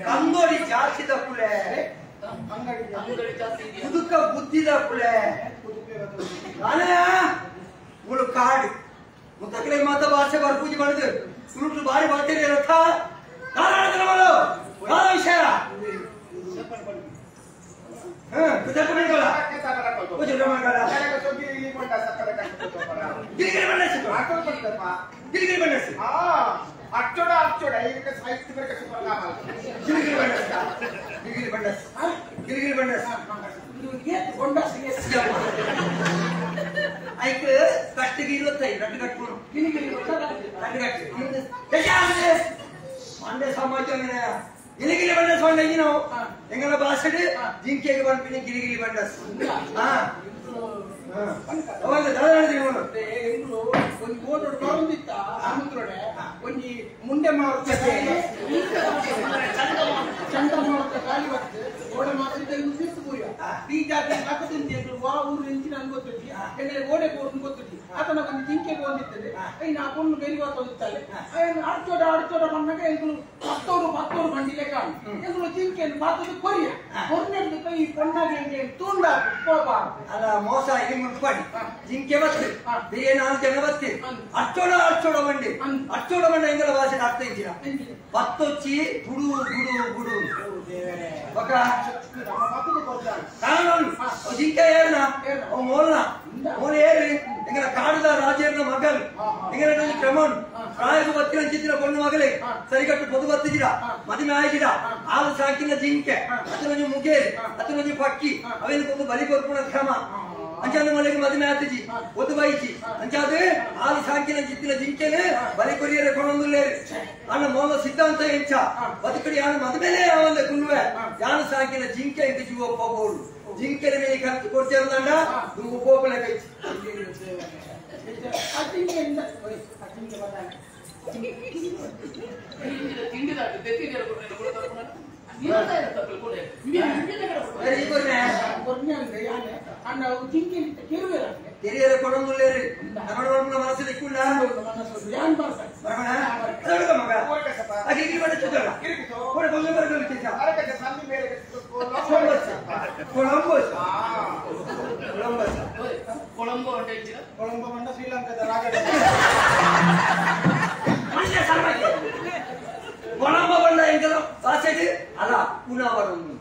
ಕಂಗೋಡಿ ಜಾತಿದ ಕುಲೆ ಮುದುಕ ಬುದ್ಧಿದ ಕುಲೆ ಮುಳು ಕಾಡು ಮುತ್ತಕಲೆ ಮಾತ ಭಾಷೆ ಬರ್ಪೂಜೆ ಮಾಡಿದ್ರು ಸುರುಟು ಬಾರಿ ಬಾತೇರಿ ರಥ ವಿಷಯ ಬಂಡಸ್ ಗಿರಿಗಿರಿ ಬಂಡಸ್ ಐಕ್ ಕಟ್ಟಿಗೆ 25 ರಟ್ಟು ಕಟ್ಕೊಂಡು ಗಿರಿಗಿರಿ ರಟ್ಟು ಕಟ್ಟಿ ಮಂಡ್ಯ ಸಮಾಜ ಗಿಲಿಗಿಲಿ ಬಂಡಸ್ ಬಂಡ ನಾವು ಎಂಗಲ ಭಾಷೆ ಜಿಂಕೆಗೆ ಬಂದ್ಬಿನಿ ಗಿಲಿಗಿಲಿ ಬಂಡಸ್ ಒಂದು ಓಟೋಡು ಬರೊಂದಿತ್ತ ಸಮುದ್ರಡೆ ಒಂಜಿ ಮುಂಡೆ ಮಾರುತ್ತ ಚಂಡ ಮಾರುತ್ತ ಗಾಳಿ ಬರ್ತದೆ ಓಡೆ ಮಾತ್ರ ತಿರ್ತು ಪೂರ್ಯ ಈ ಜಾತಿ ಲಕ್ಕದಂತೆ ವಾ ಊರು ಎಂಚಿನ ಅನ್ಗೊತ್ತುಜಿ ಎಂದರೆ ಓಡೆ ಬೋರ್ನ್ ಗೊತ್ತುಜಿ ಆತನ ಒಂದು ಜಿಂಕೆ ಬಂದಿರ್ತದೆ ಐನ ಆ ಪೊಣ್ಣು ಗೈರಿವಾತ ಹೋಗಿರ್ತಾಳೆ ಐನ ಅಡ್ಚೋಡ ಅಡ್ಚೋಡ ಬಂದಾಗ ಎಂಕುಲು ಪತ್ತೋರು ಪತ್ತೋರು ಬಂಡಿಲೆ ಕಾಣು ಎಂಕುಲು ಜಿಂಕೆಯನ್ನು ಪಾತದ ಕೊರಿಯ ಕೊರ್ನೆಡ್ದು ಈ ಪೊಣ್ಣಾಗಿ ಎಂಗೆ ತೂಂಡ ಕೋಪ ಅಲ್ಲ ಮೋಸ ಇಲ್ಲಿ ಮುಂದ್ಪಾಡಿ ಜಿಂಕೆ ಬತ್ತು ಬೇರೆ ನಾಲ್ಕು ಜನ ಬತ್ತಿ ಅಚ್ಚೋಡ ಅಚ್ಚೋಡ ಬಂಡಿ ಅಚ್ಚೋಡ ಬಂಡ ಎಂಗಲ ಭಾಷೆ ಅರ್ಥ ಇದ್ದೀರಾ ಪತ್ತೊಚ್ಚಿ ಗುಡು ಗುಡು ಗುಡು ಜಿಂಕೆ ಏರ್ನ ಮೋಲ್ನ ಮೋಲ್ ಏರಿ ಎಂಗಲ ಕಾಡುದ ರಾಜೇರ್ನ ಮಗಲ್ ಎಂಗಲ ಕ್ರಮನ್ ಪ್ರಾಯದ ಬತ್ತಿನ ಚಿತ್ತಿನ ಪೊಣ್ಣು ಮಗಲೇ ಸರಿಗಟ್ಟು ಪೊದು ಬತ್ತಿದ್ದೀರಾ ಮದುವೆ ಆಗಿದ ಆಲು ಸಾಕಿನ ಜಿಂಕೆ ಅತನೊಂಜಿ ಮುಗೇರಿ ಅತನೊಂಜಿ ಪಕ್ಕಿ ಅವೇನು ಬಲಿ ಕೊರ್ಪುಣ ಕ್ರಮ ಅಂಚಾದ ಮಳೆಗೆ ಮದುವೆ ಆತಿಜಿ ಒದು ಬೈಜಿ ಅಂಚಾದ ಆಲು ಸಾಕಿನ ಚಿತ್ತಿನ ಜಿಂಕೆನೆ ಬಲಿ ಕೊರಿಯರೆ ಕೊಡೊಂದುಲ್ಲೇರಿ ಅಣ್ಣ ಮೋಲ ಸಿದ್ಧಾಂತ ಎಂಚ ಬದುಕಡಿ ಯಾನು ಮದುವೆಲೇ ಯಾವಲ್ಲ ಕುಲ್ಲುವೆ ಯಾನು ಸಾಕಿನ ಜಿಂಕೆ ಇಂಕ ಜೀವ ಹೋಗೋಳು ಜಿಂಕೆನ ಮೇಲೆ ಕತ್ತು ಕೊಡ್ತೇವಂದ ದುಂಬು ಕೋಪಲೆ ಕೈಚಿ ಕೆರಿಯರ ಕೊಡೊಂದುಲ್ಲೇರಿ ನಮ್ಮ ಮನಸ್ಸಲ್ಲಿ ಇಕ್ಕುಂಡ ಕೊಳಂಬೋ అంటే ಕೊಳಂಬೋ ಬಂಡ ಶ್ರೀಲಂಕಾದ ರಾಜ ಕೊಳಂಬ ಬಂಡ ಎಂಕಲ ಭಾಷೆಗೆ ಅಲ್ಲ ಪುನಾ ಬರೋದು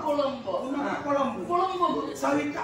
ಕೊಳಂಬೋ ಕೊಳಂಬೋ ಸವಿತಾ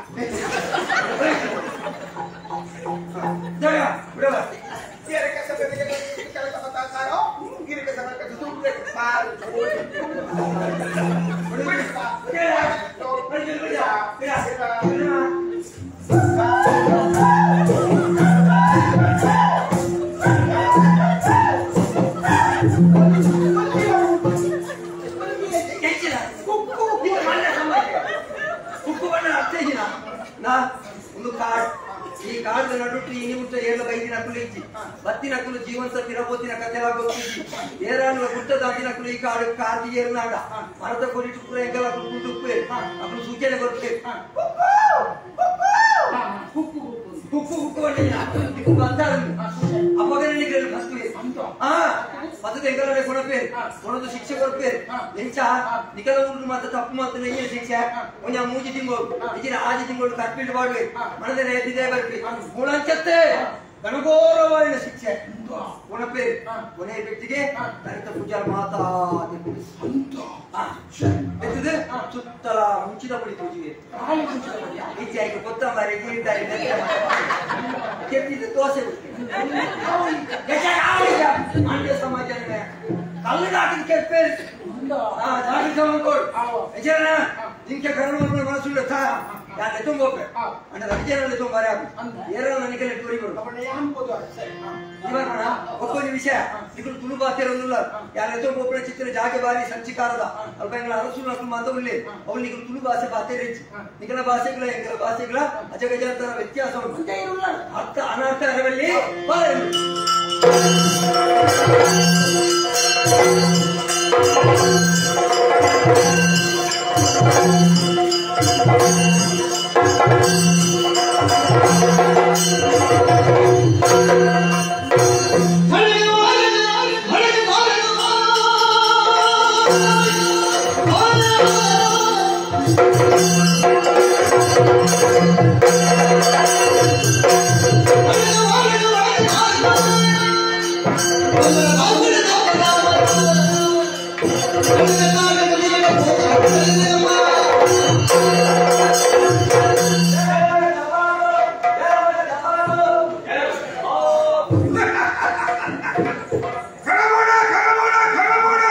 ಈ ಕಾಡದ ನಡುಟ್ಟು ಈ ನಿಮಿಷ ಏಳು ಬೈದಿನ ಕುಲಿಚ್ಚಿ ಬತ್ತಿನ ಕುಲು ಜೀವಂತ ತಿರಬೋತಿನ ಕಥೆಲ ಗೊತ್ತಿಚ್ಚಿ ಏರಾನುಲ ಗುಟ್ಟ ದಾತಿನ ಕುಲು ಈ ಕಾಡು ಕಾರ್ತಿ ಏರ್ನಾಡ ಮರದ ಕೊರಿಟು ಪೂರ ಎಂಗಲ ಕುಂಟುಪ್ಪೆ ಅప్పుడు ಸೂಚನೆ ಕೊರ್ಪೆ ಕುಕ್ಕು ಕುಕ್ಕು ಕುಕ್ಕು ಅಂತಾರೆ ಅಪ್ಪಗನೇ ಫಸ್ಟ್ ಪದದ ಎಂಗಲನೆ ಕೊಡಪೆ ಕೊಡದು ಶಿಕ್ಷೆ ಕೊರ್ಪೆ ಎಂಚ ನಿಕಲ ಊರು ಮಾತ್ರ ತಪ್ಪು ಮಾತ್ರ ನೆಯ್ಯ ಶಿಕ್ಷೆ ಒಂಜ ಮೂಜಿ ತಿಂಗಳು ಇಜಿನ ಆಜಿ ತಿಂಗಳು ಕಟ್ಪಿಟ್ಟು ಬಾಡುವೆ ಮನದ ನೇತಿದೆ ಬರ್ಪಿ ಮೂಳಂಚತ್ತೆ ಗಣಗೋರವಾಯಿನ ಶಿಕ್ಷೆ ಕೊಣಪೆ ಕೊನೆ ಪೆಟ್ಟಿಗೆ ದಲಿತ ಪೂಜಾರ ಮಾತಾ ಎತ್ತದೆ ಸುತ್ತಲ ಮುಂಚಿನ ಪುಡಿ ಪೂಜೆ ಹೆಚ್ಚಾಗಿ ಕೊತ್ತಂಬರಿ ಗೀರ್ದಾರಿ ಕೆತ್ತಿದ್ದು ದೋಸೆ ಮಂಡ್ಯ ಸಮಾಜ ಕಲ್ಲು ಹಾಕಿದ ಕೆಪ್ಪೆ ಜಿಂಕೆ ಕರಣ ಮನಸ್ಸುಳ್ಳ ಯಾನ್ ಎತ್ತೊಂಬೋಪೆ ಅಂಡ ರವಿಜನಲ್ಲಿ ತುಂಬಾರೆ ಏರಲ್ಲ ನನಗೆಲ್ಲ ಟೂರಿ ಬರು ಇವಾಗ ಒಕ್ಕೊಂದು ವಿಷಯ ನಿಕಲು ತುಳು ಬಾತಿರೋದಿಲ್ಲ ಯಾರು ಎತ್ತೊಂಬೋಪನ ಚಿತ್ರ ಜಾಗೆ ಬಾರಿ ಸಂಚಿಕಾರದ ಅಲ್ಪ ಎಂಗಳ ಅರಸು ನಕಲು ಮಾತ ಉಳ್ಳಿ ಅವಳು ನಿಕಲು ತುಳು ಭಾಷೆ ಬಾತೇರಿಚ್ಚಿ ನಿಕಲ ಭಾಷೆಗಳ ಎಂಗಳ ಭಾಷೆಗಳ ಅಜಗಜಾಂತರ ವ್ಯತ್ಯಾಸ ಉಂಟು ಅರ್ಥ ಅನರ್ಥ ಅರವಲ್ಲಿ ಬಾರಿ ಕರಗೋಡ ಕರಗೋಡ ಕರಗೋಡ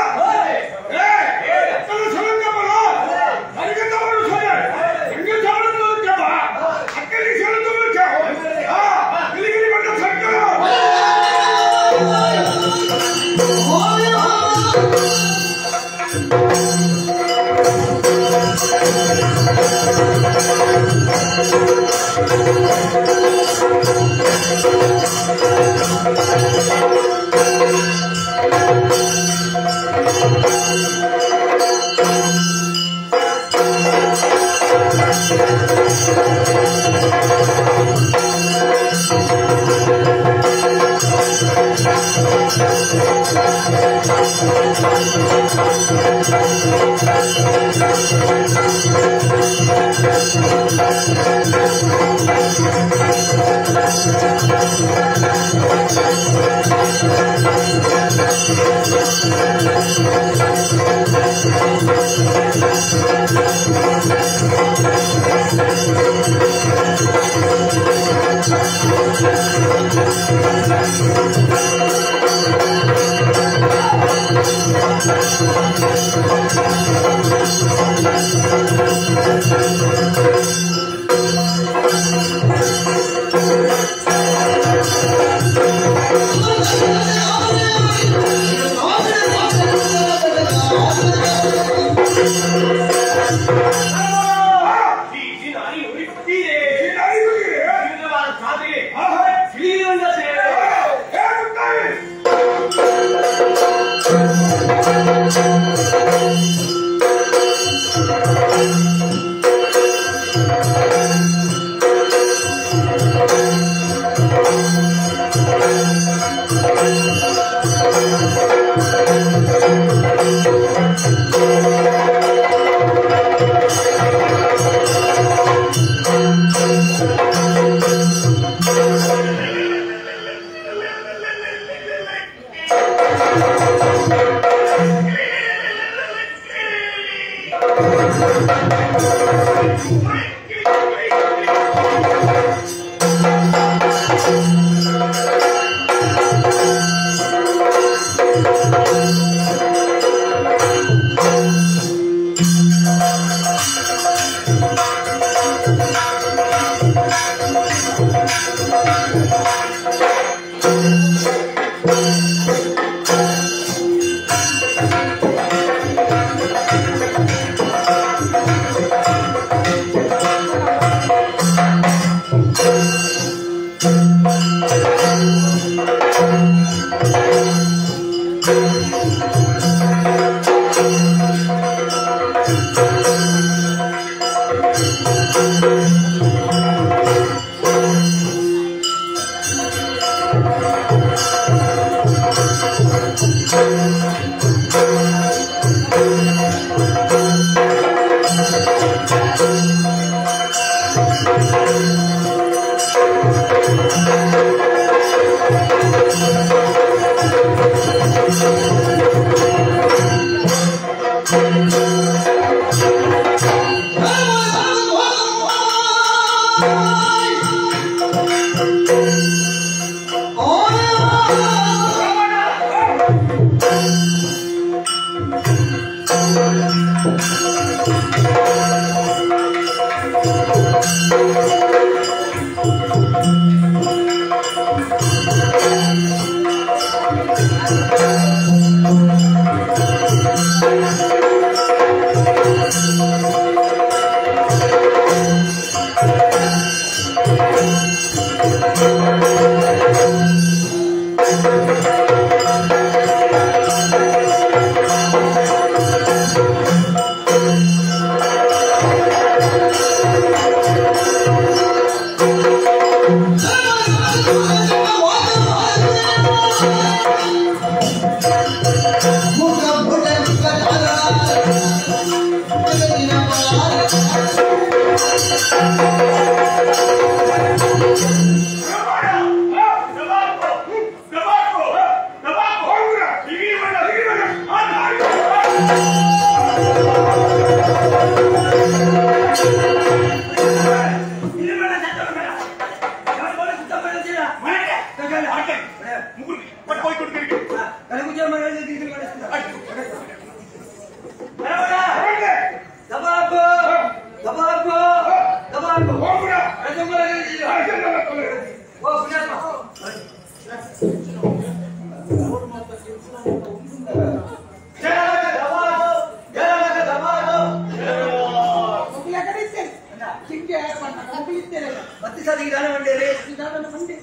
ಪ್ರತಿಸಾದಿ ದಾನ ಮಂಡೇರಿ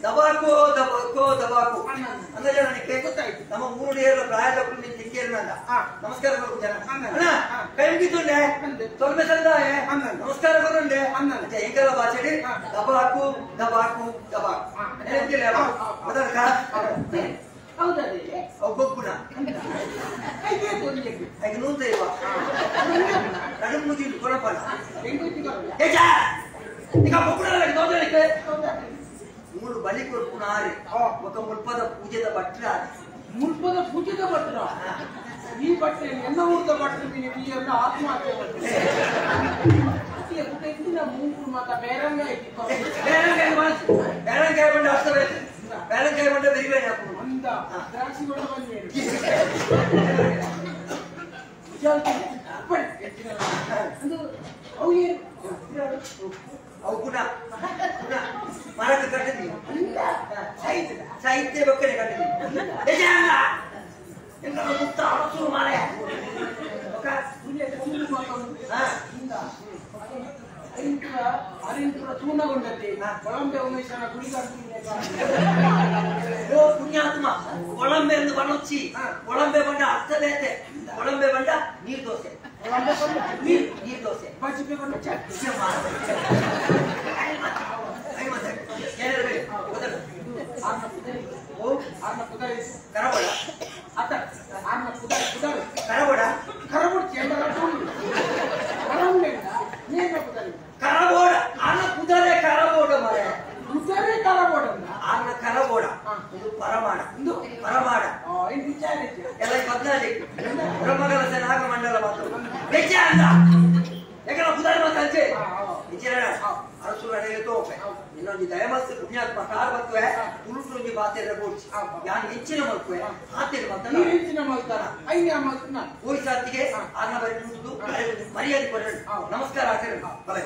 ದಬಾಕೋ ದಬಾಕೋ ದಬಾಕು ಅಂದ್ರೆ ನನಗೆ ಗೊತ್ತಾಯ್ತು ನಮ್ಮ ಮೂರು ಏಳು ಪ್ರಾಯದ ನಿಕ್ಕೇರ್ನಲ್ಲ ನಮಸ್ಕಾರ ಜನ ಅಣ್ಣ ಕೈ ಮುಗಿతుండే ತೊಲ್ಮೆ ಸಂದಾಯ ನಮಸ್ಕಾರ ಕೊರುಂಡೆ ಎಂಕಲ ಭಾಷೆಡಿ ದಬಾಕು ದಬಾಕು ದಬಾಕು ಅವು ಗೊಬ್ಬುನ ಐದು ನೂತ ಇವ ನಡು ಮುಗಿ ಕೊರಪಲ್ಲ ಈಗ ಬೊಬ್ಬುನ ತೋಜಲಿಕ್ಕೆ ಮೂರು ಬಲಿ ಕೊರ್ಪುನಾರಿ ఒక ಮುಲ್ಪದ ಪೂಜೆದ ಭಟ್ರ ಮುಲ್ಪದ ಪೂಜೆದ ಭಟ್ರ ಈ ಭಟ್ರೆ ಎನ್ನ ಊರ್ದ ಭಟ್ರು ನೀನು ಈ ಎಲ್ಲ ಆತ್ಮಹತ್ಯೆ ಮೂರು ಮಾತ ಬೇರಂಗಾಯಿ ಬೇರಂಗಾಯಿ ಬಂಡ ಅರ್ಥ ಬೇಕು ಬೇರಂಗಾಯಿ ಬಂಡ ಬೆರಿಬೇಡ ಅಂದ ದ್ರಾಕ್ಷಿ ಬಂಡ ಬಂದೇನು ಅವು ಏನು ಅವು ಗುಣ ಗುಣ ಮರಕ್ಕೆ ಕಟ್ಟಿದ್ವಿ ಸಾಹಿತ್ಯ ಬಕ್ಕನೆ ಕಟ್ಟಿದ್ವಿ ಮುಕ್ತ ಅರಸು ಮಾರಾಯ ಅರಿಂಪುರ ತೂನಗೊಂಡದ್ದೆ ಕೊಳಂಬೆ ಉಮೇಶನ ಗುಡಿಗಾಡ್ತೀನಿ ಓ ಪುಣ್ಯಾತ್ಮ ಕೊಳಂಬೆ ಎಂದು ಬಣ್ಣೊಚ್ಚಿ ಕೊಳಂಬೆ ಬಂಡ ಅರ್ಥಲೇತೆ ಕೊಳಂಬೆ ಬಂಡ ನೀರ್ ದೋಸೆ ನೀರ್ ನೀರ್ ದೋಸೆ ಬಜ್ಜಿಗೆ ಬಂಡ ಚಟ್ನಿ ಕರಬೋಡ ಅತ್ತ ಆರ್ನ ಪುದರ್ ಪುದರ್ ಕರಬೋಡ ಕರಬೋಡ ಕರಬೋಡ ನೇನ ಪುದರ್ ಕರಬೋಡ ಆರ್ನ ಪುದರೇ ಕರಬೋಡ ಮರೆ ಪುದರೇ ಕರಬೋಡ ಆರ್ನ ಕರಬೋಡ ಇದು ಪರಮಾಣ ಇದು ಪರಮಾಣ ಎಲ್ಲ ಪದ್ನಾಲ್ಕು ಬ್ರಹ್ಮಕಲಶ ನಾಗಮಂಡಲ ಮಾತ್ರ ಬೆಚ್ಚ ಅಂತ ಯಾಕಂದ್ರೆ ಪುದರ್ ಮಾತ್ರ ಅಂಚೆ ವಿಚಾರ ಅರಸು ನಡೆಗೆ ತೋಪೆ ಇನ್ನೊಂದು ದಯಮಸ್ತು ಪುಣ್ಯಾತ್ಮ ಕಾರ್ ಬತ್ತುವೆ ತುಳುಟೊಂಜಿ ಬಾತೆರ ಬೋಡ್ಚಿ ಯಾನ್ ಹೆಚ್ಚಿನ ಮಲ್ಪುವೆ ಆತೆರ ಮಾತ್ರ ಹೆಚ್ಚಿನ ಮಲ್ತಾರ ಐನ ಮಲ್ತನ ಓಯ್ ಸಾತಿಗೆ ಆರ್ನ ಬರಿ ತುಳುದು ಮರ್ಯಾದೆ ಕೊಡೋಣ ನಮಸ್ಕಾರ ಆಚರಣೆ ಬಲ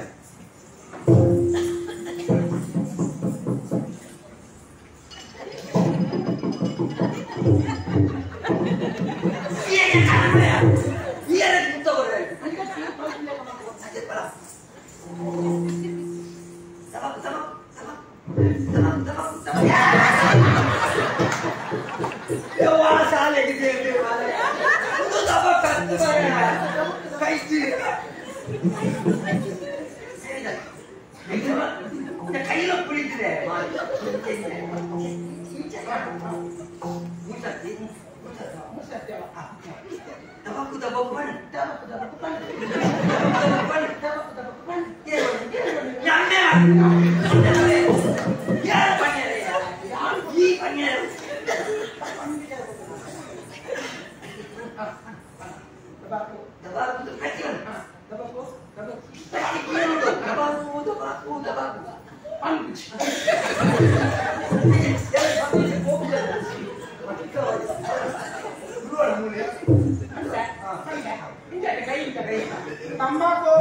ತಂಬಾಕು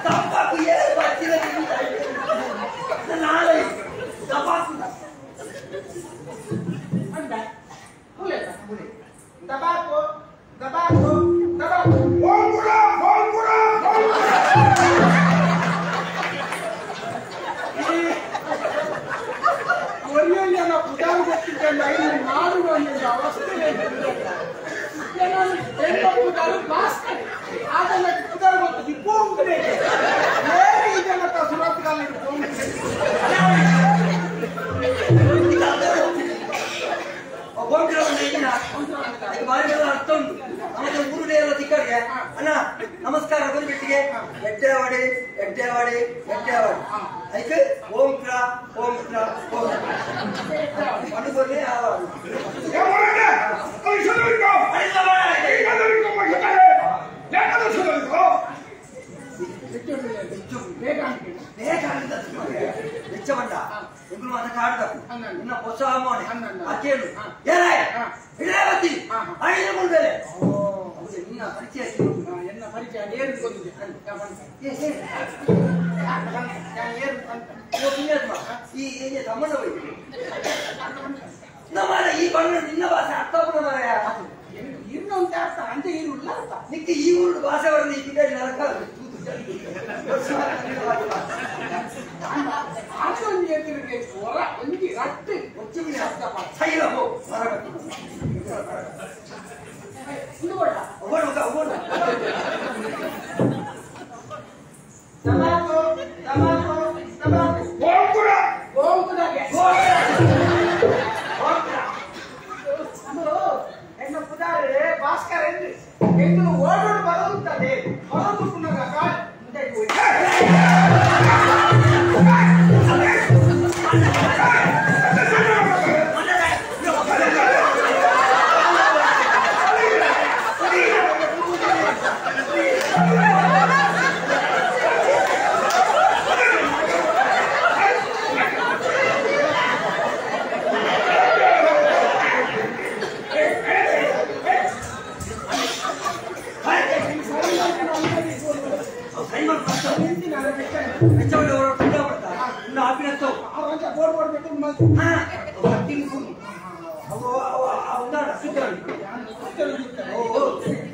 ತಂಬಾಕು ಏನು ಬರ್ತಿಲ್ಲ ನಾಳೆ ತಂಬಾಕು ತಂಬಾಕು ತಂಬಾಕು ತಂಬಾಕು ಒರಿಯನ್ನ ಪುದಾರ್ ಗೊತ್ತಿದ್ದ ನಾಡು ಒಂದು ಅವಸ್ಥೆ ಅಣ್ಣ ನಮಸ್ಕಾರ ಬಂದ್ಬಿಟ್ಟಿಗೆ ಎಡ್ಡೆವಾಡಿ ಎಡ್ಡೆವಾಡಿ ಎಡ್ಡೆವಾಡಿ ಐತೆ ಓಂ ಕ್ರ ಓಂ ಕ್ರ ಓಂ ಅನುಕೊನೆ ಹೆಚ್ಚ ಬಂಡ ಎಂಗುಲು ಮಾತ ಕಾಡ್ದಕ್ಕು ಇನ್ನ ಹೊಸ ಮೋನೆ ಅಕೇಳು ಏರೇ ಇಡೇ ಬತ್ತಿ ಐದು ಮುಂದೆಲೆ ಹೌದು ನಿನ್ನ ಪರಿಚಯ ಎನ್ನ ಪರಿಚಯ ಏನು ಗೊತ್ತಿದೆ ಈ ತಮ್ಮನ ಹೋಯ್ತು ನಮ್ಮ ಈ ಬಣ್ಣ ನಿನ್ನ ಭಾಷೆ ಅರ್ಥ ಮಾರಾಯ ಇನ್ನೊಂದು ಅರ್ಥ ಅಂತ ಏನು ಇಲ್ಲ ಅರ್ಥ ನಿಕ್ಕೆ ಈ ಊರು ಭಾಷೆ ಬರಲಿ ಈ ನರಕ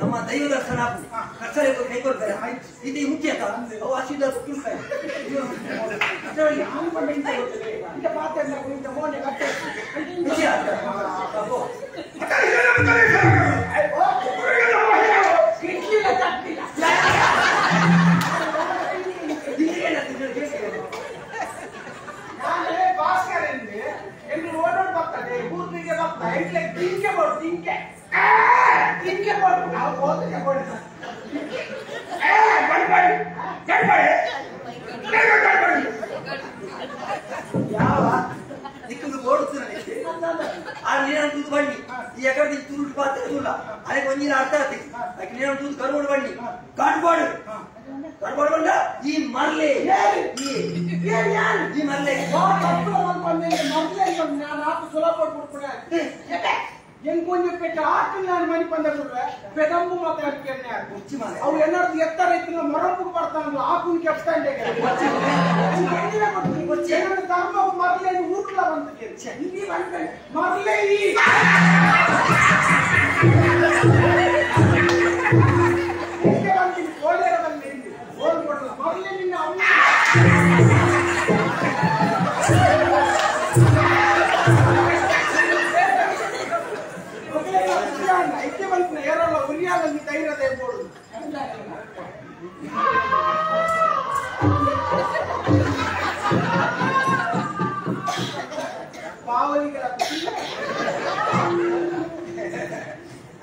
ನಮ್ಮ ದೈವ ದರ್ಶನ ಕೈ ಇದು ಮುಖ್ಯ ಯಾವ ದಿಕ್ಕಲು ಓಡುತ್ತಿರಲಿ ಆ ನೀರನ್ನು ತೂದು ಬನ್ನಿ ಈ ಎಕಡೆ ತುರುಡು ಪಾತ್ರ ತುಲ್ಲ ಅದಕ್ಕೆ ಒಂದಿನ ಅರ್ಥ ಆಗ್ತದೆ ಅದಕ್ಕೆ ನೀರನ್ನು ತೂದು ಕರ್ಕೊಂಡು ಬನ್ನಿ ಕಾಡ್ಬಾಡು ಕಡ್ಬಾಡು ಬಂದ ಈ ಮರ್ಲೆ ಈ ಮರ್ಲೆ ಎಂಕೊಂಜು ಆಟ ನಾನು ಮನಿ ಪಂದ ಪೆದಂಬು ಮಾತಾಡ್ತೇನೆ ಅವು ಏನಾದ್ರು ಎತ್ತರ ಇತ್ತು ಮೊರಂಬು ಬರ್ತಾನಲ್ಲ ಆಕುನ್ ಕೆಪ್ತಾಂಡೆ ಧರ್ಮ ಮರಲೇ ಊಟ್ಲ ಬಂತು ಮರಲೇ ಈ ಮರಲೇ ನಿನ್ನ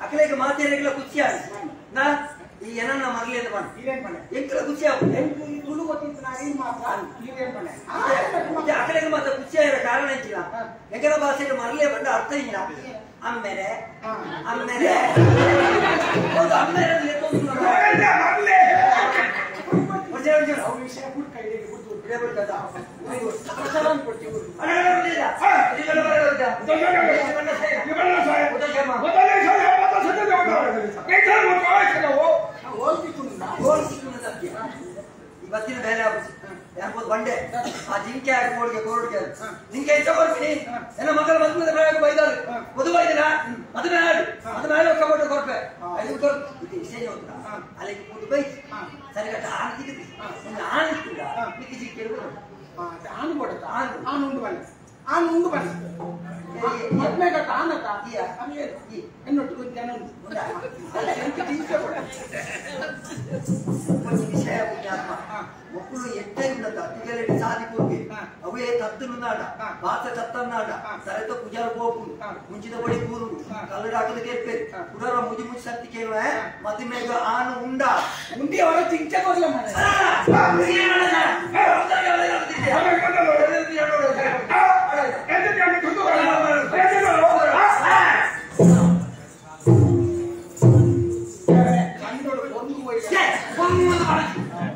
ಅಕಲೆಗೆ ಮಾತೇರೆಗಳ ಖುಷಿ ಆಗ ನಾ ಈ ಏನನ್ನ ಮರಲಿ ಅಂತ ಮಾಡಿ ಎಂಕಲ ಖುಷಿ ಆಗುತ್ತೆ ಅಕಲೆಗೆ ಮಾತ್ರ ಖುಷಿ ಆಗಿರೋ ಕಾರಣ ಎಂಚಿಲ್ಲ ಎಂಕಲ ಭಾಷೆಗೆ ಮರಲೇ ಬಂದ ಅರ್ಥ ಇಲ್ಲ ಅಮ್ಮೇಲೆ ಅಮ್ಮೇಲೆ ಹೌದು ಅಮ್ಮೇಲೆ ಇವತ್ತಿನ ಬೇರೆ ಯಾರ್ಬೋದು ಬಂಡೆ ಆ ಜಿಂಕೆ ಆಗಿ ಕೋಡ್ಗೆ ಕೋಡ್ಗೆ ನಿಂಗೆ ಇಷ್ಟ ಕೊಡ್ತೀನಿ ಎಲ್ಲ ಮಕ್ಕಳ ಮದುವೆ ಪ್ರಾಯ ಬೈದಾರು ಮದುವೆ ಬೈದಿಲ್ಲ ಮದುವೆ ಆಡು ಮದುವೆ ಆಡು ಕಬೋಟ ಕೊರ್ಪೆ ಐದು ಕೊರ್ ವಿಶೇಷ ಹೋಗ್ತಾ ಅಲ್ಲಿಗೆ ಕೂತು ಬೈ ಸರಿಗಟ್ಟ ಆನೆ ಸಿಗುತ್ತೆ ಆನೆ ಇತ್ತಿಲ್ಲ ಮಿಕ್ಕಿ ಜಿಂಕೆ ಆನು ಕೊಡುತ್ತ ಆನು ಆನು ಉಂಡು ಬನ್ನಿ ಆನು ಉಂಡು ಬನ್ನಿ ಮದ್ಮೆಗಟ್ಟ ಆನತ ಎನ್ನೊಟ್ಟು ಜನ ವಿಷಯ ಪುಣ್ಯಾತ್ಮ ಮಕ್ಕಳು ಎಟ್ಟೆ ಅತ್ತಿಗೆಲೆ ಸಾದಿ ಕೂರ್ಗೆ ಅವೇ ತತ್ತುನಾಡ ಬಾಸ ತತ್ತನ್ನಾಡ ತರೆತ ಪೂಜಾರ ಪೋಪು ಮುಂಚಿನ ಬಳಿ ಕೂರು ಕಲ್ಲಡ ಹಾಕದ ಕೇಳ್ಪೇರು ಕುಡರ ಮುಜಿ ಮುಜಿ ಸತ್ತಿ ಕೇಳುವ ಮದುಮೆಗ ಆನು ಉಂಡ ಉಂಡಿ ಅವರ ಚಿಂಚೆ ಕೊಡ್ಲ ಮನೆ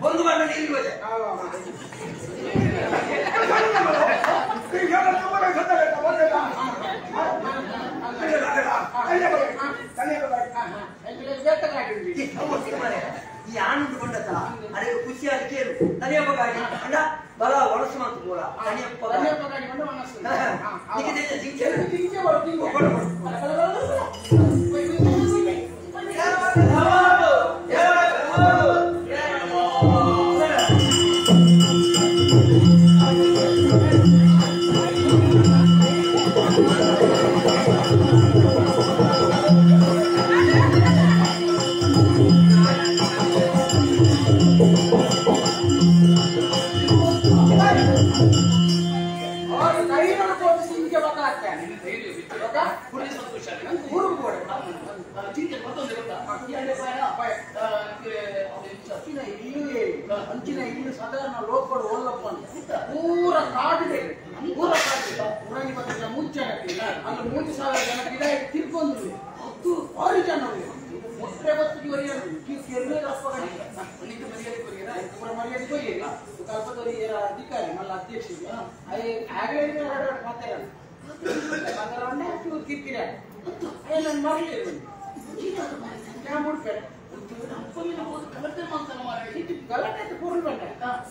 ಒಂದು ಬಣ್ಣ ನೀರು ಹೋದೆ ಈ ಆನಂದ ಕೊಂಡತ್ತ ಅದಕ್ಕೆ ಖುಷಿಯಾಗಿ ಕೇಳು ತನಿಯಪ್ಪಗಾಗಿ ಅಣ್ಣ ಬಲ ಒಣಸು ಮಾತು ಬೋಲ ತನಿಯಪ್ಪ ಜಿಂಕೆ. ಅಂಚಿನ ಇಲ್ಲು ಸಾಧಾರಣ ಲೋಕಡು ಓಲ್ಲಪ್ಪ ಪೂರ ಕಾಡಿದೆ ಪೂರ ಕಾಡಿದೆ ಪುರಾಣಿ ಪತ್ರ ಮುಂಚೆ ಅಲ್ಲಿ 3000 ಜನ ಗಿಡ ತಿರ್ಕೊಂಡ್ರು ಅದು ಭಾರಿ ಜನ ಮುದ್ರೆ ಬತ್ತಿಗೆ ಮರ್ಯಾದೆ ಕಲ್ಪದವರು ಅಧಿಕಾರಿ ಮಲ್ಲ ಅಧ್ಯಕ್ಷ ಮಾತಾಡ ಕಿರ್ಕಿರಿ ನಾನು ಮರಲಿ ಗಲಾಟೆ ಪೊರುಳು ಬಂಡ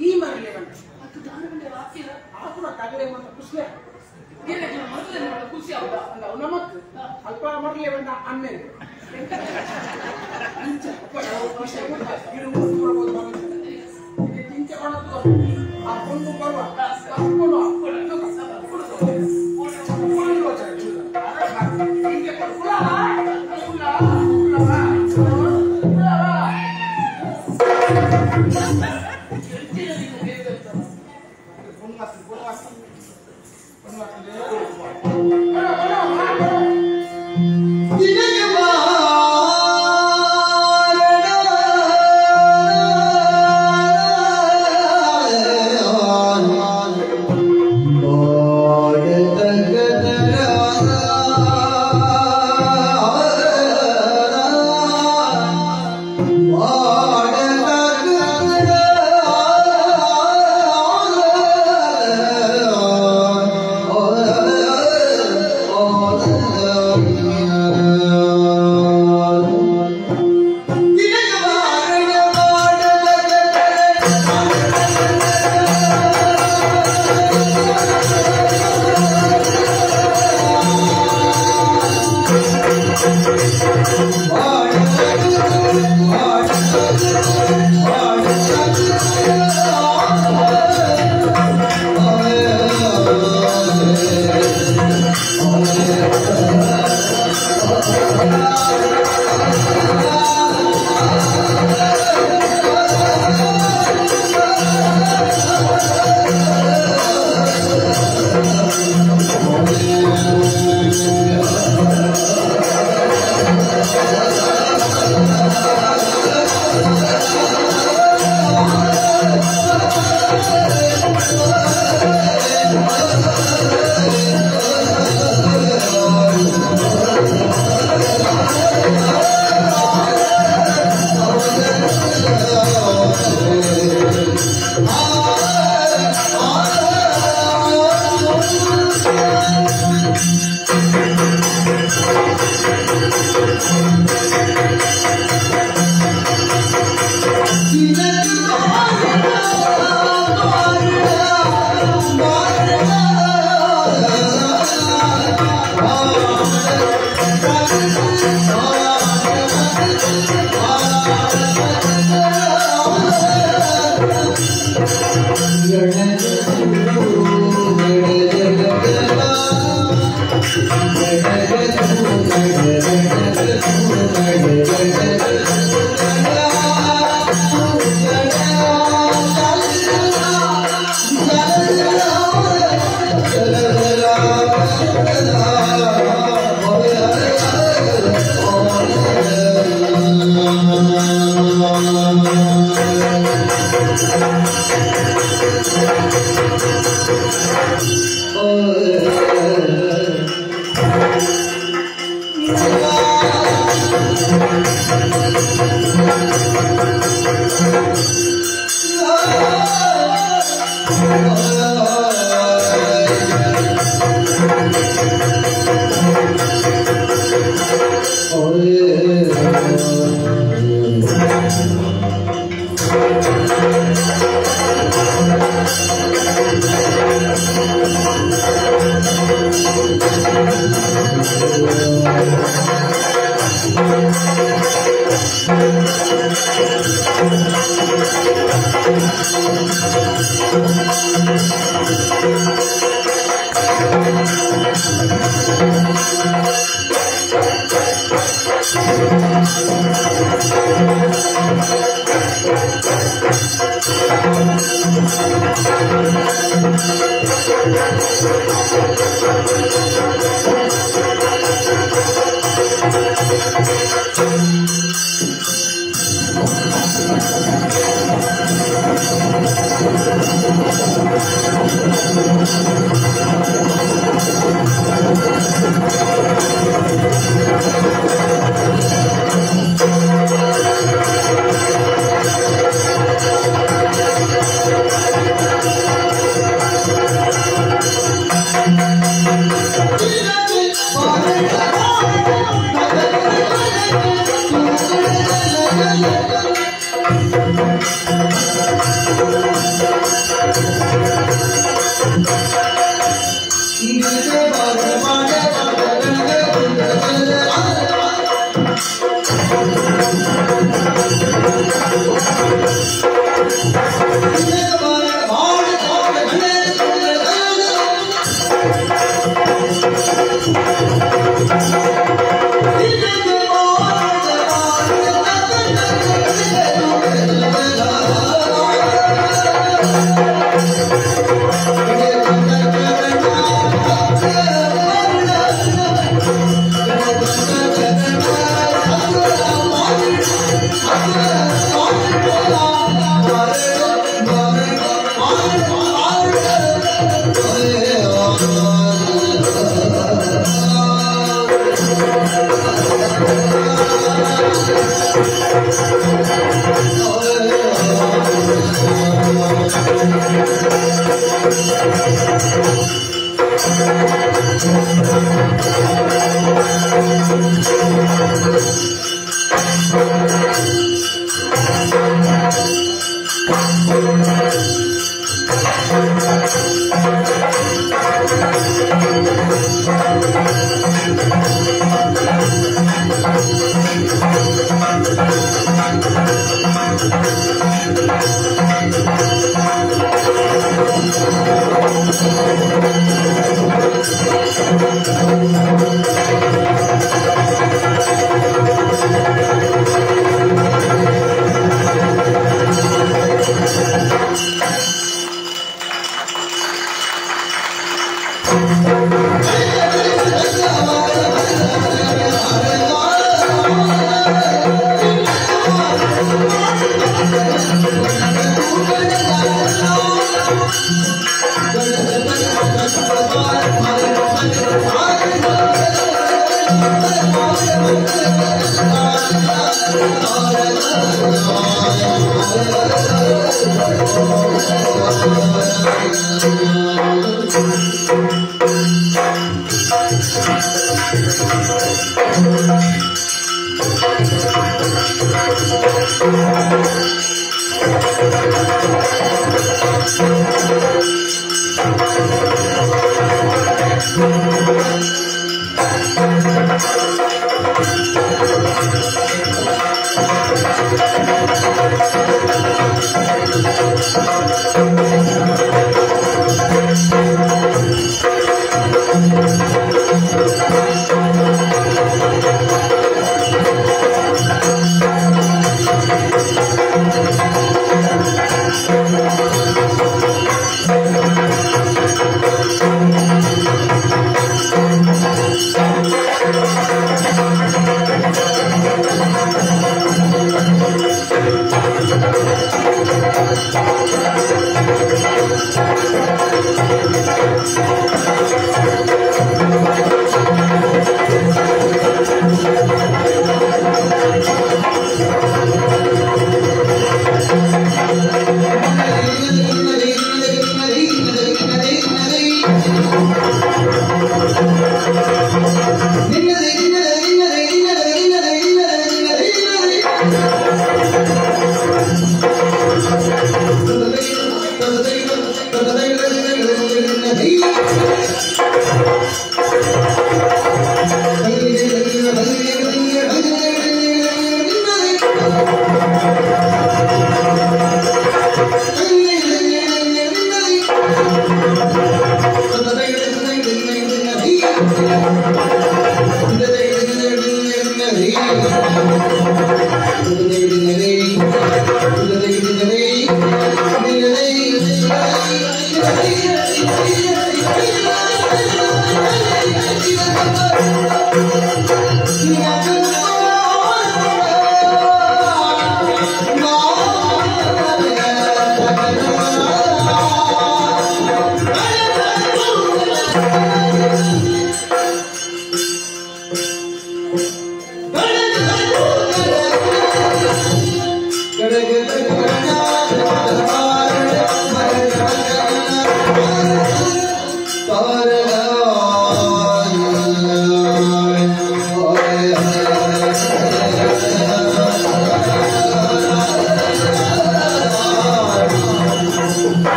ಈ ಮರಲಿ ಬಂಡ ಆತುರ ತಗಲೆ ಬಂದ ಖುಷಿ ಖುಷಿ ಆಗುತ್ತ ನಮಕ್ ಅಲ್ಪ ಮರಲಿ ಬಂದ ಅಮ್ಮೇಲೆ ಆ ಕೊಂಡು ಬರುವ